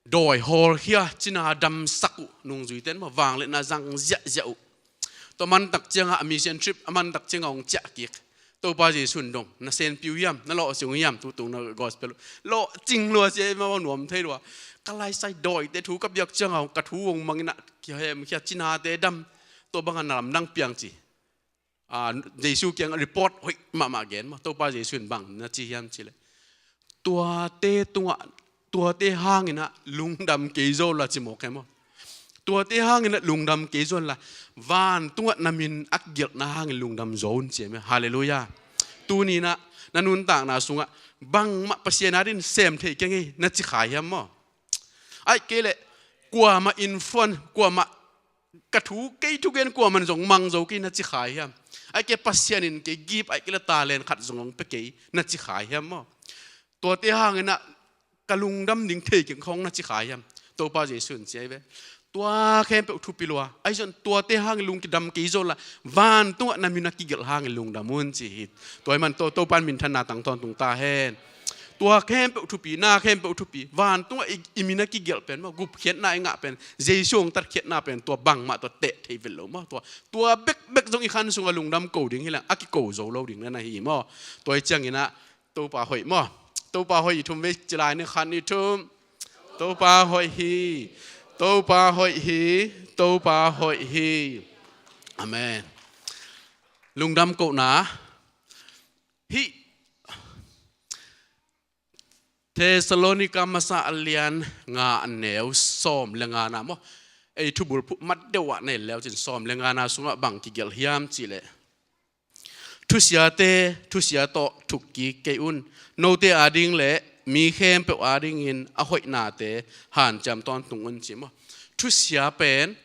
dawi hawlkhia, cina damsak uh, nungzuite in maw, vangliatna zang ziahziah uh. Tua mantak ciangah a mission trip, a mantak ciangah hong ciah kik. Topa Jesu in dong, na senpi uh hiam, na lawhcing uh hiam, tutung na gospel uh. Lawhcing lua sia, ei mah nuam thei lua. Ka laisai dawite thu ka biak ciangah ka thu hong mang inah, kia hem, kia cinate dam. Tua bangah na lamdang piang ci. Ah, Jesu kiang report hoih mahmah gen maw. Topa Jesu in bang na ci hiam cih leh, tuate tungah, tuate hangin ah lungdam kei zo un la ci mawk hi maw. Tuate hangin ah lungdam kei zo un la, vantungah na min a kigelhna hangin lungdam zo un ci hi maw. Halleluiah. Tuni in ah na nuntakna sungah bangmah Pasian adingin sem thei keng hi na ci kha hiam maw. Ahih kei leh kuamah influence, kuamah ka thu, kei thugen kuamah in zong mang zo kei na ci kha hiam. Ahih kei leh Pasian in kei gift, ahih kei leh talent khat zong hong pia kei na ci kha hiam maw. Tuate hangin ah ka lungdam ding thei keng khawng na ci kha hiam. Topa Jesu in ci hi ve. Tua khempeuh thupi lua. Ahi zongin tuate hangin lungdam kei zo un la, vantungah na min a kigelh hangin lungdam un ci hi. Tua ahih manin To, Topa in minthanna tang tawntung ta hen. Tua khempeuh thupi, na khempeuh thupi. Vantungah i, i min a kigelh pen maw, gupkhiatna i ngah pen, Jesu hong tatkhiatna pen, tua bangmah tua teh thei vet lo maw. Tua, tua bekbek zong i khan sungah lungdam ko ding hi leng, a kiko zo lo ding na hi maw. Tua hi ciangin ah, Topa hoih maw. Topa hoih i thum vei ci lai ni, khat, nih, thum. Topa hoih hi. Topa hoih hi. Topa hoih hi. Amen. Lungdam kohna. Hih Thessalonika masa a lian nga, a neu sawm le ngana maw. Ei thubulphuh mat deuh ah na en leucin sawm le ngana sungah bang kigelh hiam cih leh, thusiate thusia tawh thukkik kei un. Note ading le mi khempeuh adingin a hoihnate hanciam tawntung un ci maw. Thusia pen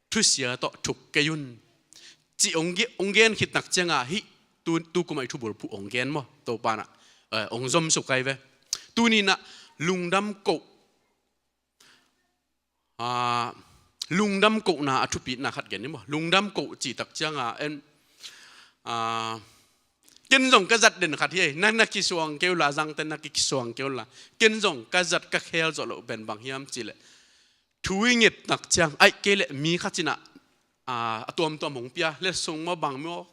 thusia tawh thuk kei un. Cih hong ge-, hong gen khit nak ciangah hih tu, tu kumah i thubulphuh hong gen maw. Topa in ah, eh, hong zomsuk hi ve. Tuni in ah lungdam koh, ah, lungdam kohna a thupitna khat gen ni maw. Lungdam koh cih tak ciangah en, ah, ken zong ka zat den khat hi. Na, na kisuang kei un la, a zangte na ki, kisuang kei un la. Ken zong ka zat ka khel zawh loh pen bang hiam cih leh, thu i nget nak ciang, ahih kei leh mi khat in ah, ah, a tuamtuam hong pia, letsong maw bang maw,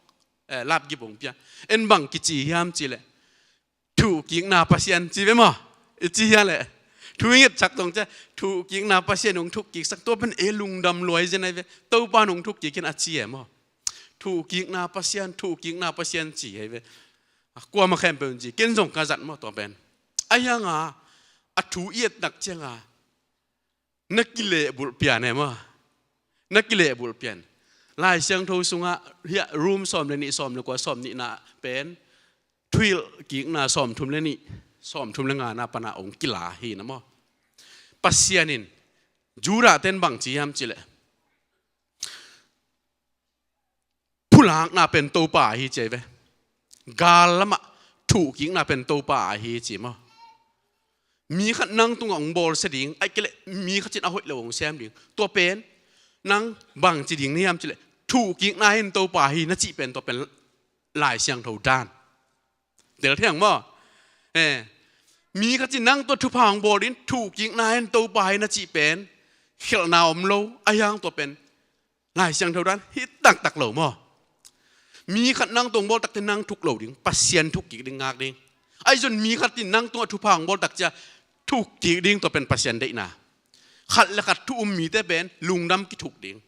eh, lapgip hong pia. En bang kici hiam cih leh, thuhkikna Pasian ci ve maw. I ci hia leh, thu i ngetsak zong ciang, thuhkikna Pasian hong thukkiksak, tua pen ei lungdam lua hi zen ahi ve. Topa in hong thukkik in a ci e maw. Thuhkikna Pasian, thuhkikna Pasian ci ahi ve. A, kuamah khempeuh in ci, ken zong ka zat maw tua pen. Ahi hang a, a thu i et nak ciang a, na kilehbulh pian e maw. Na kilehbulh pian. Lai Siangtho sungah hiah Rom sawm le nih, sawm le kua, sawm nihna pen, thuhilhkikna sawmthum le nih, sawmthum le ngana pan a hong kila hi na maw. Pasian in Judah ten bang ci hiam cih leh, phulakna pen Topa ahi ci ahi ve. Gal lamah thuhkikna pen Topa ahi ci maw. Mi khat nang tungah hong bawlsia ding, ahih kei leh mi khat in a hoih lo hong sem ding. Tua pen nang bang ci ding na hiam cih leh, thuhkikna in Topa ahi na cih pen tua pen Lai Siangtho dan. Tel thiang maw. Eh. Mi khat in nang tua thupha hong bawl ding, thuhkikna in Topa ahi na cih pen khelhna om lo, ahi hang tua pen Lai Siangtho dan hi taktak lo maw. Mi khat nang tung bawl tak ciang nang thuk lo ding, Pasian thukkik ding ngak ding. Ahi zongin mi khat in nang tungah thupha hong bawl tak ciang thukkik ding, tua pen Pasian deihna. Khat le khat thu um mite pen lungdam kithuk ding.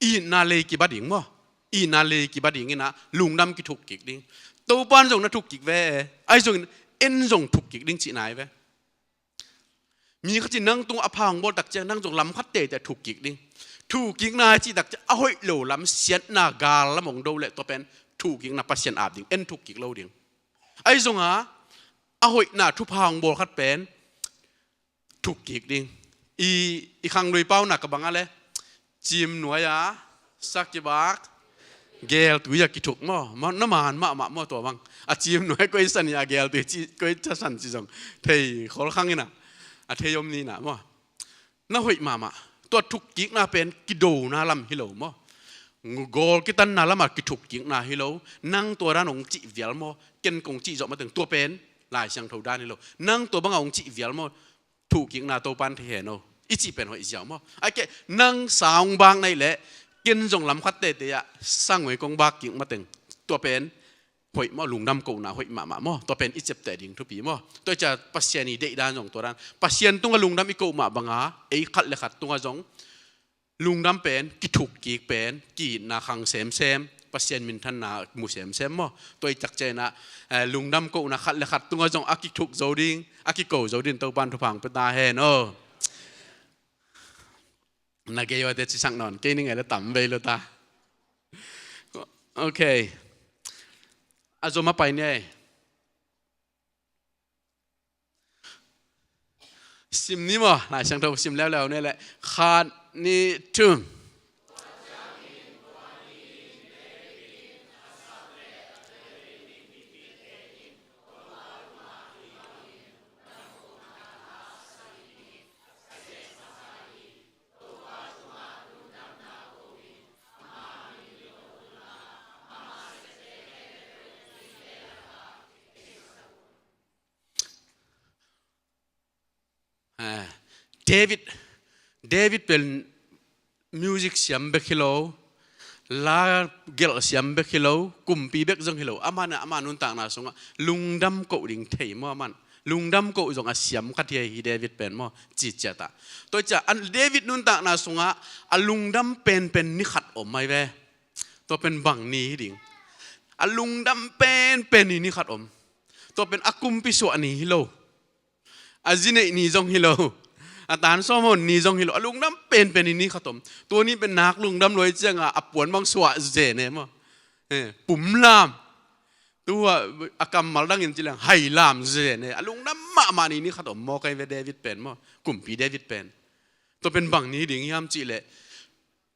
Itna lei kiba ding maw. Itna lei kiba ding in ah lungdam kithukkik ding. Topa in zong na thukkik ve. Ahi zongin en zong thukkik ding cihna hi ve. Mi khat in nang tungah a pha hong bawl tak ciang nang zong lam khat teitei thukkik ding. Thukkikna cih tak ciang a hoih lo lam, siatna gal lam hong do leh tua pen thukkikna Pasian ap ding, en thukkik lo ding. Ahi zong a, a hoihna thupha hong bawl khat pen thukkik ding. I, i khanglui pau na ka bang a le, cim nuai a, sak kibak, gel tui a kithuk maw. Ma, na man mahmah maw tua bang. A cim nuai koi san hi a, gel tui ci, koi ta san ci zong thei khol khang in a. A thei om ni na maw. Na hoih mahmah. Tua thukkikna pen kidona lam hi lo maw. Gawl kitanna lamah kithukkikna hi lo. Nang tua dan hong cih vial maw. Ken kong cih zawh mateng tua pen Lai Siangtho dan hi lo. Nang tua bangah hong cih vial maw. thuhkikna Topan thei hen o. I cih pen hoih ziau maw? Ai kei, nang sang bak na hih leh ken zong lamkhat tete ah sang oi kong bak kik mateng. Tua pen hoih maw, lungdam kohna hoih mahmah maw? Tua pen i ciapteh ding thupi maw? Tua i ciah Pasian i deihdan zong tua dan. Pasian tungah lungdam i koh mah banga ei khat le khat tungah zong lungdam pen kithuk kik pen ki-itna khang semsem, Pasian minthanna mu semsem maw? Tua i takcianah, eh, lungdam kohna khat le khat tungah zong a kithuk zo ding, a kiko zo ding Topan thupha pia ta hen o. Na gei wate cisak nawn kei ning ei le tam vei lo ta. Ok. A zom a pai ni ei. Sim ni maw, Lai Siangtho sim leuleu ni leh. Khat, nih, thum. Ah, David, David pen music siam bek hi lo, la gelh siam bek hi lo, kumpi bek zong hi lo. Amah na, amah nuntakna sungah lungdam koh ding thei maw amah. Lungdam koh zong a siam khat hi hi David pen maw, ci ciatah. Tua i ciah, an David nuntakna sungah a lungdam penpen ni khat om mai ve. Tua pen bang ni hi ding. A lungdam penpen ni, ni khat om. Tua pen a kumpi suah ni hi lo. A zi neih ni zong hi lo. A tan sawm hon ni zong hi lo. A lungdam penpen ni, ni khat om. Tua ni pen nak lungdam lua i cianga a puan bang suah zen e maw. Eh, pum lam. Tua a kammal dangin ci leng hai lam zen e. A lungdam mahmah ni, ni khat om maw kei ve David pen maw. Kumpi David pen. Tua pen bang ni ding hiam cih leh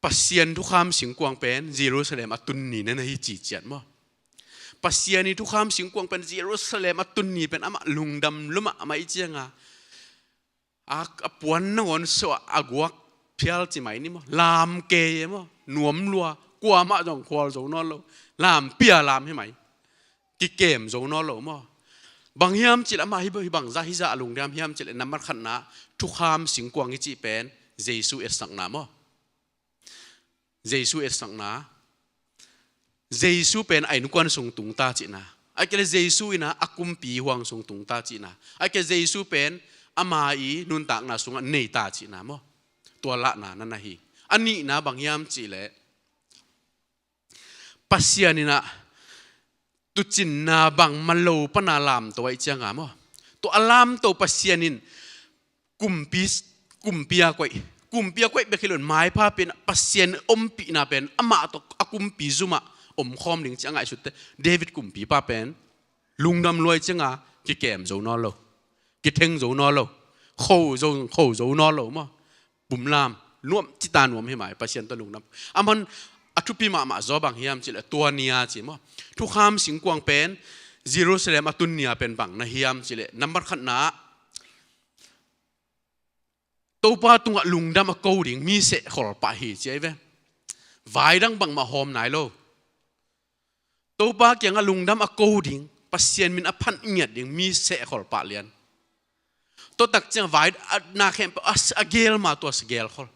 Pasian thukham singkuang pen Jerusalem a tun ni na hi ci ciat maw? Pasian i thukham singkuang pen Jerusalem a tun ni pen amah lungdam lua mahmah i cianga a, a puan nangawn suah a guak phial ci mai ni maw? Lam kei e maw? Nuam lua, kuamah zong khual zo nawn lo. Lam pia lam hi mai. Kikem zo nawn lo maw? Bang hiam cih leh amah hi, hi bangzah hi zah a lungdam hiam cih leh nambat khatna thukham singkuang i cih pen Jesu etsakna maw? Jesu etsakna. Jesu pen a innkuan sung tung ta cihna. Ai kei leh Jesu in a kumpi huang sung tung ta cihna. Ai kei leh Jesu pen ama i nuntakna sungah nei ta cihna maw? Tua lahna na na hi. A nihna bang hiam cih leh Pasian in a tucinna bangmah lo pana lamto ahih cianga maw? Tua a lamto Pasian in kumpi, kumpi a koih, kumpi a koih bek hi lo in maipha pen Pasian ompihna pen amah tawh a kumpi zumah omkhawm ding ci a ngaihsutte. David kumpipa pen lungdam lua i cianga kikem zo nawn lo, kitheng zo nawn lo, kho zo, kho zo nawn lo maw? Pum lam, nuam, cita nuam hi mai, Pasian tawh lungdam. Aman a thupi mahmah zaw bang hiam cih leh tua ni a ci maw? Thukham singkuang pen Jerusalem a tun ni a pen bang na hiam cih leh nambat khatna Topa tungah lungdam a ko ding mi sehkhol pah hi ci ahi ve. Vai dang bangmah hawm nai lo. Topa kiangah lungdam a ko ding, Pasian min a phat ngiat ding mi sehkhol pah lian. Tua takciang vai a na khempeuh a, a gel ma tua sa gelkhol.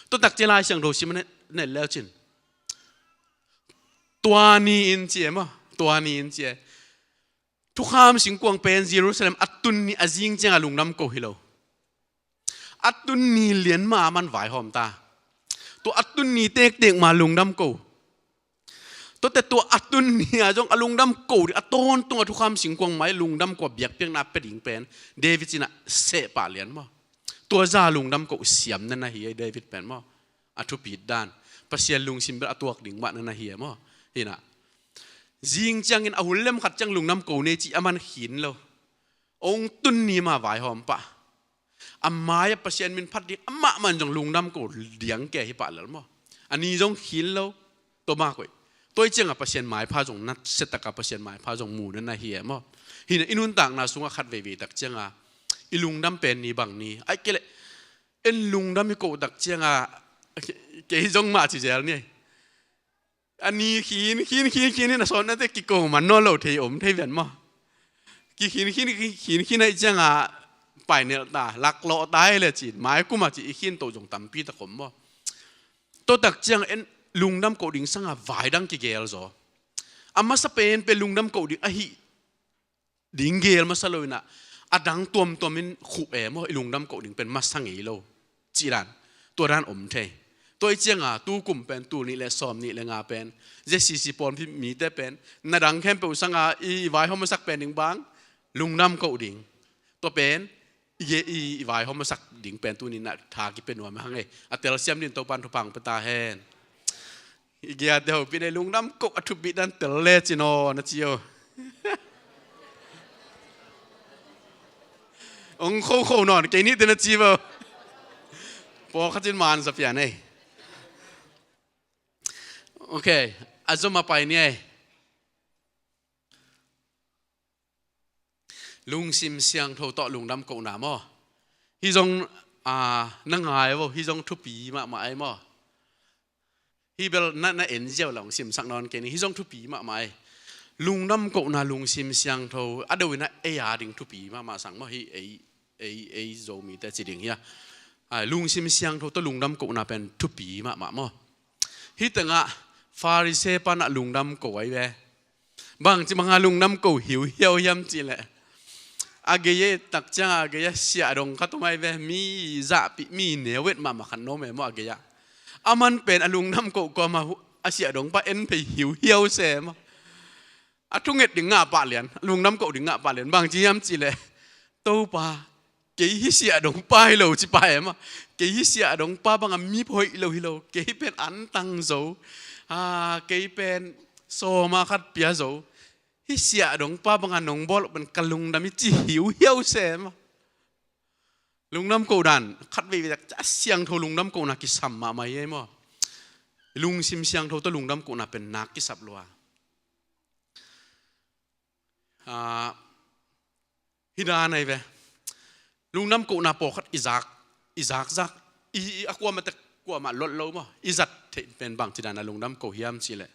Tua takciang Lai Siangtho sim a ne, ne leucin. Tua ni in ci e maw? Tua ni in ci e. Thukham singkuang pen Jerusalem a tun ni a zing cianga lungdam ko hi lo. A tun ni lian ma a man vaihawm ta. Tua a tun ni tektek ma lungdam ko. Tuate tua a tun ni a zong a lungdam ko ding, a tawntung a thukham singkuang mai lungdam ko a biakpiakna pia ding pen David cina seh pah lian maw? Tua za lungdam ko siam na na hi ei David pen maw? A thupit dan. Pasian lungsim bel a tuak ding mah na na hi e maw? Hina. Zing ciangin a hun lem khat ciang lungdam ko nei ci a man khin lo. Ong tun ni ma vaihawm pah. A mai-ah Pasian min phat ding amah man zong lungdam ko diang ke hi pah lel maw? A ni zong khin lo. Tua ma koih. Tua i cianga Pasian maipha zong nasia taka Pasian maipha zong mu na na hi e maw? Hina i nuntakna sungah khat veivei tak cianga i lungdam pen ni bang ni. Ai kei leh en lungdam i ko tak cianga kei zong mah ci zel ni. A ni khin, khin, khin, khin, hin a sawnnate kiko man nawn lo thei om thei vian maw? Kikhin, khin, khin, khin, khin ahih cianga painelh ta, laklawh ta hi le cin, mai kum a ci i khinto zong tampi tak om maw. Tua tak ciang en lungdam koh ding sanga vai dang kigel zaw. A masa pen pen lungdam koh ding ahi ding gel masa lo inah, a dang tuamtuam in khuh e maw, i lungdam koh ding pen masa ngei lo. Cih dan, tua dan om thei. Tua i cianga tu kum pen tul nih le sawm nih le nga pen Z C C pawl mite pen na dang khempeuh sanga i vaihawm masak pen ding bang lungdam koh ding. Tua pen i, i, i vaihawm masak ding pen tuni na tha kipia nuam hang e. A telsiam din Topan thupha pia ta hen. I giate hopih nei lungdam koh a thupih dan tel le cin aw na ci aw. Ong khokho nawn kei nite na ci bo. Pawlkhat cin mansa pian ei. Ok. A zom a pai ni ei. Lungsim siangtho tawh lungdam kohna maw? Hi zong, ah, na ngai vo, hi zong thupi mahmah ei maw? Hi bel na, na en ziau la hong simsak nawn kei ni, hi zong thupi mahmah ei. Lungdam kohna lungsim siangtho a do inah ei a ding thupi mahmah sang maw, hi ei, ei, ei Zomite ci ding hi a. Ah, lungsim siangtho tawh lungdam kohna pen thupi mahmah maw? Hi tengah Pharisee panah lungdam ko ei ve. Bangci banga lungdam ko hiuhiau hiam cihleh, a gei e, tak cianga a gei a siahdong khat om ai ve, mi zahpih mi neuet mahmah khat na om e maw a gei ah. A man pen a lungdam ko kuama a siahdong pa en phei hiuhiau se maw. A thunget ding ngah pah lian, a lungdam ko ding ngah pah lian. Bangci hiam cihleh, Topa, kei hi siahdong pa hi lo ci pa e maw. Kei hi siahdong pa banga mi phoih lo hi lo. Kei hi pen antang zo. Ah, kei pen sawma khat pia zo. Hi siahdong pa banga nong bawl pen ka lungdam hi ci hiuhiau se maw. Lungdam ko dan khat veivei tak a siangtho lungdam kona kisam mahmah hi ei maw. Lungsim siangtho tawh lungdam kona pen nak kisap lua. Ah, hi dan ai ve. Lungdam kohna pawlkhat i zak, i zakzak, i, i a kuamah tek kuamah lot lo maw. I zat theih pen bangci dana lungdam ko hiam cihleh,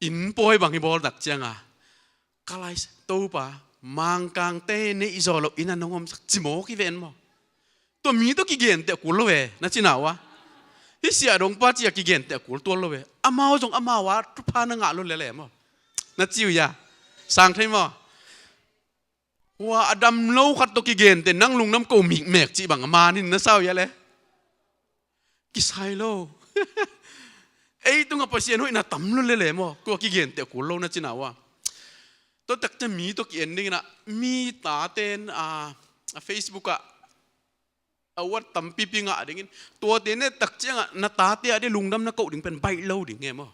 inn pawi bang i bawl tak cianga, ka lai Topa, Mangkangte neih zawh loh inn a nong omsak ci mawk i ven maw. Tua mi tawh kigenteh kul lo e, na ci na uh a. Hi siahdong pa ci a kigenteh kul tual lo e. Amau zong amau a thupha na ngah lo lele maw. Na ci uh ia. Sang thei maw. Hua a dam lo khat tawh kigenteh nang lungdam ko mikmek cih bang a manin na sau ia le. Kisai lo. Ei tungah Pasian hoihna tam lo lele maw. Tua kigenteh kul lo na ci na uh a. Tua takte mi tawh ki-en ding inah mi taten a, a Facebook ah a wat tampipi ngah dingin, tuate ne tak ciangah na tate a dih lungdam na koh ding pen baih lo ding e maw.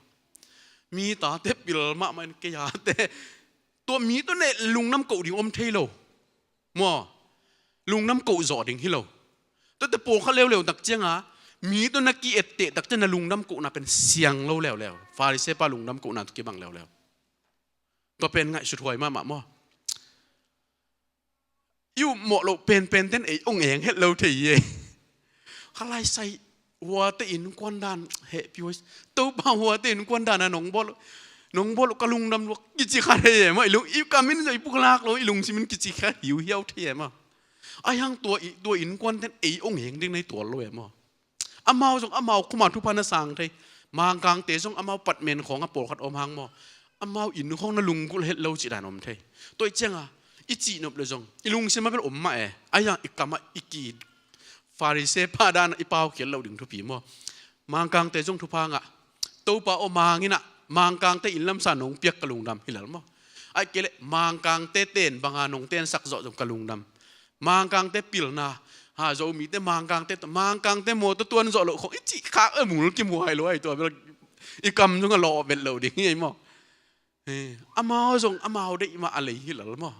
Mi tate pil mahmah in kei ate. Tua mi tawh ne lungdam koh ding om thei lo maw. Lungdam koh zawh ding hi lo. Tuate pawlkhat leuleu tak cianga mi tawh na ki-etteh tak ciang na lungdam kohna pen siang lo leuleu. Pharisee pa lungdam kohna tawh kibang leuleu. Tua pen ngaihsut huai mahmah maw. I upmawh loh penpenten ei ong eng het lo thei hi ei. Kha lai sai huate innkuan dan hehpih huai. Topa huate innkuan dana nong bawl, nong bawl ka lungdam lua kici kha thei e maw. I lung, i kamin zong i puklak lo, i lungsimin kici kha hiuhiau thei e maw. Ahi hang tua i, tua innkuanten ei ong eng ding na hi tual lo e maw. Amau zong amau khuma thupha na sang thei. Mangkangte zong amau patmen khawng a pawlkhat om hang maw. Amau inn khawng na lunggulh het lo cih dan om thei. Tua i cianga i cihnop le zong i lungsim a bel om mah e. Ahi hang i kamah i ki Pharisee pa dan i paukhial lo ding thupi maw. Mangkangte zong thupha ngah. Topa aw, Mang innah Mangkangte inn lamsa nong piak ka lungdam hi lel maw. Aih kei leh Mangkangte ten banga nong tensak zawh zong ka lungdam. Mangkangte pilna, ha, Zomite Mangkangte, Mangkangte mawtaw tuan zawh loh khawng i cih khak a mul kimuai lo ai tua bel i kam zong a lawh vet lo ding hi ei maw. Eh, amau zong amau deih mah a lei hi lel maw.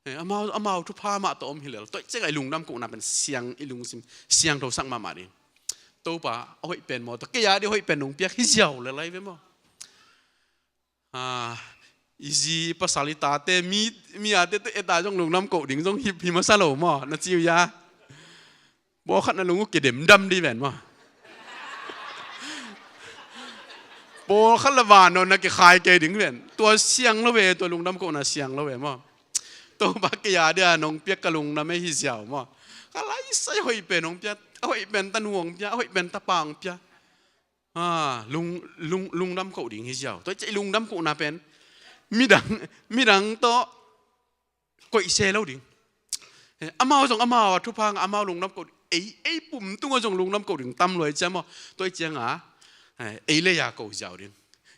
Eh, amau, amau thupha mah tawh om hi lel. Tua i ciangah i lungdam kohna pen siang, i lungsim siangthosak mahmah ding. Topa a hoih pen mawtaw kei a dih hoih pen nong piak hi ziau lel ai ve maw. Ah, i zi pasal i tate mi, mi ate tawh eta zong lungdam koh ding zong hi, hi masa lo maw, na ci uh ia. Pawlkhat na lung uh kidemdam dih ven maw. Pawlkhat la vannawn na kikhai kei ding ven. Tua siang lo ve, tua lungdam kohna siang lo ve maw. Topa kei a dia nong piak ka lungdam ei hi ziau maw. Ka laisai hoih pen hong pia, a hoih pen tanu hong pia, a hoih pen tapa hong pia. Ha, lung, lung, lungdam koh ding hi ziau. Tua i ciah i lungdam kohna pen midang, midang tawh koih se lo ding. Eh, amau zong amau a thupha ngah, amau lungdam koh ding. Ei, ei pum tungah zong lungdam koh ding tam lua i ciah maw. Tua i ciangah, eh, ei lei a koh ziau ding.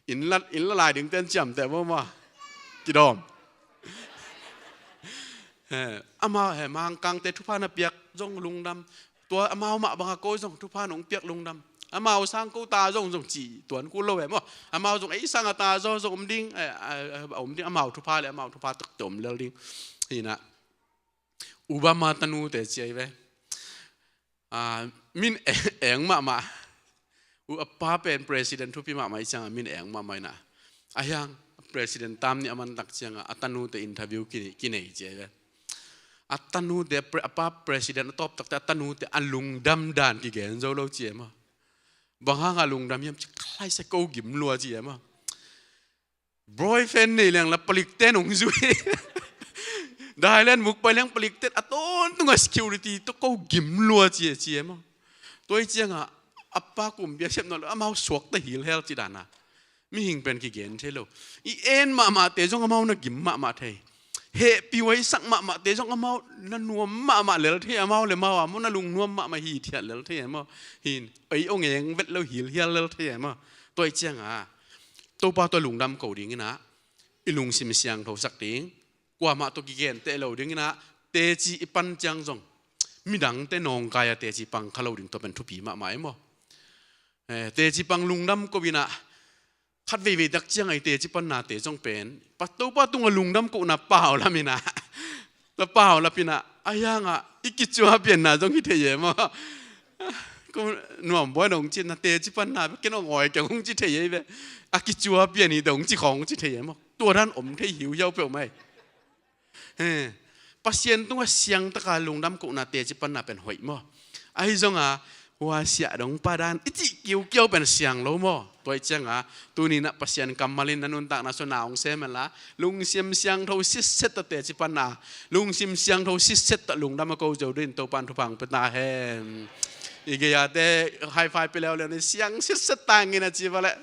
Inn la, inn la lai ding ten ciamteh maw maw. Kidawm. Eh, amau, eh, Mangkangte thupha na piak zong lungdam. Tua amau mah bangah ko zong thupha nong piak lungdam. Amau sang ko ta zong zong ci tuan kul lo e maw. Amau zong ei sang a ta zaw zong om ding, eh, a, a, a om ding, amau thupha le amau thupha takte om lel ding. Hi na. Obama tanute ci ahi ve. Ah, min e-, eng mahmah. U a pa pen president thupi mahmah i ciangah min eng mahmah i na. A hiang president tam nih a man tak ciangah a tanute interview kinei, kinei ci ahi ve. A tanute pre-, a pa president a tawp takte a tanute a lungdam dan kigen zo lo ci e maw. Bang hanga lungdam hiam ci, ka laisa ko gim lua ci e maw. Boyfriend nei leng la palikte nong zui. Thailand muk pai leng palikte a tawntunga security tawh ko gim lua ci e ci e maw. Tua i ciangah a pa kum bia sep nawn lo amau suakta hilhel ci dana. Mihing pen kigen thei lo. I en mahmahte zong amau na gim mahmah thei. Hehpih huaisak mahmahte zong amau na nuam mahmah lel thei, amau le mau a maw na lungnuam mahmah hithiat lel thei e maw. Hin, ei ong eng vet lo hilhial lel thei e maw. Tua i ciangah Topa tawh lungdam ko ding inah i lungsim siangthosak ding. Kuamah tawh kigenteh lo ding inah teci i pan ciang zong midangte nawngkai a teci pang kha lo ding tua pen thupi mahmah e maw. Eh, teci pang lungdam ko inah khat veivei tak ciang a i teci pannate zong pen pa Topa tungah lungdam kohna pau lam inah. Tua pau lam inah a hiangah i kicua pianna zong hi thei e maw. Ko nuam buai nong ci na teci panna ken ong awi keng hong ci thei e ve. A kicua pian hi dong ci khawng hong ci thei e maw. Tua dan om thei hiuhiau peuh mai. He, Pasian tungah siangtaka lungdam kohna teci panna pen hoih maw. Ahi zonga huasia dong pa dan i cih kiukiau pen siang lo maw. Tua i cianga tuninah Pasian kammalin na nuntakna suna hong sem hen la lungsim siangtho sitset a teci panna, lungsim siangtho sitset a lungdam a ko zo dingin Topan thupha hong pia ta hen. I gei-ate high five pia leuleu ni, siang sitset tangin a ci valeh.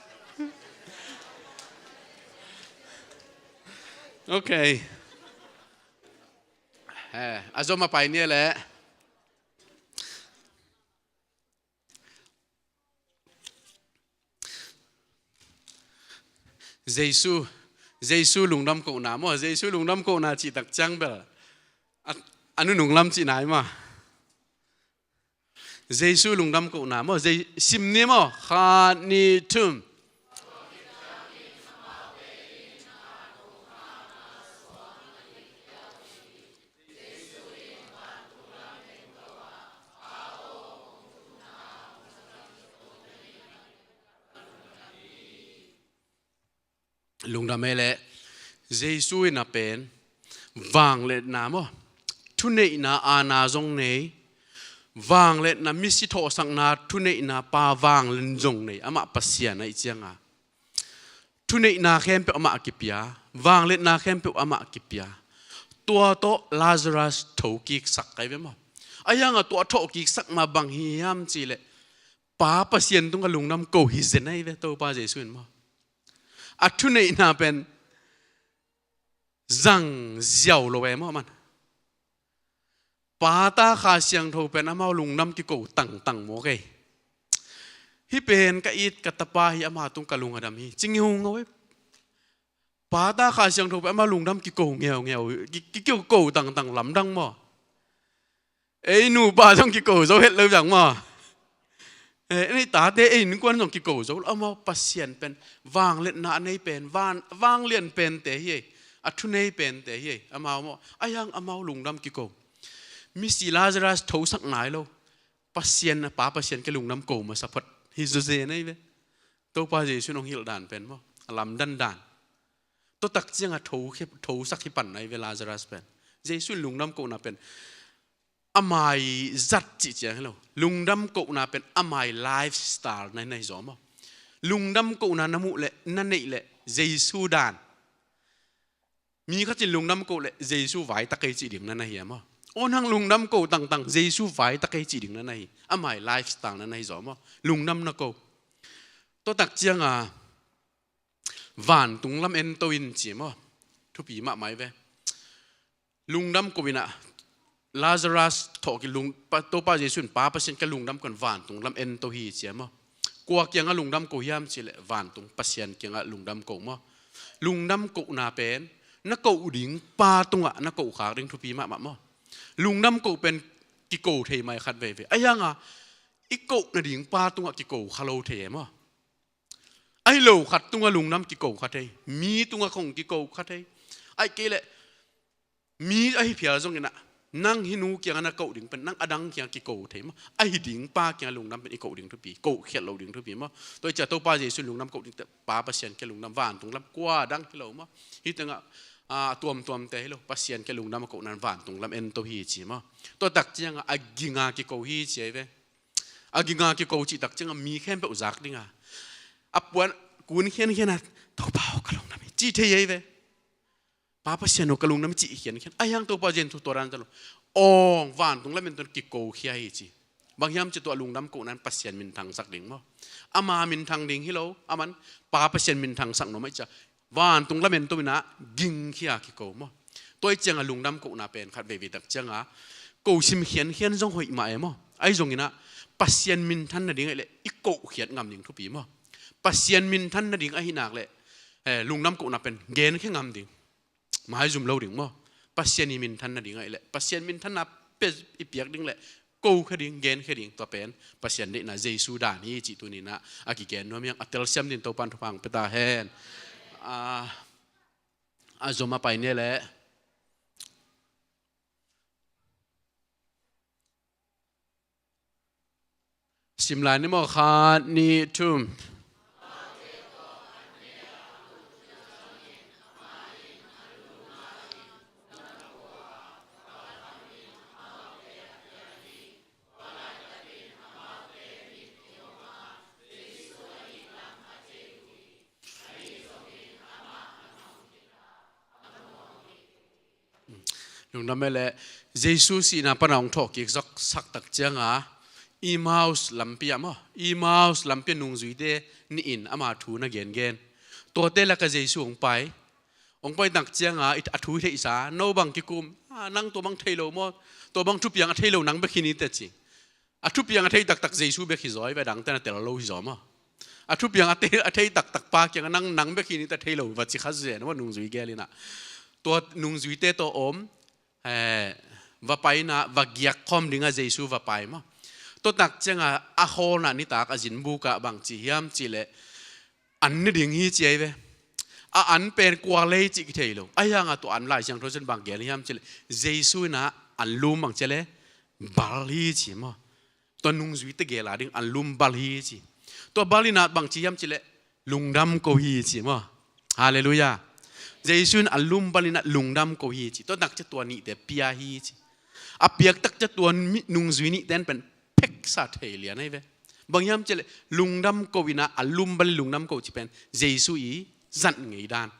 Ok. Eh, a zom a pai ni leh. Jesu, Jesu lungdam kohna maw, Jesu lungdam kohna cih tak ciang bel a, a nunung lam cih nai maw. Jesu lungdam kohna maw, Je-, sim ni maw, khat, nih, thum. Lungdam e leh, Jesu in a pen vangliatna maw, thuneihna aana zong nei, vangliatna misi thawhsakna thuneihna pa vanglian zong nei, amah Pasian ahih cianga thuneihna khempeuh amah a kipia, vangliatna khempeuh amah a kipia. Tua tawh Lazarus thokiksak kai ve maw. A hianga tua thawhkiksak ma bang hiam cihleh, Pa Pasian tungah lungdam ko hi zen ahi ve Topa Jesu in maw. A thuneihna pen zang ziau lo e maw man. Pa, Ta, Kha Siangtho pen amau lungdam kiko tangtang maw kei. Hih pen ka it ka tapa hi, ama tung ka lung a dam hi. Ci ngeungeu e. Pa, Ta, Kha Siangtho pen amau lungdam kiko ngeungeu. Ki, ki, kiko tangtang lamdang maw. Ei nupa zong kiko zo het lo zang maw. Eh, ei tate ei innkuan zong kiko zo lo. Amau Pasian pen vangliatna a nei pen, van, vanglian pente hi ei. A thunei pente hi ei. Amau maw. A hiang amau lungdam kiko. Misi Lazarus thosak nai lo. Pasian, Pa Pasian kei lungdam ko masa phot. Hi zo zen ahi ve. Topa Jesu in hong hilh dan pen maw. A lamdan dan. Tua tak cianga tho, thosak hi pan ahi ve Lazarus pen. Jesu in lungdam kohna pen a mai zat cih ciang hi lo. Lungdam kohna pen a mai lifestyle na hi, na hi zaw maw. Lungdam kohna na muh leh, na neih leh, Jesu dan. Mi khat in lungdam ko leh Jesu vai ta kei cih ding na na hi a maw? Aw, nang lungdam ko tangtang Jesu vai ta kei cih ding na na hi. Ama lifestyle na na hi zaw maw? Lungdam na ko. Tua tak cianga vantung lam ento in ci maw? Thupi mahmah hi ve. Lungdam ko in ah Lazarus thawh kilung, Pa, Topa Jesu in, Pa Pasian, ka lungdam ko in vantung lam ento hi ci a maw? Kua kiangah lungdam ko hiam cih leh vantung Pasian kiangah lungdam ko maw? Lungdam kohna pen na koh ding pa tungah na koh khak ding thupi mahmah maw? Lungdam ko pen kiko thei mai khat veivei. Ahi hanga i koh nading pa tungah kiko kha lo thei e maw? Ahi lo khat tungah lungdam kiko kha thei, mi tungah khong kiko kha thei. Ahih kei leh mi ahi phial zongin ah, nang hih nu kiangah na koh ding pen nang a dang kiangah kiko thei maw? Ahi ding pa kiangah lungdam pen i koh ding thupi, koh khiat lo ding thupi maw? Tua hi ciah Topa Jesu in lungdam koh ding teh, Pa Pasian kiangah lungdam, vantung lam kua dang hi lo maw? Hih tengah, a, tuamtuamte hi lo, Pasian kiangah lungdam a kohna in vantung lam ento hi ci maw? Tua tak ciangah a ginga kiko hi ci ahi ve. A ginga kiko cih tak ciangah mi khempeuh zak dinga, a puan kun khiankhian a, Topa aw, ka lungdam hi, cih thei ahi ve. Pa Pasian aw, ka lungdam hi, cih khiankhian. Ahi hang Topa Jesu in thu tua dan ta lo. Aw, vantung lam ento in kiko khia hi ci. Bang hiam cih, tua lungdam kohna in Pasian minthangsak ding maw? Ama minthang ding hi lo, aman Pa Pasian minthangsak nuam ahih ciah vantung lam ento in ah gingkhia kiko maw? Tua hi ciangah lungdam kohna pen khat veivei tak ciangah ko sim khiankhian zong hoih mah e maw? Ahi zongin ah Pasian minthan nading ahih leh i koh khiat ngam ding thupi maw? Pasian minthan nading ahih nak leh, eh, lungdam kohna pen genkhia ngam ding, maizum lo ding maw? Pasian i minthan nading ahih leh, Pasian minthanna pen i piak ding leh kokhia ding, genkhia ding, tua pen Pasian deihna, Jesu dan hi cih tuni in ah a kigen nuam hi hang. A telsiam dingin Topa'n thupha hong pia ta hen. A, a zom a pai ni leh. Sim lai ni maw? Khat, nih, thum. Lungdam e leh, Jesu sihna pana hong thawhkik zoksak tak cianga Emmaus lampi ah maw, Emmaus lampi ah nungzuite nih in ama thu na gengen. Tuate lakah Jesu hong pai. Hong pai tak cianga i, a thu i theihsa, no bang kikum, a, nang tua bang thei lo maw? Tua bang thupiang a thei lo nang bek hi ni teh ci. A thupiang a thei taktak Jesu bek hi zaw hi ve, a dangte'n a tel lo hi zaw maw? A thupiang a thei, a thei taktak pa kiangah nang, nang bek hi ni teh, thei lo va ci kha zen maw, nungzui gel in ah. Tua nungzuite tawh om, eh, va pai in ah, va giak khawm dingah Jesu va pai maw? Tua tak ciangah a khawlna nitak a zinbuk ah bang ci hiam cih leh, an ne ding hi ci ahi ve. A an pen kua lei cih kithei lo. Ahi hangah tua an Lai Siangtho in bang gen hiam cih leh, Jesu in ah an lum bang ci a leh, bal hi ci maw? Tua nungzuite gel a ding an lum bal hi ci. Tua bal in ah bang ci hiam cih leh, lungdam ko hi ci maw? Halleluiah. Jesu in an lum bal in ah lungdam ko hi ci. Tua tak ciang tua nihte pia hi ci. A piak tak ciang tua mi, nungzui nihte in pen pheksa thei lian ahi ve. Bang hiam cih leh, lungdam ko in ah an lum bal in lungdam ko cih pen Jesu i zat ngei dan.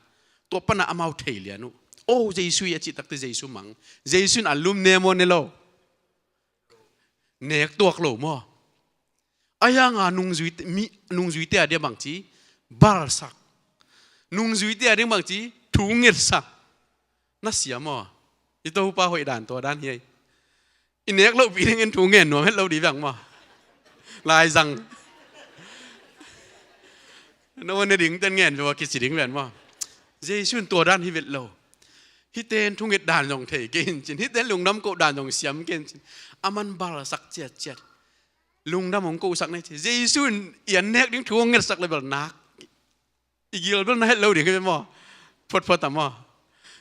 Tua panah amau thei lian uh. Oh, Jesu hi a cih tak teh Jesu mang. Jesu in an lum ne maw, ne lo? Nek tuak lo maw? Ahi hangah nungzuite, mi, nungzuite a dia bang ci, balsak. Nungzuite a dia bang ci, thu ngetsak. Na sia maw? I Topa hoih dan tua dan hi ei. I nek lohpih dingin thu ngen nuam het lo ding bang maw? Laizang. No ne dingte'n ngen ve ua kici ding ven maw? Jesu in tua dan hi vet lo. Hihte in thunget dan zong thei kei in cin. Hihte in lungdam koh dan zong siam kei in cin. Aman balsak ciatciat. Lungdam hong kohsak nei ci. Jesu in i an nek ding thu hong ngetsak leh bel nak, i gil bel na het lo ding hi ve maw? Photphot a maw?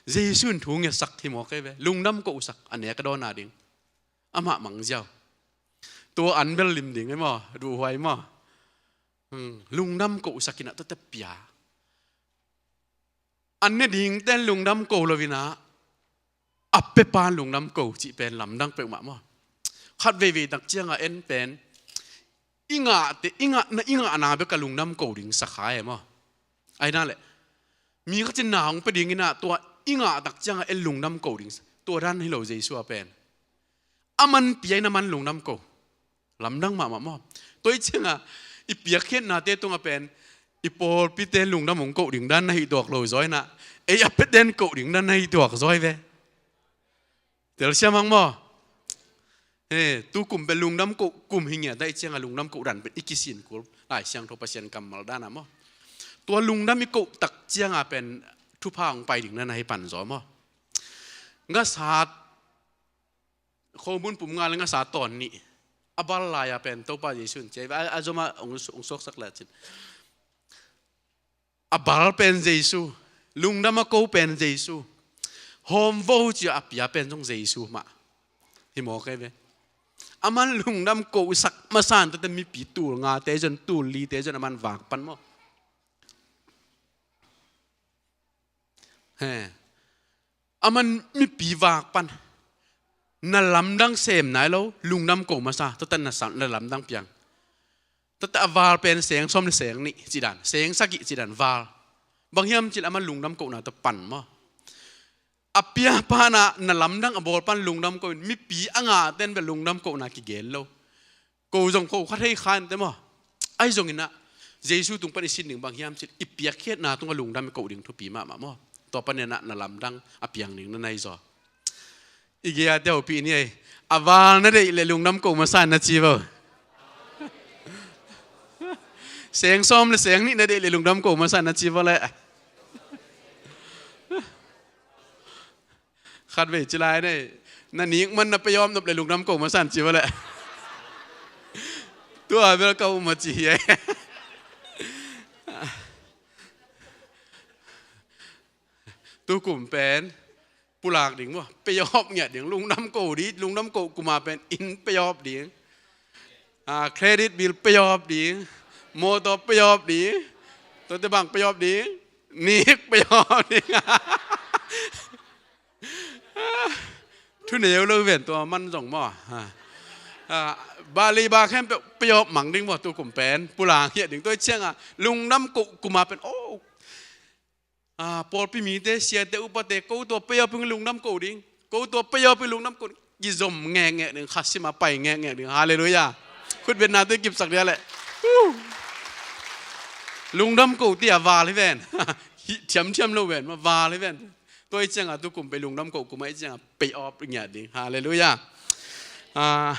Jesu in thu ngetsak hi maw kei ve. Lungdam kohsak a nek a dawn a ding. Amah mang ziau. Tua an bel lim ding hi maw? Duhhuai maw? Hmm, lungdam kohsak in ah tuate pia. An ne dingte'n lungdam ko lo in ah, a pepa'n lungdam ko cih pen lamdang peuhmah maw? Khat veivei tak ciangah en pen i ngahte, i ngahna, i ngahna bek a lungdam ko ding sa kha e maw? Ahi na leh, mi khat in na hong pia ding in ah tua i ngah tak ciangah en lungdam ko ding. Tua dan hi lo Jesu a pen. A man pia in a man lungdam ko. Lamdang mahmah maw? Tua i ciangah i piakkhiatnate tungah pen i pawlpite lungdam hong ko ding dan na hi tuak lo zaw inah, ei a piaten ko ding dan na hi tuak zaw hi ve. Telsiam hang maw? He, tu kum pen lungdam ko kum hi ngiat a, i ciangah lungdam ko dan pen i kisin kul. Lai Siangtho Pasian kammal dan a maw? Tua lungdam i ko tak ciangah pen thupha hong pai ding na na hi pan zaw maw? Ngasa, khomun pum nga le ngasa tawn nih a bal lai-a pen Topa Jesu in cia a, a zom a hong, hong suaksak le cin. A bal pen Jesu, lungdam a ko pen Jesu, hawmvo cia a pia pen zong Jesu mah. Hi mawk ei ve. A man lungdam ko sak masa in tate mipi tul ngate zon, tul lite zon a man vak pan maw? He. A man mipi vak pan. Na lamdang sem nai lo, lungdam ko masa, tate na sa-, na lamdang piang. Tate a val pen seng sawm le seng nih cidan, seng sagih cidan val. Bang hiam cih leh a man lungdam kohna tate pan maw? A pia pana na lamdang a bawl pan lungdam ko in, mipi a ngahte in bel lungdam kohna kigen lo. Ko zong ko kha thei kha in te maw? Ahi zongin ah, Jesu tung pan i sin ding bang hiam cih leh i piakkhiatna tungah lungdam i ko ding thupi mahmah maw? Tua panin ah na lamdang a piang ding na na hi zaw. I gei-a te hopih ni ei. A val na deih leh lungdam ko masa in na ci vo. Seng sawm le seng nih na deih leh lungdam ko masa in na ci vo leh. Khatvei ci lai nei. Na nik man na pay off nop leh lungdam ko masa in ci vo leh. Tua bel ka um a ci hi ei. Tu kum pen pulak ding maw, pay off ngiat ding, lungdam ko ding, lungdam ko kuma pen inn pay off ding. Ah, credit bill pay off ding, motor pay off ding, tuate bang pay off ding, nik pay off ding. Thu neu lo ven tua man zong maw. Ah, ah, bali ba khem pay off mang ding maw, tu kum pen pulak ngiat ding, tua i ciangah lungdam ko kuma pen, oh, ah, pawlpi mite, siate, upate, ko tua pay off in lungdam ko ding. Ko tua pay off in lungdam ko ding. Kizom ngekngek ding, kha sim a pai ngekngek ding. Halleluiah. Khutbetna tua i kipsak dia leh. Huh. Lungdam ko tia val hi ven. Hi thiamthiam lo ven, ma val hi ven. Tua i ciangah tu kum pay lungdam ko kuma i ciangah pay off ngiat ding. Halleluiah. Ah,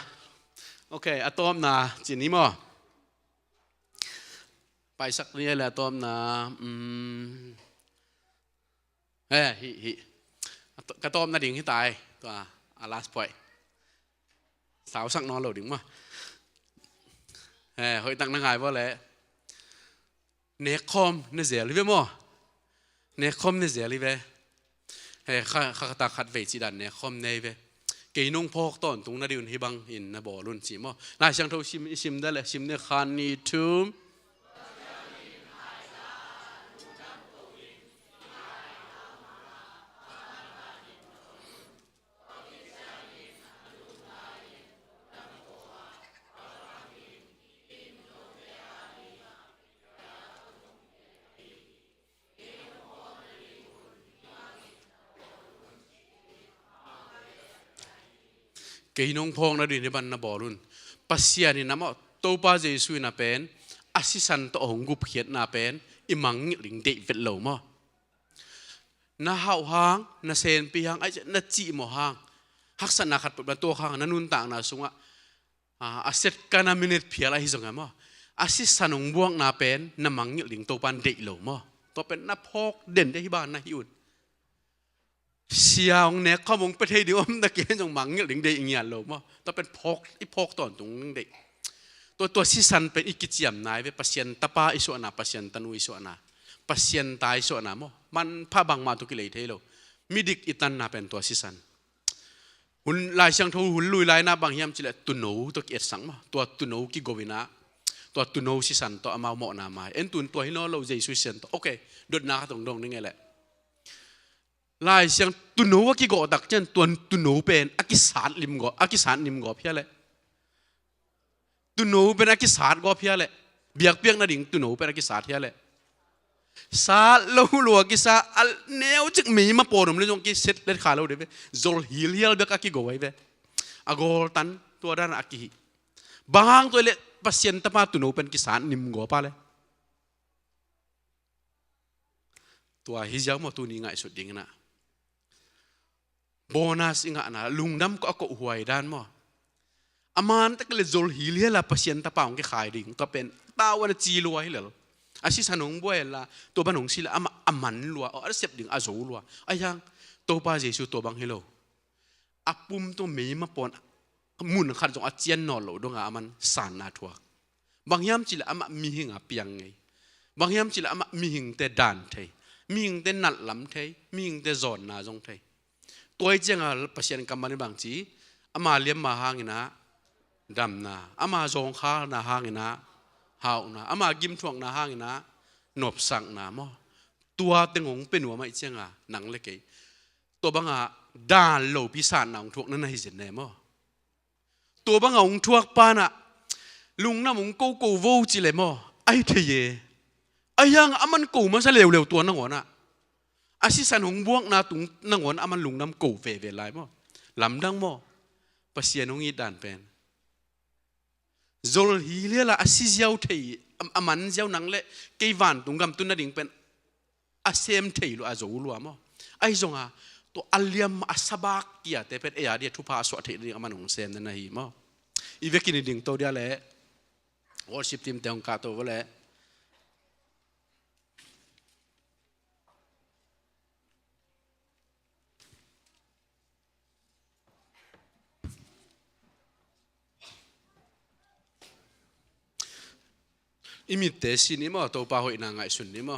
okay, a tawpna ci ni maw? Paisak ni le a tawpna, um, eh, hi, hi. A to-, ka tawpna ding hi tai, tua, a last point. Sausak nawn lo ding maw. Eh, hoihtak na ngai vo leh. Nekkhawm na zel hi ve maw? Nekkhawm na zel hi ve. He, kha, kha, kha ta khatvei cidan nekkhawm nei ve. Kei nong phawk tawntung na ding un hih bangin na bawl un ci maw? Lai Siangtho sim, i sim dah leh, sim ne khan ni thum. Kei nong phawk na ding hi bangin na bawl un. Pasian in a maw, Topa Jesu in a pen, a sisan tawh hong gupkhiatna pen i mangngilh ding deih vet lo maw? Na hauh hang, na senpi hang, ai, na cihmawh hang, haksatna khat peuh na tuak hang, na nuntakna sungah, a, a second, a minute phial ahi zong a maw, a sisan hong buakna pen na mangngilh ding Topa in deih lo maw? Tua pen na phawk den ding hi bangin na hi un. Sia hong nek khawm hong pia thei ding om na kei zong mangngilh ding deih ngiat lo maw? Tua pen phawk, i phawk tawntung ding deih. Tua, tua sisan pen i kiciamna hi ve, Pasian tapa i suahna, Pasian tanu i suahna, Pasian ta i suahna maw? Manpha bangmah tawh kilei thei lo. Midik i tanna pen tua sisan. Hun Lai Siangtho hun lui lai-in ah bang hiam cih leh tuuno tawh ki-etsak maw? Tua tuuno kigo in ah, tua tuuno sisan tawh amau mawhna mai. En tun tua hi nawn lo, Jesu sisan tawh. Ok, dotna khat hong dong ning e leh. Lai Siangtho tuuno a kigawh tak ciang tua tuuno pen a kisat lim gawp, a kisat lim gawp hia leh? Tuuno pen a kisat gawp hia leh? Biakpiak nading tuuno pen a kisat hia leh? Sat lo lua kisa, a neu cik meima pawn om le zong kiset let kha lo de ve. Zol hilhial bek a kigo ai ve. A gol tan tua dan a kihi. Bang hang tua le Pasian tapa tuno pen kisat nim gua pa le. Tua hi ziau maw tuni ngaihsut ding inah. Bonus i ngahna, lungdam ko a kohhuai dan maw. A man tak le zol hilhial a Pasian tapa hong kikhai ding, tua pen tau a na ci lua hi lel. A sisan hong buai la, tua ban hong si la, amah a man lua, a sep ding a zo lua. A hiang, Topa Jesu tua bang hi lo. A pum tua meima pawn, mun khat zong a cian nawl lo donga a man sanna thuak. Bang hiam cih leh amah mihing a piang ngei. Bang hiam cih leh amah mihingte dan thei. Mihingte nalh lam thei. Mihingte zawnna zong thei. Tua hi cianga Pasian kammal in bang ci, ama liamma hangin ah damna, ama zawngkhalna hangin ah hauhna, ama gimthuakna hangin ah nopsakna maw. Tua teng hong pia nuam ahih cianga nang le kei tua banga dan lopi sanna hong thuak na na hi zen ne maw. Tua banga hong thuak pa nah lungdam hong koko vo ci le maw, ahi thei e. Ahi hang a man ko masa leuleu tua nangawn ah, a sisan hong buakna tung nangawn a man lungdam ko veve lai maw. Lamdang maw. Pasian hong it dan pen zol hilhial a, a si ziau thei, a, a man ziau nang le kei vantung gam tun nading pen a sem thei lua, a zo lua maw. Ahi zonga tua a liam a sabak kiate pen ei a dia thupha a suah theih nading a man hong sem na na hi maw. I vekin i ding to dia le worship team te hong kah to vo le. I mitte si ni maw, Topa hoihna ngaihsun ni maw.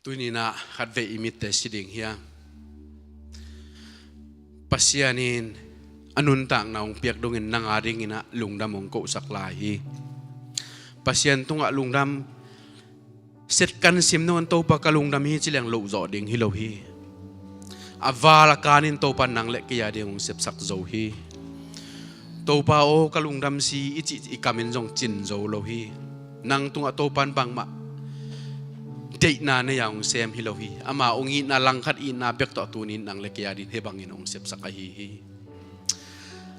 Tuni inah khatvei i mitte si ding hi a. Pasian in a nuntakna hong piak dongin nang a dingin ah lungdam hong kohsak lai hi. Pasian tungah lungdam, set kan sim nungun Topa ka lungdam hi ci leng loh zawh ding hi lo hi. A val a kanin Topa nang le kei a ding hong sepsak zo hi. Topa aw ka lungdam si i cih i kamin zong cin zo lo hi. Nang tungah Topa in bangmah deihna nei a hong sem hi lo hi. Ama hong itna langkhat itna bek tawh tunin nang le kei a din he bangin hong sepsak ahi hi.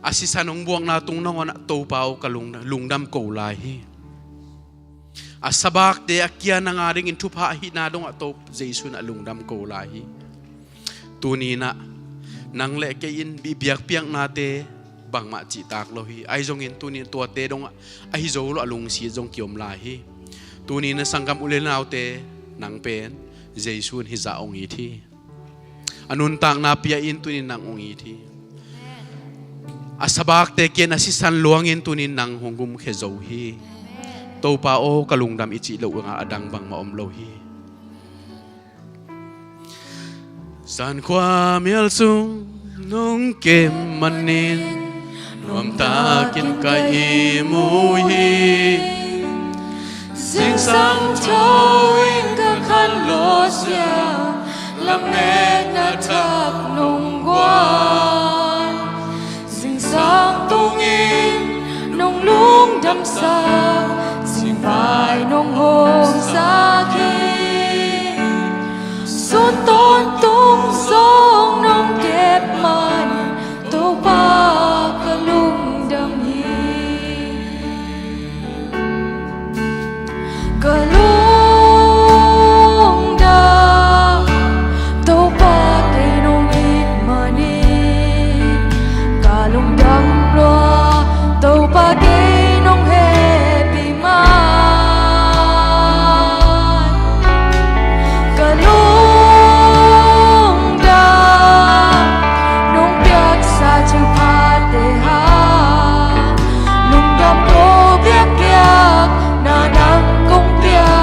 A sisan hong buakna tung nangawn ah Topa aw ka lung, lungdam ko lai hi. A sabakte a kia nang a dingin thupha ahihna dongah Topa Jesu in a lungdam ko lai hi. Tuni inah nang le kei in i biakpiaknate bangmah cihtak lo hi. Ahi zongin tuni in tuate dongah ahi zo lo a lungsit zong kiom lai hi. Tuni in a sanggam u le naute nang pen Jesu in hizah hong it hi. A nuntakna pia in tuni in nang hong it hi. A sabakte kian a sisan luangin tuni in nang hong gumkhia zo hi. Topa aw ka lungdam i cih loh a dang bangmah om lo hi. Zankhua mial sung nong kem manin nuamtakin ka ihmu hi. Zingsang tho in ka khan lawsia, lametna thak nong guan. Zingsang tungin nong lungdamsak, zingvai nong hawmsak hi. Sun tawntung zong nong kep man, Topa ka lungdam hi. Ka lungdam, Topa kei nong it manin ka lungdam lua, Topa kei nong hehpih man. Ka lungdam, nong piaksa thupha te hang lungdam ko, biakpiakna nang kong pia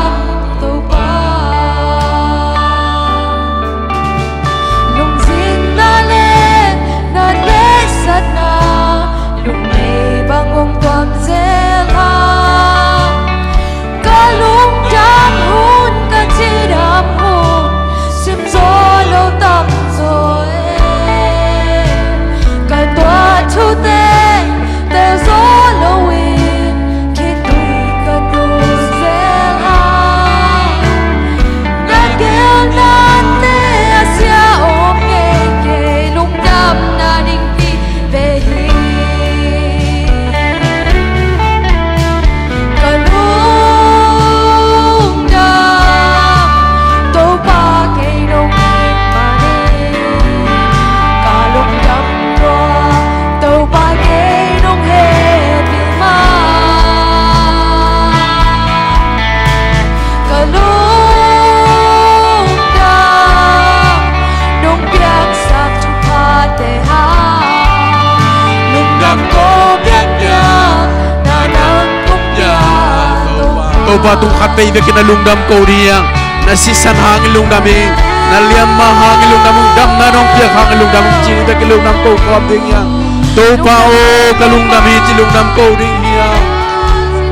Pa, tung khat vei vekin a lungdam ko ding hi hang. Na sisan hangin lungdam ing. Na liamma hangin lungdam ing. Damna nong piak hangin lungdam ing. Cih vekin lungdam ko kawm ding hi hang. Topa aw, ka lungdam hi ci lungdam ko ding hi hang.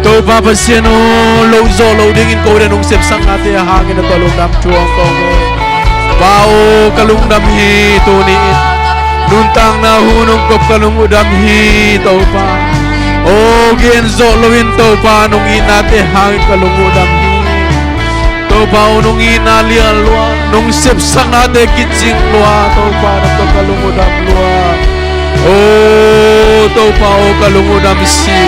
Topa Pasian aw, lo zawh lo dingin ko ding nong sepsaknate a hangin na tua lungdam thu hong ko. Pa aw, ka lungdam hi tuni in. Nuntakna hun hong kop ka lung uh dam hi Topa. Aw, gen zawh loin Topa nong itnate hangin ka lung uh dam hi. Topa aw, nong itna lian lua, nong sepsaknate kicing lua, Topa na tawh ka lung uh dam lua. Aw, Topa aw, ka lung uh dam si.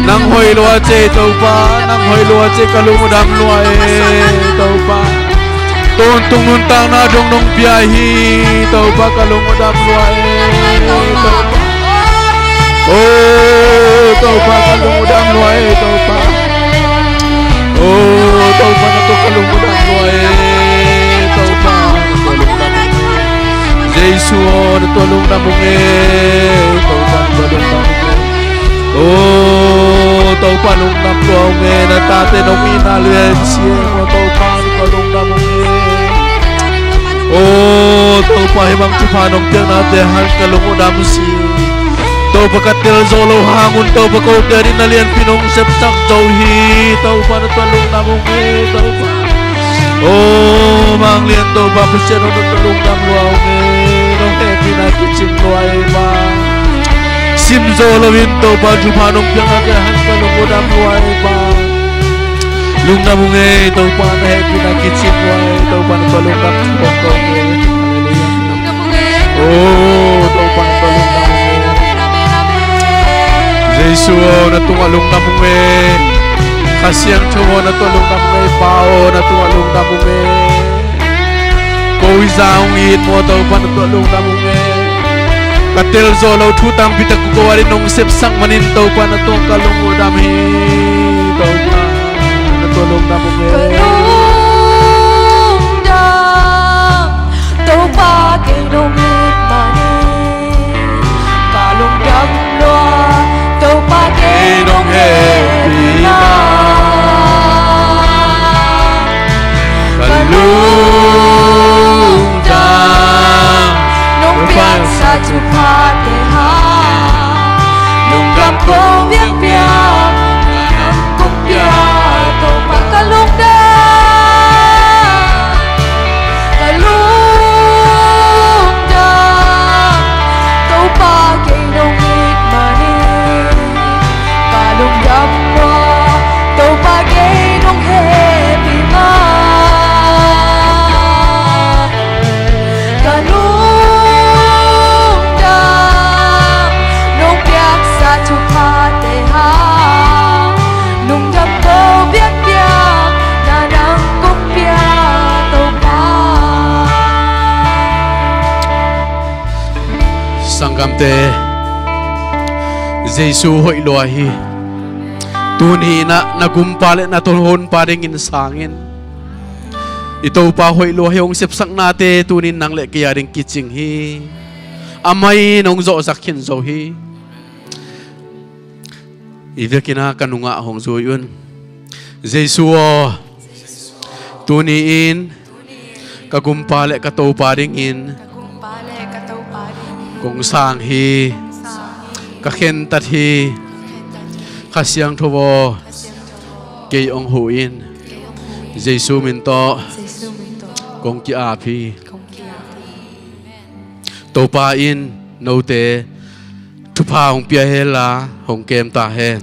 Nang hoih lua ci Topa, nang hoih lua ci ka lung uh dam lua e Topa. Tawntung nuntakna dong nong pia hi Topa, ka lung uh dam lua e Topa. Aw Topa, ka lung uh dam lua e Topa. Aw Topa, na tawh ka lung uh dam lua e Topa. Jesu aw, na tawh lungdam ung e Topa, na tawh lungdam ung e. Aw Topa, lungdam lua ung e, na tate nong itna lian si e. Aw Topa, na tawh lungdam ung e. Aw Topa, hih bang thupha nong piaknate hang ka lung uh dam si. Topa, ka tel zo lo hang un Topa, kote ading na lianpi nong sepsak zo hi Topa, na tawh lungdam ung e Topa. Aw Manglian Topa, Pasian aw, na tawh lungdam lua ung e. Nong hehpihna kicing lua e Bang. Sim zo loin Topa, thupha nong piaknate hang ka lung uh dam lua e Bang. Lungdam ung e Topa, na hehpihna kicing lua e Topa, na tawh lungdam lua ung e. Aw Topa, na tawh lungdam ung e. Jesu aw, na tungah lungdam ung e. Kha Siangtho aw, na tawh lungdam ung e. Pa aw, na tungah lungdam ung e. Ko i za ung it maw Topa, na tawh lungdam ung e. Ka tel zo lo thu tampi tak ko ading nong sepsak manin Topa, na tawh ka lung uh dam hi Topa, na tawh lungdam ung e. Ka lungdam, Topa kei nong it manin ka lungdam lua, Topa kei nong hehpihna. Ka lungdam, nong piaksa thuphate hang lungdam kong piakpiak, nang kong pia Topa. Ka lungdam, ka lungdam, Topa kei nong it manin ka lungdam lua, Topa kei nong hehpihna. Ka lungdam, nong piaksa thuphate hang lungdam kong piakpiak, na nang kong pia Topa. Sanggamte, Jesu hoih lua hi. Tuni in ah na gumpa le na tawh honpa dingin sang in. I Topa hoih lua hi, hong sepsaknate tuni in nang le kei ading kicing hi. Amah in hong zawhsak khin zo hi. I vekin ah ka nungah hong zui un. Jesu aw, tuni in ka gumpa le ka Topa dingin kong sang hi, ka khentat hi. Kha Siangtho aw, kei hong huh in. Jesu min tawh kong ki-ap hi. Topa in note thupha hong pia henla hong kem ta hen.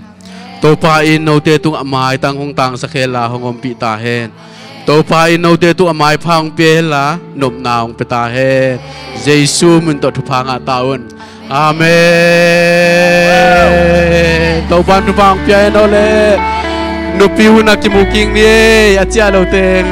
Topa in note tungah maitang hong tangsak henla hong ompih ta hen. Topa in note tungah maipha hong pia henla nopna hong pia ta hen. Jesu min tawh thupha ngah ta un. Amen. Topa in thupha hong pia hen aw le. Nupi hun ah kimu kik ni ei, a ciah lo teng.